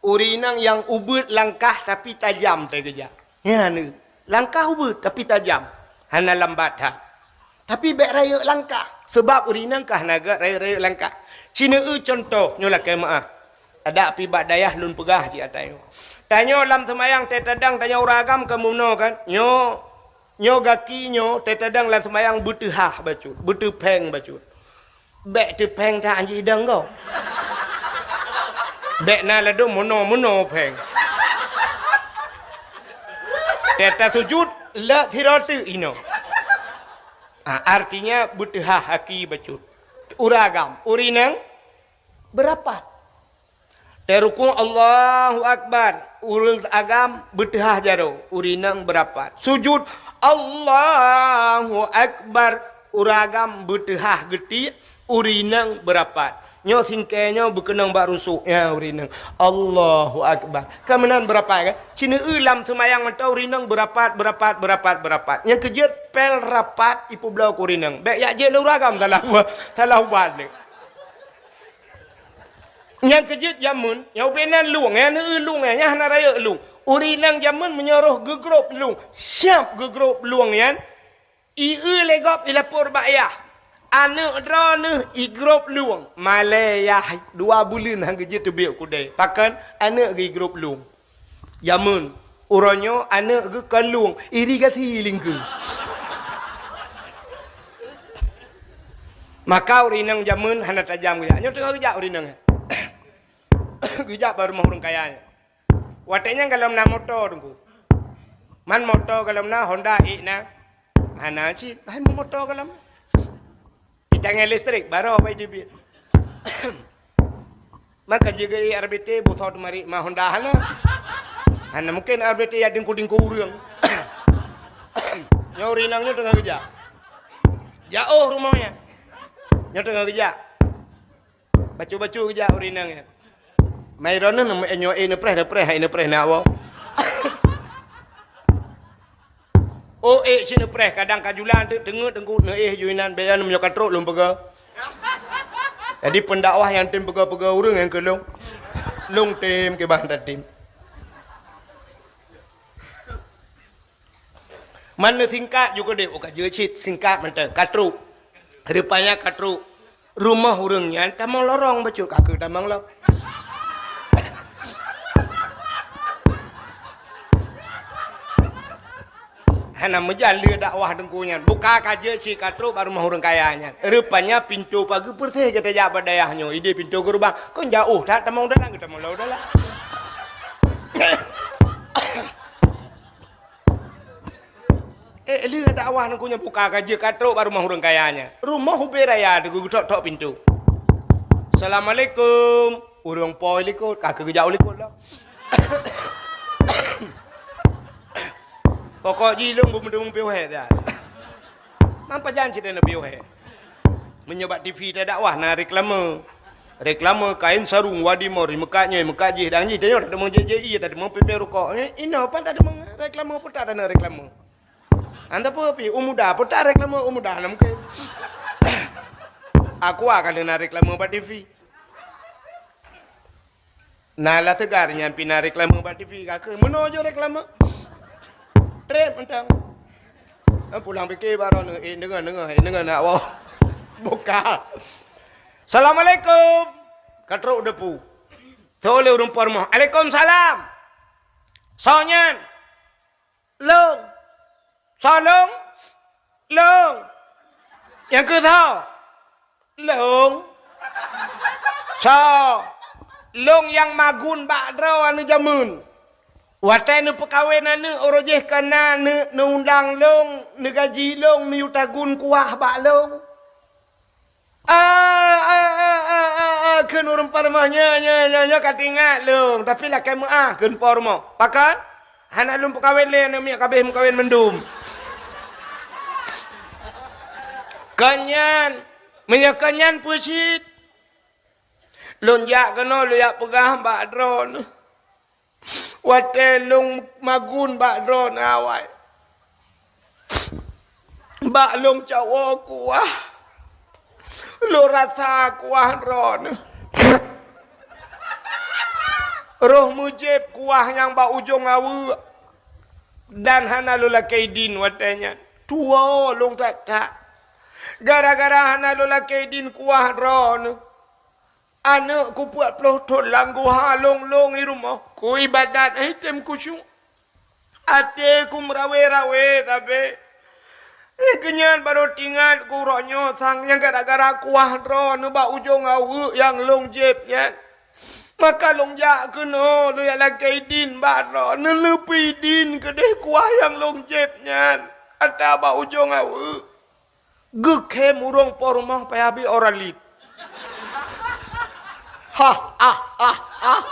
ureuëng inong nyang ubeuet langkah tapi tajam that geujak. Nyan, langkah ubeuet tapi tajam. Hana lambat that. Tapi bék rayeuk langkah, sabab ureuëng inong ka hana gét rayeuk-rayeuk langkah. Ci neu-eu cuntoh nyoe lakée meuáh. Adak pih bak dayah lôn peugah cit ata nyoe. Tanyoe lam seumayang teuh tadong tanyoe ureuëng agam ka meunoe kan. Nyoe, nyoe gaki nyoe teuh tadong lam seumayang beuteuhah bacut, beuteupheng bacut. Bék teupheng that anjih idong gob. Bék na ladôm meunoe-meunoe pheng. Teuh tasujut lak sidroe teuk inoe. Ah, artinya beuteuhah aki bacut. Ureuëng agam, ureuëng inong beurapat. Teuh rukuk Allahu Akbar, ureuëng agam beuteuhah jaroe, ureuëng inong beurapat. Sujut Allahu Akbar, ureuëng agam beuteuhah geutiek, ureuëng inong beurapat. Nyoe singkée nyoe beukeunong bak rusuk, ya ureuëng inong. Allahu Akbar. Ka meunan beurapat kan? Ci neu-eu lam seumayang mantong ureuëng inong beurapat, beurapat, beurapat, beurapat. Nyang keujeuet pél rapat ipeubloe keu ureuëng inong. Bék jak jeuet lé ureuëng agam salah ubat, salah ubat lé. Nyang keujeuet jameun, nyang ubé nan lueng, nyang neu-eu lueng, nyang hana rayeuk lueng. Ureuëng inong jameun meunyoe roh geugrob lueng, siab geugrob lueng nyan, i eu lé gob ilapor bak yah. Aneuk droeneuh igrob lueng, malée yah dua buleuen han geujeuet teubiet kudée. Pakon? Aneuk geuh igrob lueng. Jameun, uroe nyoe aneuk geuh kon lueng, irigasi lingkeu. Maka ureuëng inong jameun hana tajam geujak. Nyoe teungoh geujak ureuëng inong nyan. Geujak bak rumoh ureuëng kaya nyan. Watée nyan golom na moto teungku. Man moto golom na, Honda ék na. Hana cit, hai moto golom. Itanggai listrik, barô bai teubiet. Maka jeuet R B T, beusoe teumarit ma Honda hana. Hana mungken R B T ya dingku-dingku ureuëng. Nyoe ureuëng inong nyoe teungoh geujak. Jaoh rumoh nyan. Nyoe teungoh geujak. Bacut-bacut geujak ureuëng inong nyan. Mai droeneuh nyoe ék neupreh, neupreh, hai neupreh nak woe. Oh, ék cit neupreh, kadang ka julan teuk teungeut teungku neuéh ju inan, bék nyan meunyoe ka trok lôn peugah. Jadi pendakwah nyang tem peugah-peugah ureuëng nyang keu lôn. Lôn tem keubah tatem. Man neusingkat ju keudeh, oh ka jeuet cit, singkat mantong, ka trok. Rupanya ka trok. Rumoh ureuëng nyan tamong lorong bacut, ka keuh tamong lom. Hana meujan lé dakwah teungku nyan. Buka ka jeuet cit ka trok bak rumoh ureuëng kaya nyan. Rupanya pintoe pageue peureséh geuh tajak bak dayah nyoe. Ideh pintoe geurubah. Kon jaoh that tamong dalam, geutamong lom dalam. Eh, lheueh dakwah nangku nyan buka ka jeuet ka trok bak rumoh ureueng kaya nyan. Rumoh ubé raya teuk geutok-tok pintoe. "Assalamualaikum." Ureueng po likot, ka keuh geujak u likot lom. Pokok jih lôn beumeudeueng piôh hé dah. Mang pajan cit na piôh hé. Meunyoe bak T V tadakwah na reklame. Reklame kain sarung wadi mori meukat nyoe meukat jih dang jih tanyoe tadeungoe J J I tadeungoe P P rukok. Eh, inoe pan tadeungoe reklame puta tadeungoe reklame. Anta peue pi umuda puta reklame umuda na mungken. Aku akan na reklame bak T V. Na lah teuga nyan pih na reklame bak T V ka keuh. Meunoe jeuet reklame. Trép mantong. Eh, pulang pike baroe neu, eh, deungoe, deungoe, eh, deungoe nak woe. Buka. "Assalamualaikum." Ka trok depu. Tho lé ureueng po rumoh. "Alaikumsalam." "Soe nyan?" "Lôn." "Soe lôn?" "Lôn." "Nyang keuh soe?" "Lôn." "Soe?" "Lôn nyang magun bak droe aneuk jameun. Watée neupeukawen aneuk uroe jéh ka na neu-, neuundang lôn, neugaji lôn, neuyue tagun kuah bak lôn." "Ah, ah, ah, ah, ah, ah," kheun ureueng po rumoh, "Nyoe, nyoe, nyoe, nyoe ka teuingat lôn, tapi lakée meuáh," kheun po rumoh. "Pakon?" "Hana lôn peukawen lé aneuk miet, ka abéh meukawen mandum." "Kon nyan, meunyoe kon nyan peue cit?" "Lôn jak keunoe, lôn jak peugah bak droeneuh." Watée lôn magun bak droeneuh awai, bak lôn cawoe kuah, lôn rasa kuah droeneuh. Roh meujieb kuah nyang bak ujong aweuek, dan hana lôn lakée idin watée nyan. Tuwoe lôn that-that, gara-gara hana lôn lakée idin kuah droeneuh. Aneuk kupeuet ploh thon lam guha lôn-lôn i rumoh, kuibadat, eh, tem kusyuk. Até ku meurawe-rawe sabe. Eh, keunyan barô teuingat ku uroe nyoe sang nyang gara-gara kuah droeneuh bak ujong aweuek nyang lôn jieb nyan. Maka lôn jak keunoe, lôn jak lakée idin bak droeneuh, neuleupie idin keudeh kuah nyang lôn jieb nyan atra bak ujong aweuek. Geukhém ureuëng po rumoh payah bri Oralit. Hah, ah, ah, ah.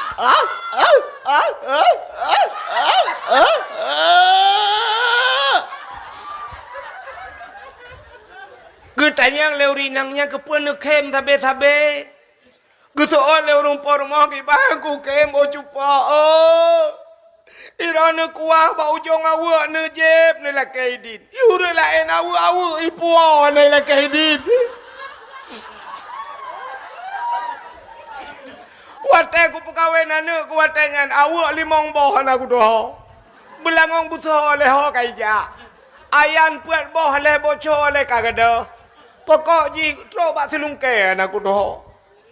Geutanyong lé ureuëng inong nyan keupeue neukhém sabe-sabe. Geuseuôt lé ureuëng po rumoh kiban kukém, oh cupa, oh. Droeneuh kuah bak ujong aweuek neujieb neulakée idin. Ureuëng laén aweuek-aweuek ipuwoe neulakée idin. Watée kupeukawen aneuk ku watée nyan aweuek limong boh hana kutuho. Beulangöng beusoe lé ho ka ijak. Ayan peuet boh lé boco lé ka gadôh. Pokok jih trok bak silungkée hana kutuho.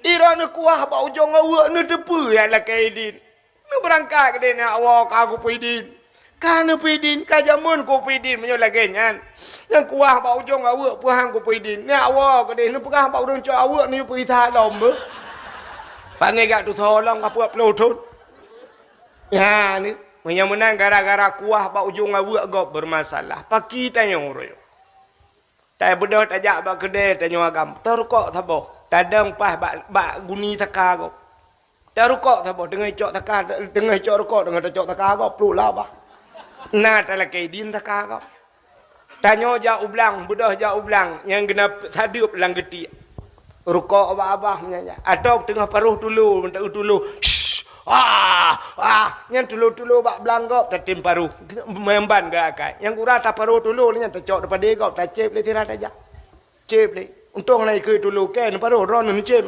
Droeneuh kuah bak ujong aweuek neuteupeue nyang lakée idin. Neubeurangkat keudeh neuwoe ka kupeue idin. Ka neupeue idin, ka jameun kupeue idin meunyoe lagée nyan. Nyang kuah bak ujong aweuek peuhang kupeue idin. Neuwoe keudeh neupeugah bak ureuëng cok aweuek neuyue peuriksa lom beuh. Pane gak tusoe lom ka peuet ploh thon. Nyan, meunyoe meunan gara-gara kuah bak ujong aweuek gob beureumasalah. Paki tanyoe uroe nyoe. Tabeudôh tajak bak keudée tanyoe agam, tarukok saboh, tadong paih bak, bak guni saka gob. Tarukok saboh, teungoh icok saka, teungoh icok rukok, teungoh tacok saka gob, pluek lam babah. Na talakée idin saka gob. Tanyoe jak u blang, beudôh jak u blang, nyang geuneuk sadeueb lam geutiek. Rukok bak babah meunyan jak. Atau teungoh paroh tulo, meunteu tulo. Shh! Ah! Ah! Nyan tulo-tulo bak blang gob tatem paroh. Meumban geuakai. Nyang gura taparoh tulo nyan tacok dipadé gob, tacép lé sira tajak. Cép lé. Untông na ikeue tulo kén paroh droeneuh cép.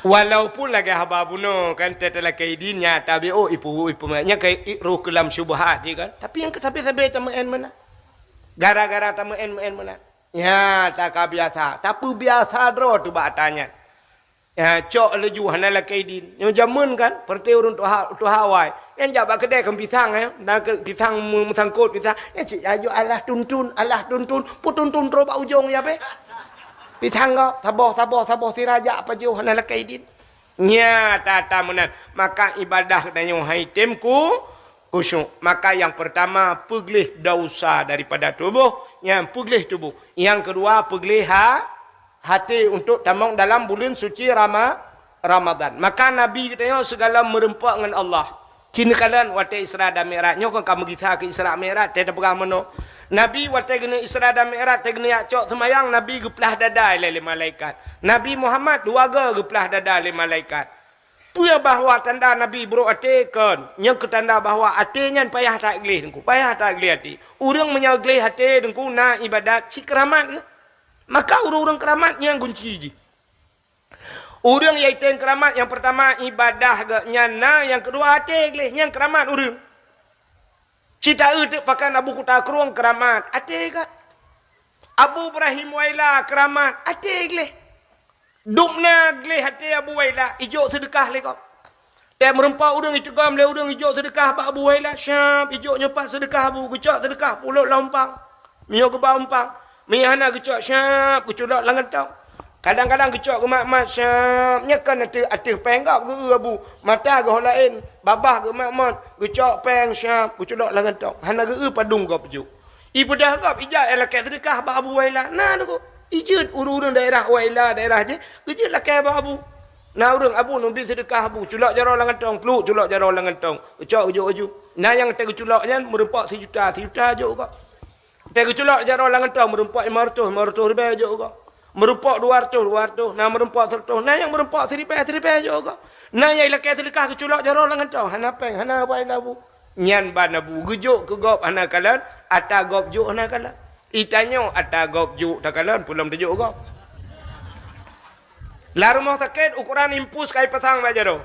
Walaupun lagée haba bunoe kan teutalakée idin nyan tabi oh ipu ipu nyan kai roh keulam syubhat jih kan. Tapi nyang keu sabe-sabe tameu'en meunan. Gara-gara tameu'en-meu'en meunan. Nyan, takabiasa, tapeubiasa droe teuh bak ata nyan. Ya, cok laju hana lakée idin. Nyoe jameun kan, peureuté ureuëng tuha, tuha awai. Nyan jak bak keudée kan pisang, ya. Na keu pisang meu-, meusangkot pisang. Ya, cit laju alah tuntun, alah tuntun, peutuntun trok bak ujong ya beh. Pisang gob, saboh, saboh, saboh sira jak pajoh hana lakée idin. Nya, tata meunan. Maka ibadah tanyoe hai tem ku Khusyuk. Maka yang pertama, peugleh dosa daripada tuboh. Nyang peugleh tuboh. Yang kedua, peugleh ha-, hati untuk tamong dalam buleuen suci Rama-, Ramadan. Maka Nabi geutanyoe sigohlom meureumpok ngon Allah. Ci neukalon watée Isra dan Mi'raj. Nyoe kon ka meugisa keu Isra Mi'raj, teupeugah meunoe. Nabi watée geuneuk Isra dan Mi'raj, teuh geuneuk jak cok seumayang, Nabi geuplah dada lé, lé malaikat. Nabi Muhammad dua goe geuplah dada lé malaikat. Peue bahwa tanda Nabi brok até kon? Nyang keu tanda bahwa até nyan payah that gleh Teungku, payah that gleh até. Ureuëng meunyoe gleh até Teungku na ibadat cit keuramat geuh. Maka ureuëng-ureuëng keuramat nyan gunci jih. Ureuëng nyang item keuramat nyang peurtama ibadah geuh nyan na, nyang keudua até gleh, nyan keuramat ureuëng. Cit taeu teuk pakan Abu Kuta Krueng keuramat, até geuh. Abu Ibrahim Waila keuramat, até gleh. Dum na gleh até Abu Waila, ijok seudeukah lé gob. Teuh meureumpok ureuëng iteugom lé ureuëng ijok seudeukah bak Abu Waila, syab ijok nyoe pat seudeukah Abu, geucok seudeukah pulot lam umpang. Meunyoe geuba umpang, meunyoe hana geucok syab geuculok lam gantong. Kadang-kadang geucok geumat-mat syab, nyan kan ateueh, ateueh péng gob geu-eu Abu, mata geuh laén, babah geumat-mat, geucok péng syab geuculok lam gantong. Hana geu-eu padum gob jok. Ibeudôh gob ijak nyang lakée seudeukah bak Abu Waila. Na Teungku. Ijeuet ureuëng-ureuëng daerah Waila, daerah jih, geujeuet lakée bak Abu. Na ureuëng, "Abu, neubi seudeukah Abu." Culok jaroe lam gantong, pluk, culok jaroe lam gantong. Geucok geujok aju. Na nyang teuh geuculok nyan meureumpok sijuta, sijuta jok gob. Teuh geuculok jaroe lam gantong meureumpok limong reutôh, limong reutôh ribée jok gob. Meureumpok dua reutôh, dua reutôh, na meureumpok seureutôh, na nyang meureumpok siribée, siribée jok gob. Na nyang ilakée seudeukah geuculok jaroe lam gantong, hana péng, hana bai lam bu. Nyan ban Abu geujok keu gob hana kalon, ata gob jok hana kalon. Itanyoe ata gob jok takalon, peulom teujok gob. Lam rumoh sakét ukoran impus ka ipasang bak jaroe.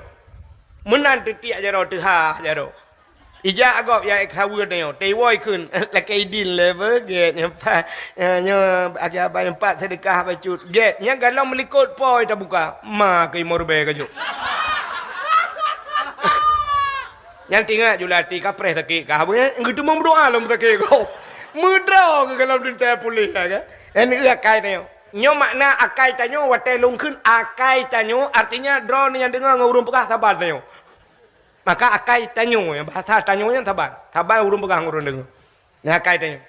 Meunan teutiek jaroe, teuhah jaroe. Ijak gob nyang ék saweue nyoe, teuwoe kheun, lakée idin lé beugét nyoe pat, nyoe akhé abai empat seudeukah bacut gét, nyang galom meulikot poi tabuka, ma keu limong ribée ka jok. Nyan teuingat ju lam até kapreh sakét ka, beugét, geuteumé meudoá lom sakét gob. Meudroe keu galom teuntée puléh ka. Nyan akai tanyoe. Nyoe makna akai tanyoe watée lôn kheun akai tanyoe, artinya droeneuh nyang deungoe ngon ureuëng peugah saban tanyoe. Maka akai tanyoe, bahasa tanyoe nyan saban. Saban ureuëng peugah ngon ureuëng deungoe. Nyan akai tanyoe.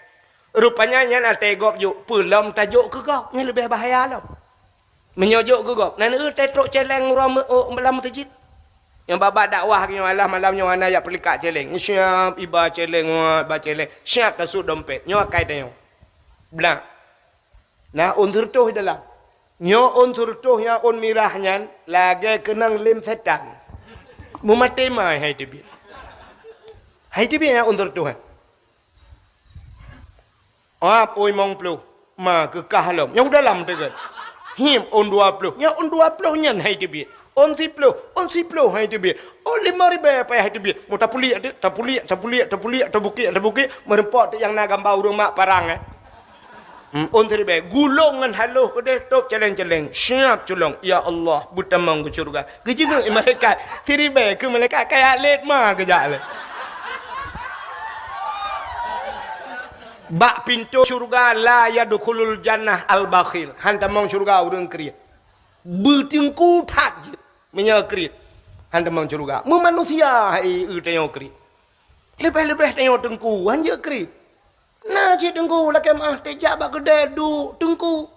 Rupanya nyan até gob jok, peulom tajok keu gob, nyan leubeh bahaya lom. Meunyoe jok keu gob, na neueu tatrok céléng uroe meu-, oh, lam meuseujid. Nyang babah dakwah nyoe alah malam nyoe hana jak peulikat céléng. Siap iba céléng, wah, iba céléng. Siap tasut dompet. Nyoe akai tanyoe. Blah. Na ôn seureutôh dalam. Nyoe ôn seureutôh nyang ôn mirah nyan lagée keunong lém setan. Meumaté mai hai teubiet. Hai teubiet nyang ôn seureutôh nyan. Ap ôn limong ploh. Ma keukah lom. Nyang dalam teugon. Him ôn dua ploh. Nyang ôn dua ploh nyan hai teubiet. Ôn siploh, ôn siploh hai teubiet. Ôn limong ribée payah hai teubiet. Meuh tapuliek teuk, tapuliek, tapuliek, tapuliek, tabukek, tabukek. Meureumpok teuk nyang na gamba ureuëng mak parang, eh. Hmm, ôn siribée, gulong ngon haloh keudeh tôb céléng-céléng. Siap culong, ya Allah, beutamong keu syeuruga. Geujingeuk malaikat, siribée keu malaikat kaya lét ma geujak lé. Bak pintoe syeuruga la yadkhulul jannah al-bakhil. Han tamong syeuruga ureuëng kriet. Beuteungku that jeuet. Meunyoe kriet, han tamong syeuruga. Meumanusia hai eu tanyoe kriet. Leubeh-leubeh tanyoe teungku, han jeuet kriet. Na cit teungku lakée meuáh teuh jak bak keudée duek teungku.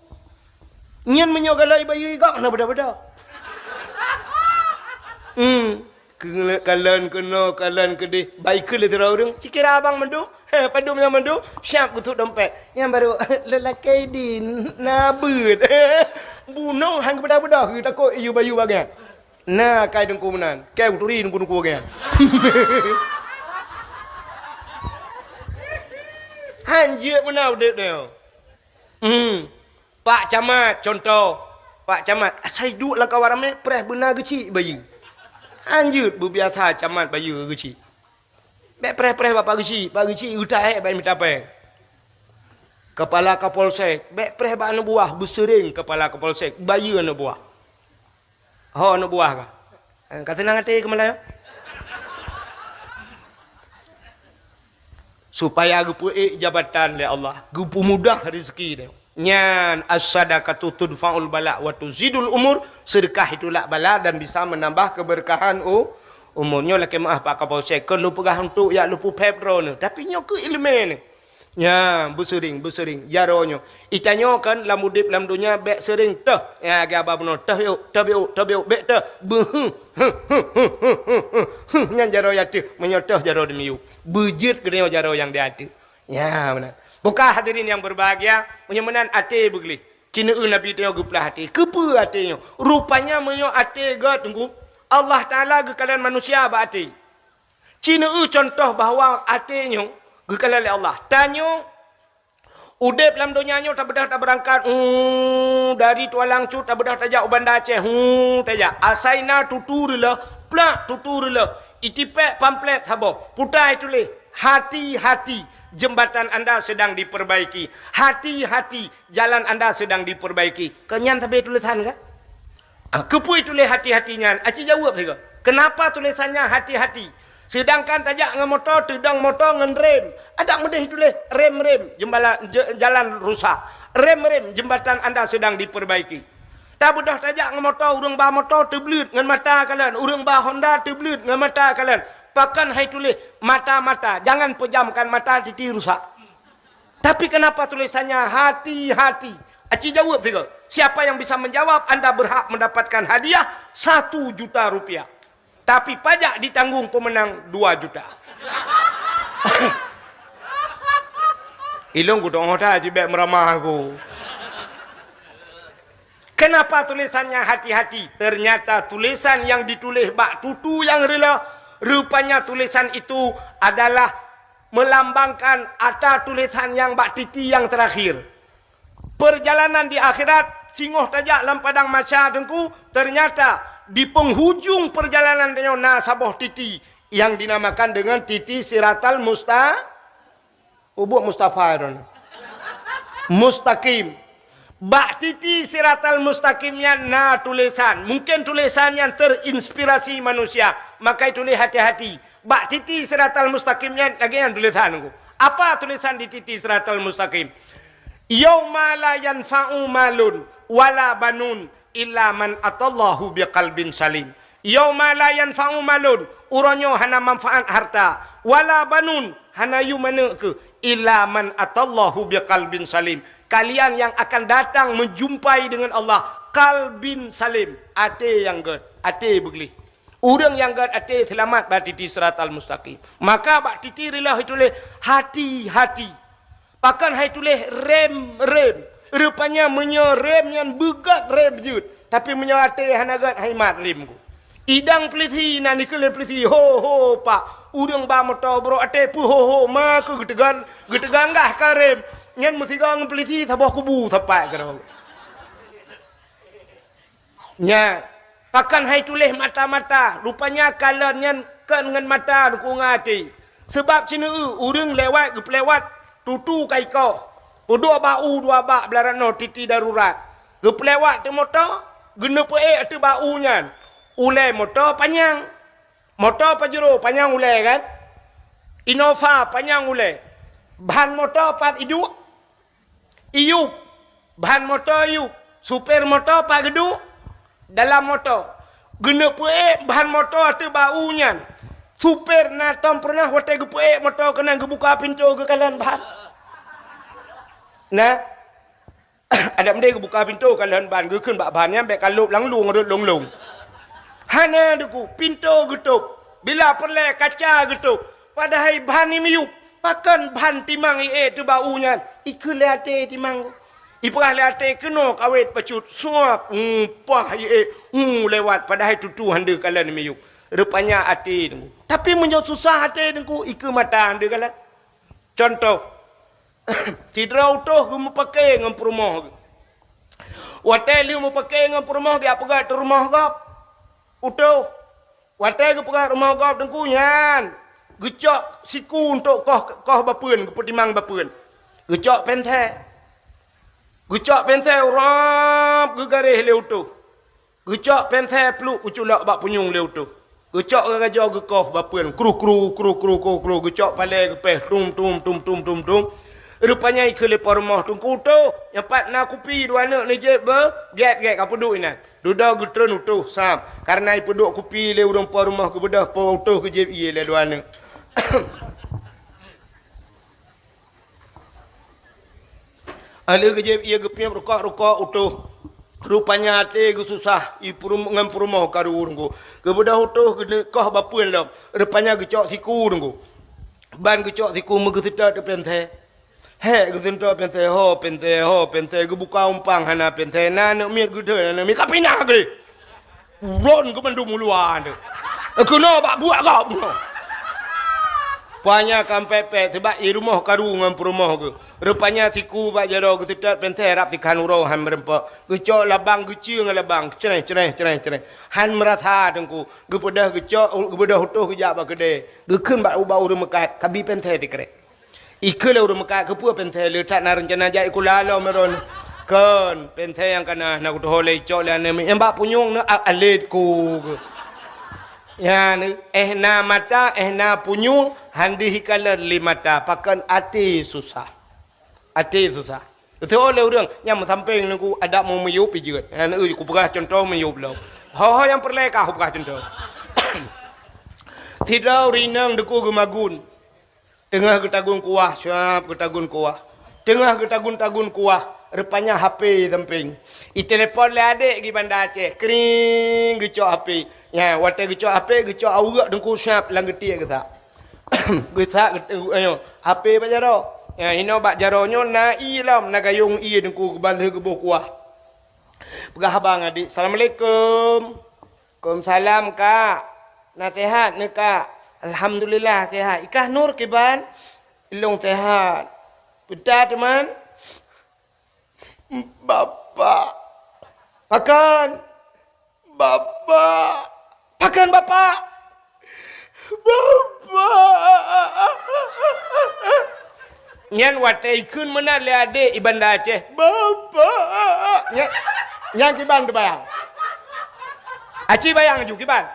Nyan meunyoe galai bayeue gob hana beda-beda. Hmm. Keu-, kalon keunoe, kalon keudeh, bai kheun lé sidroe ureuëng, "Cikira abang mandum, he, padum nyang mandum, siap geutot dompet." Nyan barô, "Lelaki di na beuet." Bunoe han geubeudôh-beudôh, geutakot iyue bayeue bagian. Na kai teungku meunan, kai uturi teungku-teungku geuh. Han jeuet meunan udeb nyoe. Hmm. Pak Camat, contoh. Pak Camat, asai duek lam kawan ramé, preh beuna geuchik bayeue. Han jeuet beubiasa camat bayeue geuchik. Bék preh-preh bak Pak Geuchik, Pak Geuchik geutak hék bak mita péng. Kepala Kapolsek, bék preh bak aneuk buah, beuseuréng Kepala Kapolsek, bayeue aneuk buah. Ho aneuk buah ka. Eh, ka seunang até keumalai. Supaya geupeuék jabatan lé Allah, geupeumudah rezeki dia. Nyan, "As-sadaqatu tudfa'ul bala wa tuzidul umur." Sedekah itu lak bala dan bisa menambah keberkahan u-, Umu nyoe lakée meuáh Pak Kapolsek, kon lôn peugah untuk jak lôn peuphép droeneuh, tapi nyoe keuh iéleumé nyoe. Nya, beuseuring, beuseuring jaroe nyoe. Itanyoe kan lam udeb lam donya bék seuring teuh. Nya, geuba bunoe teuh biôk, teuh biôk, teuh biôk, bék teuh. Beuheuh, huh, huh, huh, huh, huh, huh. Nyan jaroe ateuh, meunyoe teuh jaroe dimiyueb. Beujeuet geutanyoe jaroe nyang di ateuh. Nya, meunan. Buka hadirin yang berbahagia, meunyoe meunan até beugleh. Ci neueu Nabi tanyoe geuplah até. Keupeue até nyoe? Rupanya meunyoe até gét, Teungku, Allah Taala geukalon manusia bak até. Ci neueu contoh bahwa até nyoe geukalon lé Allah. Tanyoe udeb lam donya nyoe tabeudôh tabeurangkat, uh, dari Tualang Cut tabeudôh tajak u Banda Aceh, uh, tajak. Asai na tutu reuloh, plak tutu reuloh. Itipék pamflet saboh, putai tuléh, "Hati-hati, jembatan Anda sedang diperbaiki. Hati-hati, jalan Anda sedang diperbaiki." Keu nyan sabe tulésan ka? Ah, keupeue tuléh hati-hati nyan? Aci jaweueb sigoe. Keunapa tulésan nyan hati-hati? Seudangkan tajak ngon moto, teudong moto ngon rem. Adak meudeh tuléh rem-rem, jembala-, je-, jalan rusak. Rem-rem, jembatan Anda sedang diperbaiki. Tabeudôh tajak ngon moto, ureuëng ba moto teubleuet ngon mata kalon, ureuëng ba Honda teubleuet ngon mata kalon. Pakon hai tuléh mata-mata, jangan pejamkan mata, titi rusak. Tapi kenapa tulisannya hati-hati? Aci jaweueb sigoe. Siapa yang bisa menjawab, anda berhak mendapatkan hadiah satu juta rupiah. Tapi pajak ditanggung pemenang dua juta. Ilong ku dong hoda jibek meramah aku. Kenapa tulisannya hati-hati? Ternyata tulisan yang ditulis bak tutu yang rela, rupanya tulisan itu adalah melambangkan ata tulisan yang bak titi yang terakhir. Perjalanan di akhirat, singoh tajak lam padang mahsyar Teungku, ternyata di penghujung perjalanan tanyoe na saboh titi yang dinamakan dengan titi Siratal Musta-, Ubuk Mustafa droen. Mustaqim. Bak titi Siratal Mustaqim nyan na tulisan. Mungkin tulisan nyan terinspirasi manusia. Maka tulis hati-hati. Bak titi Siratal Mustaqim nyan lagée nyan tulisan Teungku. Apa tulisan di titi Siratal Mustaqim? "Yauma la yanfa'u malun wala banun illa man atallahu biqalbin salim." "Yauma la yanfa'u malun," uroe nyoe hana manfaat harta, "wala banun," hana yum aneuëk keuh, "illa man atallahu biqalbin salim." Kalian yang akan datang menjumpai dengan Allah, qalbin salim, até nyang gét, até beugleh. Ureuëng nyang gét até seulamat bak titi Siratal Mustaqim. Maka bak titi reuloh ituléh hati-hati. Pakon hai tuléh rem-rem. Rupanya meunyoe rem nyan beugét rem jeuet, tapi meunyoe até hana gét hai mat rem ku. Idang peulisi nan dikeue lé peulisi, "Ho, ho, Pak, ureuëng ba moto brok até peuho-ho ma keu geuteugan, geuteuganggah ka rem." Nyan meusigoe ngon peulisi saboh kubu sapat keudroe. Nya, pakon hai tuléh mata-mata, rupanya kalon nyan kon ngon mata dukung até. Seubab ci neueu ureuëng lewat geupeulewat tutu ka ikoh, peuduek bak u dua bak blah ranoe titi darurat. Geupeulewat teuk moto, geuneuk peuék ateueh bak u nyan. Ulée moto panyang, moto Pajero panyang ulée kan? Innova panyang ulée. Ban moto pat iduek? Iyup, ban moto iyup, supir moto pat geuduek dalam moto. Geuneuk peuék ban moto ateueh bak u nyan. Supir na tom peureunah watée geupeuék moto keunan geubuka pintoe geukalon ban. Nah, adak meudeh geubuka pintoe kalon ban, geukheun bak ban nyan bék ka lôb lam lueng rot lông-lông. Hana Teungku, pintoe geutôb. Bila peureulée kaca geutôb. Padahai ban ni miyueb. Pakon ban timang ié teuh bak u nyan? Ikheun lé até timang. Ipeugah lé até keunoe kawét bacut, suap, upah ié, u lewat, padahai tutu han deuh kalon miyueb. Rupanya até Teungku. Tapi meunyoe susah até Teungku, ikheun mata han deuh kalon. Contoh, sidroe utôh geumeupake ngon peurumoh geuh. Watée lheueh meupake ngon peurumoh geuh, peugah teuh rumoh gob. Utôh. Watée geupeugah rumoh gob Teungku nyan, geucok siku untuk koh, koh bapeuen, geupeutimang bapeuen. Geucok pénsé. Geucok pénsé urob geugaréh lé utôh. Geucok pénsé pluek geuculok bak punyueng lé utôh. Geucok geugajoe geukoh bapeuen, kru, kru, kru, kru, kru, kru, geucok palée geupéh, tum, tum, tum, tum, tum, tum. Rupanya ikheun lé po rumoh Teungku utôh, nyan pat na kupi dua aneuk neujieb beu, gét, gét ka peuduek inan. Dudoe geutreun utoh sab, kareuna ipeuduek kupi lé ureuëng po rumoh geubeudôh po utoh geujieb ié lé dua aneuëk. Aleuh geujieb ié geupiep rukok-rukok utoh. Rupanya até geususah i purum-, ngon peurumoh karu ureuëng ku. Geubeudôh utoh geuneuk koh bapeuen lom. Rupanya geucok siku ureuëng ku. Ban geucok siku meugeuseutôt teuk pénsé. Hék geuseutôt pénsé ho, pénsé ho, pénsé geubuka umpang hana pénsé. Na aneuëk miet geuthon aneuëk miet ka pinah geuh. Uron keu mandum uluwa tu. Keunoe bak buet gob keunoe. Panya kampek-pek sebab i rumoh karu ngon peurumoh geuh. Rupanya siku bak jaroe geuseutôt pénsé rab sikhan uroe han meureumpok. Geucok labang geucue ngon labang. Creh, creh, creh, creh. Han meurasa teungku. Geupeudeh geucok, geubeudôh utoh geujak bak keudè. Geukheun bak ubak ureuëng meukat. Kabi pénsé sikrek. Ikeu lé ureuëng meukat keupeue pénsé le that na reuncana jak ikula lom meron. Kon, pénsé nyang kana na kutuho lé icok lé aneuëk miet. Nyang bak punyueng neu a-, alet ku. Nyan, éh na mata, éh na punyueng, han deuh ikalon lé mata, pakon até susah. Até susah. Teutoe lé ureuëng, nyang meusampéng neu ku adak meu miyueb ijeuet. Nyan, eu, kupeugah cuntoh miyueb lom. Ho-ho nyang peureulée ka kupeugah cuntoh. Sidroe ureuëng inong deuku geumagun. Teungoh geutagun kuah, syap geutagun kuah. Teungoh geutagun-tagun kuah, rupanya H P sampéng. Itelepon lé adék geuh Banda Aceh, kring geucok H P. Nyan, watée geucok H P, geucok aweuek teungku syap lam geutiek geusak. Geusak, geut-, ayo, H P bak jaroe. Nyan, inoe bak jaroe nyoe na ié lom, na gayong ié teungku geubalheueh geuboh kuah. Peugah abang adék, "Assalamualaikum." "Waalaikumsalam, Kak. Na sehat neu, Kak?" "Alhamdulillah, sehat." "Ikah Nur kiban?" "Ilong sehat." "Peue that, teuma?" "Bapak." "Pakon?" "Bapak." "Pakon bapak?" "Bapak." Nyan watée ikheun meunan lé adék i Banda Aceh, "Bapak." Nyan, nyan kiban teubayang. Aci bayang ju kiban.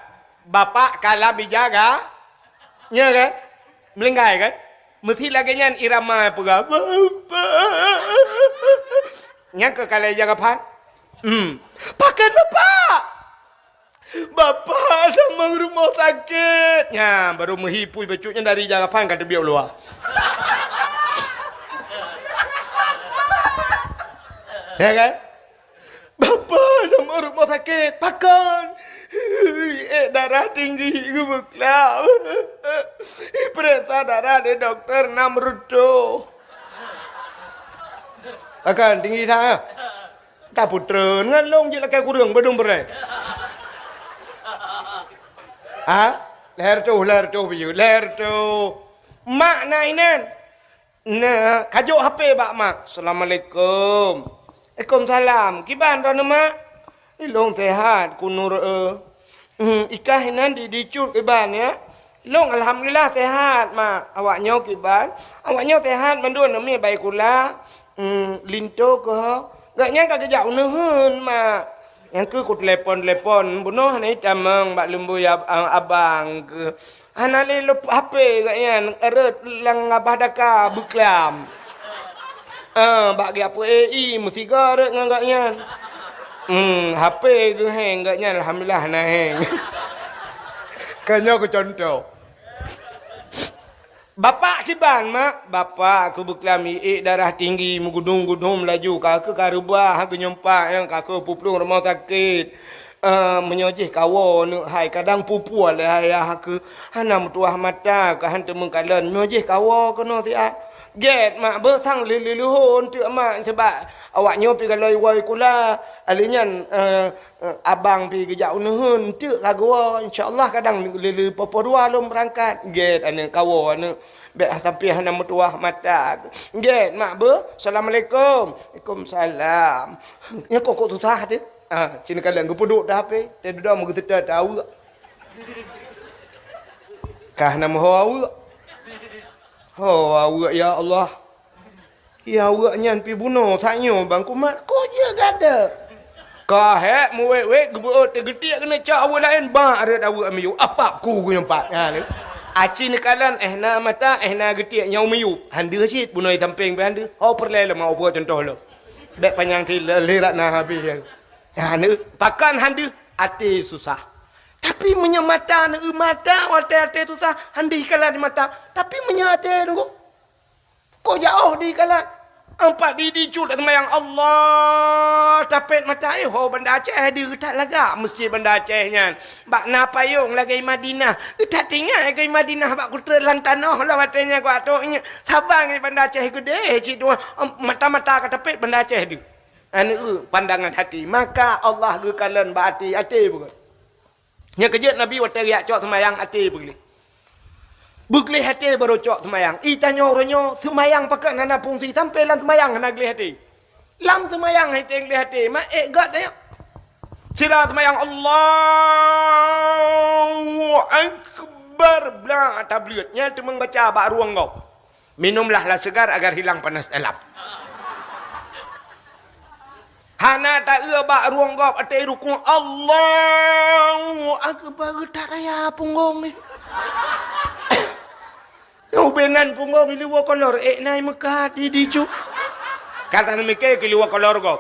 Bapak ka lam ija ga-, nya kan? Meulinggai kan? Meusi lagée nyan irama peugah, "Bapak." Nyan keu ka lam ija gaphan. Hmm. "Pakon bapak?" "Bapak sama rumoh sakét." Nyan, baru meuhi pui bacut nyan dari ija gaphan ka teubiet u luwa. Ya kan? "Bapak sama rumoh sakét." "Pakon?" "Ék darah tinggi geubeuklam. Ipeuriksa darah lé dokto nam reutôh." "Pakon tinggi that?" "Tapeutrön ngon lôn jeuet lakée kureueng beudong beurée." Ha? Lhée reutôh, lhée reutôh biyeu, lhée reutôh. Mak na inan. Na, kajok H P bak mak. "Assalamualaikum." "Waalaikumsalam. Kiban droeneuh, Mak?" "Ilong sehat, ku Nur, eh." "Hmm, ikah inan di, di cut kiban, ya?" "Ilong alhamdulillah sehat, Mak." "Awak nyoe kiban?" "Awak nyoe sehat mandum, neumi bai kula." Hmm, linto keuh. Gobnyan ka geujak u neuheun, Mak. Nyang keuh kutelepon-telepon, bunoe hana jitamong bak lumboi ab-, a-, abang keuh. Hana lé lop H P gobnyan, rhot lam babah daka beuklam. Ah, bak geujak peuék ie, meusigoe rhot ngon gobnyan. Hmm, H P geuheng gobnyan, alhamdulillah hana heng. Ka nyoe keu cuntoh. "Bapak kiban, Mak?" "Bapak keuh beuklam iék darah tinggi, meugudum-gudum laju, ka keuh ka reubah, ha keuh nyoe pat, nyang ka keuh peuplueng rumoh sakét. Eh, meunyoe jih kawoe neuk hai, kadang pupue lé ayah keuh, hana meutuwah mata, ka han teumeukalon, meunyoe jih kawoe keunoe siat." "Gét, Mak, beuh sang lé-lé leuhô eunteuk, Mak, sabab awak nyoe pih galoi woe kula, alèh nyan, eh, Eh, abang pih geujak u neuheun, eunteuk ka geuwoe, insya Allah kadang lé-lé poh-poh dua lôn beurangkat. Gét aneuk kawoe aneuk, bèk sampoe hana meutuwah mata. Gét mak beuh, assalamualaikum. Waalaikumsalam. Nyan kok, kok susah teuh. Ah, cit neukalon geupeuduek teuh H P, teuh dudoe meugeuseutôt teuh aweuek. Ka hana meuho aweuek. Ho aweuek, ya Allah. Ya, aweuek nyan pih bunoe, tanyoe bang kumat, kok jeuet gata. Ka hék meuwét-wét geubeuôt teugeutiek keuneuk cok aweuek laén, bak rhot aweuek miyueb, apap ku geunyoe pat. Ha, ni. Aci neukalon, eh na mata, eh na geutiek, nyoe miyueb. Han deuh cit, bunoe sampéng pih han deuh. Ho peureulèe lom, ho peuet cuntoh lom. Bèk panyang cit, le-, le rat na habéh. Nah, aneuk, pakon han deuh, até susah. Tapi meunyoe mata aneuk, mata watèe até susah, han deuh ikalon di mata. Tapi meunyoe até nunggu, kok jauh deuh ikalon. Ampat di, di cut lam seumayang, Allah, tapet mata, eh, ho Banda Aceh deuh, that lagak meuseujid Banda Aceh nyan. Bak na payong lagèe Madinah. That tinggai lagèe Madinah bak kutreuk lam tanoh lah watèe nyan, kuat tok nyan. Saban lagèe Banda Aceh geudeh cit dua, em, mata-mata ka tapet Banda Aceh deuh. Aneuk, pandangan hati. Maka Allah geukalon bak até, até beugöt. Nyang keujeuet Nabi watèe geujak cok seumayang até beugleh. Beugleh até barô cok seumayang. I tanyoe uroe nyoe seumayang pakon hana fungsi, sampoe lam seumayang hana gleh até. Lam seumayang han gleh até, ma ék göt tanyoe. Sira seumayang Allahu Akbar, blah tableuet. Nyan teuma baca bak rueng gob. Minumlah lah segar agar hilang panas dalam. Hana taeu bak rueng gob até rukuk, Allahu Akbar, geutak raya punggong ni. Ubé nan punggong di luwa kolor, ék nai meukat di, di cu. Ka tanyoe miké keu luwa kolor gob.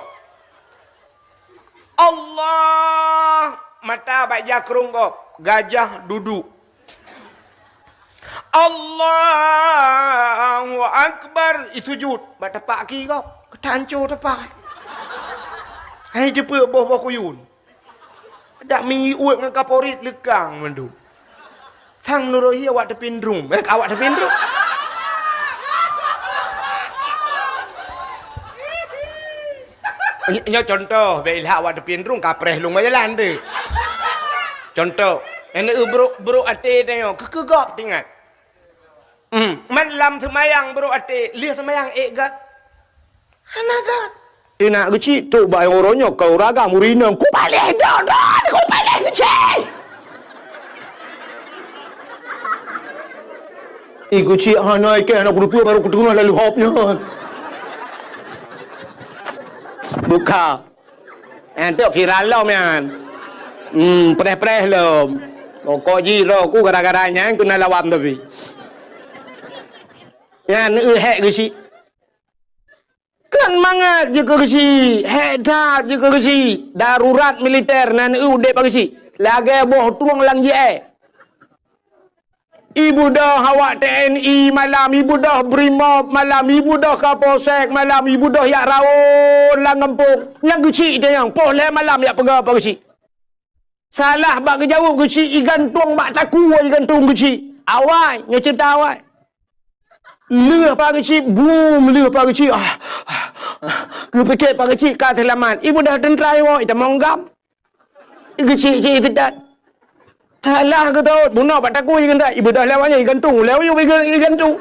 Allah, mata bak jak rueng gob, gajah dudu. Allahu Akbar, i sujud bak tapak aki gob, ka tahanco tapak. Hai jeupeue boh-boh kuyun. Dak mi uet ngon kaporit leukang mandum. Sang meunurot hi awak teupindrung. Eh, awak teupindrung. Ny-, nyoe contoh, bèk ilhak awak teupindrung, kapreh lôn bak jalan tu. Contoh, aneuk brok, brok até tanyoe, keu, keu gob teuingat. Hmm, man lam seumayang brok até, lheueh seumayang ék göt. Hana göt. Inak geuchik, tok bak uroe nyoe ka uragam, ureueng inong, kupaléh dodon, kupaléh geuchik. Ih, geuchik hana ikei, hana kuteupeu, baru kuteungoh lalu hop nyoe. Buka. Eh, tu viral lom nyan. Hmm, preh-preh lom. Pokok jih roh ku gara-gara nyan keuneuk lawan tapi. Nyan, eu, hék geuchik. Kan mangat jeuet keu geuchik, hék that jeuet keu geuchik. Darurat militer nan eu udeb bak geuchik. Lagèe boh trueng lam J I. Ibeudôh awak T N I malam, ibeudôh Brimob malam, ibeudôh Kapolsek malam, ibeudôh jak raon lam gampông. Nyang geuchik tanyong, poh lhèe malam jak peugah bak geuchik. Salah bak geujaweueb geuchik, igantung bak takue igantung geuchik. Awai, nyoe ceurita awai. Lheueh bak geuchik, bum, lheueh bak geuchik. Ah, ah, ah. Geupike bak geuchik ka seulamat. Ibeudôh teuntra iwoe, itamong gam. Geuchik cit iteutat. Salah geutot, bunoe bak takue igantung. Ibeudôh lewat nyoe igantung, lewat nyoe iga-, igantung.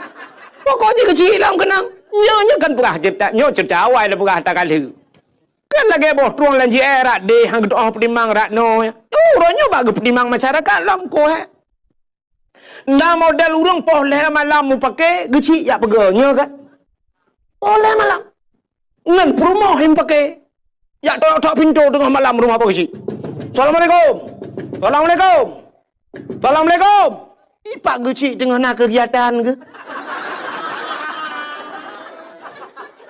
Pokok jih geuchik lam keunong. Nyoe, nyoe kan peugah ceurita, nyoe ceurita awai lôn peugah takalheuh. Kan lagèe boh trueng lam J I rot deh, han geutu'oh peutimang rot noe. Uroe nyoe bak geupeutimang masyarakat lom koh, eh. Na model ureueng poh lhèe malam mupake, geuchik jak peugah, nyoe kan? Poh lhèe malam. Ngon peurumoh mupake. Jak tok-tok pintoe teungoh malam rumoh bak geuchik. "Assalamualaikum. Assalamualaikum. Assalamualaikum." Ipak geuchik teungoh na keugiatan geuh.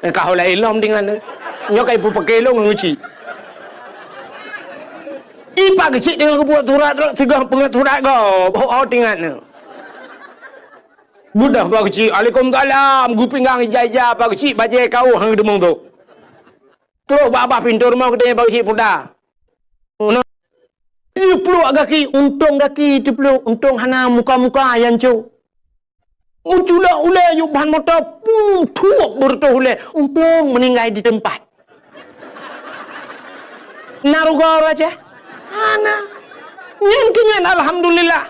Eh, ka ho laén lom tingan. Nyoe ka ipupake lôn ngon geuchik. Ipak geuchik teungoh geubuet surat, teungoh peugah surat gob, ho-ho tingan. Beudôh bak geuchik, "Waalaikumsalam," geupinggang ija-ija bak geuchik, bajèe kawöh han geuteumong tu. Trok bak babah pintoe rumoh geude bak geuchik puta. Teupluek gaki, untông gaki teupluek, untông hana muka-muka nyang cok. Meuculok ulèe yub ban moto, pum, thuok beureutoh ulèe, untông meuninggai di teumpat. Na rugoe ureueng Aceh? Hana. Nyan keuh nyan, alhamdulillah.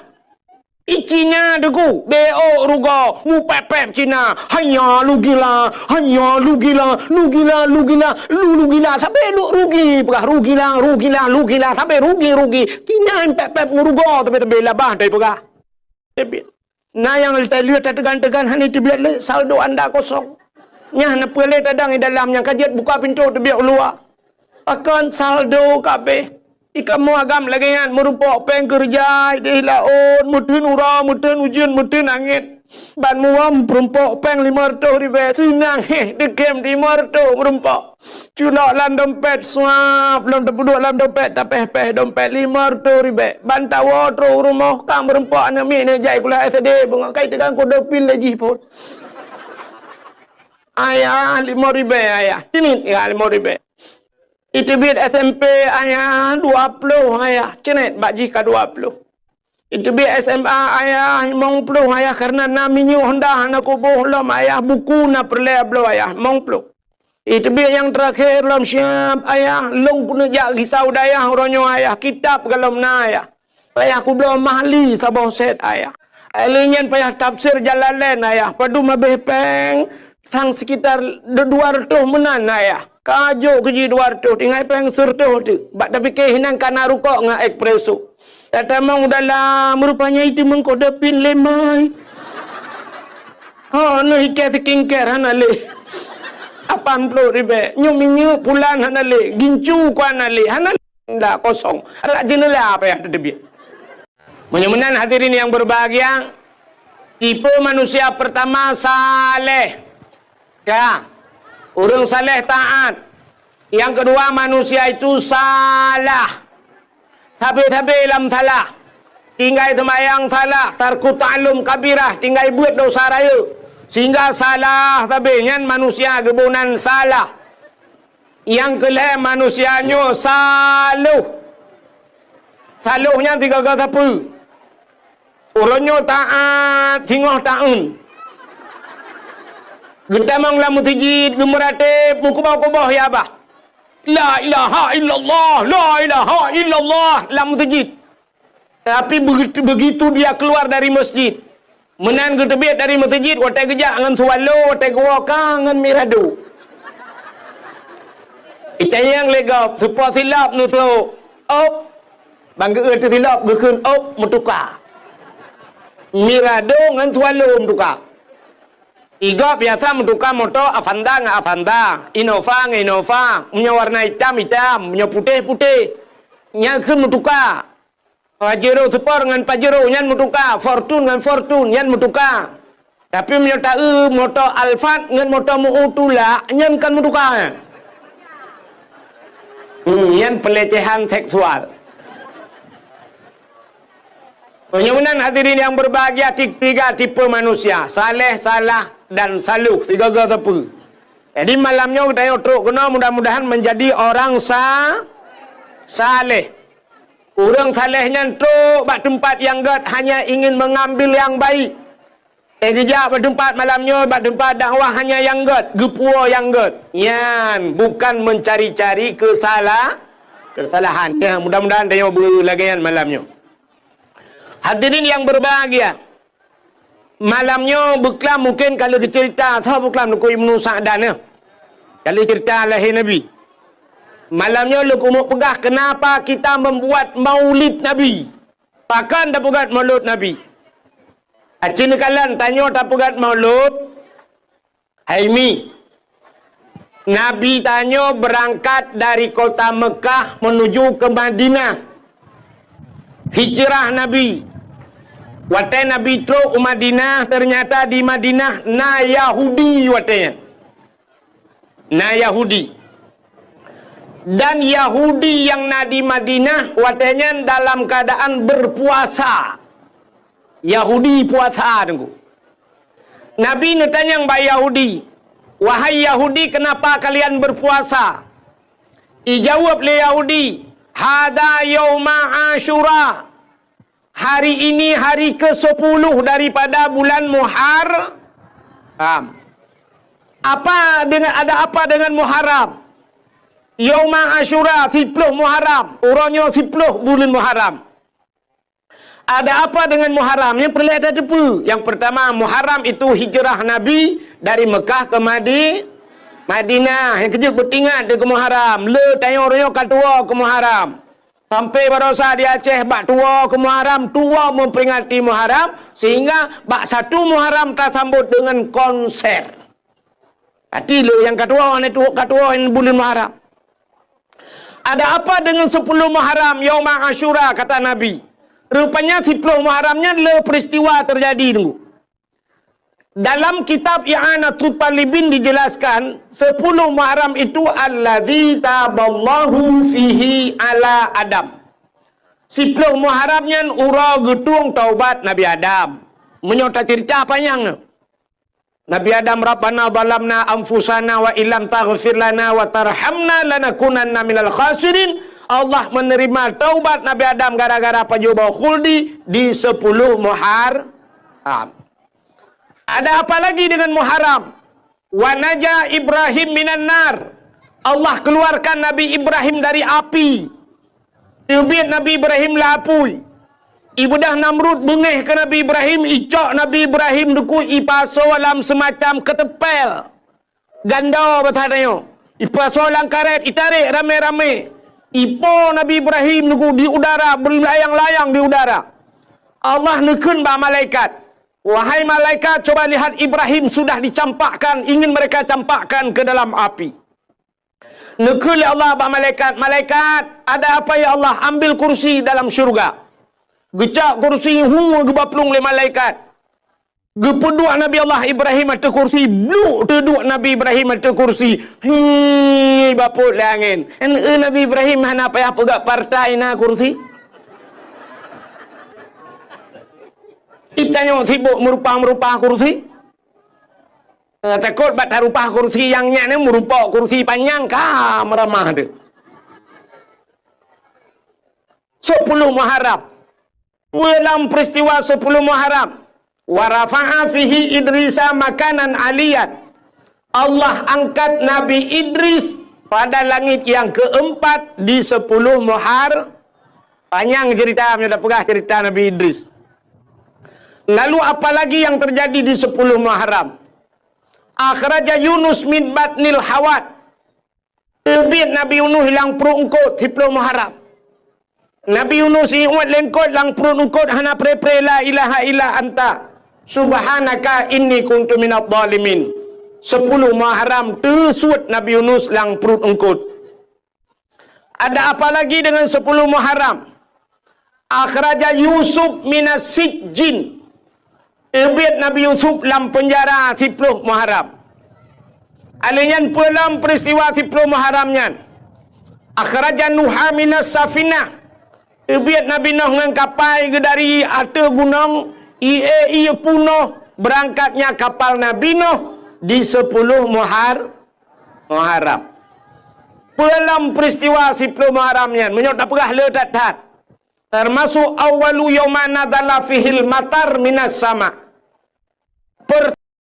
I Cina teuku, beu rugoe, mupép-pép Cina. Hanya lugila, hanya lugila, lugila, lugila, lu lugila. Sabé duek rugi, peugah rugila, rugila, lugila. Sabé rugi, rugi. Cina pép-pép meurugoe, sabé-sabé labah, tai peugah. Teubiet. Na nyang teubiet tateugan-teugan hana teubiet lé, saldo anda kosong. Nyan na peue lé tadong i dalam nyang ka jeuet buka pintoe teubiet u luwa. Pakon saldo ka abéh. I kamoe agam lagèe nyan, meurumpok péng keureuja i déh laôt, meuteun uroe, meuteun ujeuen, meuteun angén. Ban muwöm peurumpok péng limong reutôh ribèe, seunang héh, teukem limong reutôh meurumpok. Culok lam dompet, suap, lom teupeuduek lam dompet, tapéh-péh dompet limong reutôh ribèe. Ban tawoe trôh u rumoh, ka meureumpok aneuk miet nyan jai kuliah S D, beungoh kai teukangkot dopin lé jih phôn. "Ayah, limong ribèe, Ayah." "Cit nit, ya, limong ribèe." "Iteubiet S M P, Ayah, dua ploh, Ayah." Cit nit, bak jih ka dua ploh. "Iteubiet S M A, Ayah, limong ploh, Ayah, kareuna na minyeuk Honda hana kuboh lom, Ayah, buku na peureulèe bloe, Ayah, limong ploh." "Iteubiet nyang teurakhé lom siab, Ayah, lôn keuneuk jak gisa u dayah uroe nyoe, Ayah, kitab golom na, Ayah. Payah kubloe Mahalli saboh sét, Ayah. Lheuh nyan payah tafsir Jalalain, Ayah. Padum habéh péng, sang sekitar du-, dua reutôh meunan, Ayah. Ka jok keu jih dua reutôh, tinggai péng sireutôh teuk. Bak tapike hinan ka na rukok ngon espresso." Tatamong u dalam, rupanya itu meukodopin lé mai. Ho, nyoe ikèe skincare hana lé. Lapan ploh ribèe. Nyoe minyeuk pulan hana lé. Gincu ku hana lé. Hana lé. Ndak, kosong. Adak jeuneula payah teuteubiet. Meunyoe meunan, hadirin yang berbahagia, tipe manusia pertama saleh. Ya. Ureueng saleh taat. Yang kedua, manusia itu salah. Sabe-sabe lam salah. Tinggai seumayang salah, tarku ta'allum kabirah, tinggai beuet dosa rayeuk. Sehingga salah sabe nyan manusia geuboh nan salah. Nyang keu lhèe manusia nyoe saloh. Saloh nyan sigaga sapeue? Uroe nyoe taat, singoh taeun. Geutamong lam meuseujid, geumeuratéb, meukuboh-kuboh ya bah. La ilaha illallah, la ilaha illallah, lam meuseujid. Tapi begitu, begitu dia keluar dari masjid, meunan geuteubiet dari meuseujid, watèe geujak ngon swallow, watèe geuwoe ka ngon mirado. Itanyong lé gob, seupôt silop neuseuôt, ôp, ban geu-eu teusilop geukheun ôp, meutuka. Mirado ngon swallow meutuka. Igob biasa meutuka moto Avanza ngon Avanza, Innova ngon Innova, meunyoe warna itam, itam, meunyoe putéh, putéh. Nyan kheun meutuka. Pajero Sport ngon Pajero nyan meutuka, Fortuner ngon Fortuner nyan meutuka. Tapi meunyoe taeu moto Alphard ngon moto meu tulak, nyan kan meutuka. Hmm, nyan pelecehan seksual. Meunyoe meunan hadirin yang berbahagia, ti-, tiga tipe manusia, saleh, salah, dan saloh, sigaga sapeue. Jadi malam nyoe geutanyoe trok keunoe mudah-mudahan menjadi orang sa-, saleh. Ureueng saleh nyan trok bak teumpat nyang gèt hanya ingin mengambil yang baik. Eh, geujak bak teumpat malam nyoe, bak teumpat dakwah hanya nyang gèt, geupuwoe nyang gèt. Nyan bukan mencari-cari kesala-, kesalahan. Ya, mudah-mudahan tanyoe beulagèe nyan malam nyoe. Hadirin yang berbahagia, malam nyoe beuklam mungkin ka lheueh geuceurita, soe beuklam Teungku Ibnu Sa'dan, ya. Ka lheueh ceurita lahé Nabi. Malam nyoe lôn keuneuk peugah kenapa kita membuat maulid Nabi. Pakon tapeugèt maulud Nabi? Aci neukalon tanyoe tapeugèt maulud, hai mi. Nabi tanyoe beurangkat dari kota Mekah menuju ke Madinah. Hijrah Nabi. Watèe Nabi trok u Madinah, ternyata di Madinah na Yahudi watèe nyan. Na Yahudi. Dan Yahudi nyang na di Madinah watèe nyan dalam keadaan berpuasa. Yahudi puasa, Teungku. Nabi neutanyong bak Yahudi, "Wahai Yahudi, kenapa kalian berpuasa?" Ijaweueb lé Yahudi, "Hadza yauma Asyura." Hari ini hari kesepuluh daripada bulan Muharram. Apa dengan, ada apa dengan Muharram? Yauma Asyura, siploh Muharram. Uroe nyoe siploh buleuen Muharram. Ada apa dengan Muharram? Nyang peureulèe tateupeue. Yang pertama, Muharram itu hijrah Nabi dari Mekah ke Madi-, Madinah. Nyang keujeuet beutingat keu Muharram. Le tanyoe uroe nyoe ka tuwoe keu Muharram. Sampai barosa di Aceh bak tuwoe keu Muharram, tuwoe memperingati Muharram, sehingga bak satu Muharram tasambot dengan konser. Arti le nyang ka tuwoe, hana tuwoe, ka tuwoe buleuen Muharram. Ada apa dengan sepuluh Muharram, Yauma Asyura, kata Nabi. Rupanya siploh Muharram nyan le peristiwa terjadi, Teungku. Dalam kitab I'anatut Talibin dijelaskan, sepuluh Muharram itu alladzi taballahu fihi ala Adam. Siploh Muharram nyan uroe geutueng taubat Nabi Adam. Meunyoe taceurita panyang nyoe. Nabi Adam, "Rabbana zalamna anfusana wa illam taghfir lana wa tarhamna lanakunanna minal khasirin." Allah menerima taubat Nabi Adam gara-gara pajoh boh khuldi di sepuluh Muharram. Ada apa lagi dengan Muharram? "Wa naja Ibrahim minan nar." Allah keluarkan Nabi Ibrahim dari api. Teubiet Nabi Ibrahim lam apui. Ibeudôh Namrud beungéh keu Nabi Ibrahim, icok Nabi Ibrahim dikeue ipasoe lam seumacam keuteumpél. Gando basa tanyoe. Ipasoe lam karét, itarek ramé-ramé. Ipo Nabi Ibrahim dikeue di udara, beulayang-layang di udara. Allah neukheun bak malaikat, "Wahai malaikat, coba lihat Ibrahim sudah dicampakkan, ingin mereka campakkan ke dalam api." Neukheun lé Allah bak malaikat, "Malaikat, ada apa ya Allah? Ambil kursi dalam syurga." Geucok kursi, hu, geuba plueng lé malaikat. Geupeuduek Nabi Allah Ibrahim ateueh kursi, bluk teuduek Nabi Ibrahim ateueh kursi. Hi, bapot lé angén. Eunteuk Nabi Ibrahim hana payah peugah partai na kursi. Itanyoe sibok meurupa-meurupa kursi. Eh, takot bak tarupah kursi nyang nyan ni meurumpok kursi panyang ka meuramah tu. Sepuluh Muharram. Dalam peristiwa sepuluh Muharram, "Wa rafa'a fihi Idrisa makanan aliyan." Allah angkat Nabi Idris pada langit yang keempat di sepuluh Muhar-, panyang cerita, meunyoe tapeugah cerita Nabi Idris. Lalu apalagi yang terjadi di sepuluh Muharram? "Akhraja Yunus min batnil hawat." Teubiet Nabi Yunus lam pruet eungkot siploh Muharram. Nabi Yunus iuet lé eungkot lam pruet eungkot hana pre-pre la ilaha illa anta subhanaka inni kuntu minadh dhalimin. Sepuluh Muharram teusuet Nabi Yunus lam pruet eungkot. Ada apa lagi dengan sepuluh Muharram? "Akhraja Yusuf minas sijjin." Teubiet Nabi Yusuf lam peunjara siploh Muharram. Alèh nyan peue lom peristiwa siploh Muharram nyan? "Akhraja Nuha minas safinah." Teubiet Nabi Nuh ngon kapai geuh dari ateueh gunong, ie-ie punoh beurangkatnya kapal Nabi Nuh di sepuluh Muhar-, Muharram. Peue lom peristiwa siploh Muharram nyan? Meunyoe tapeugah le that-that. Termasuk awwalu yauma nazala fihil matar minas sama. Per-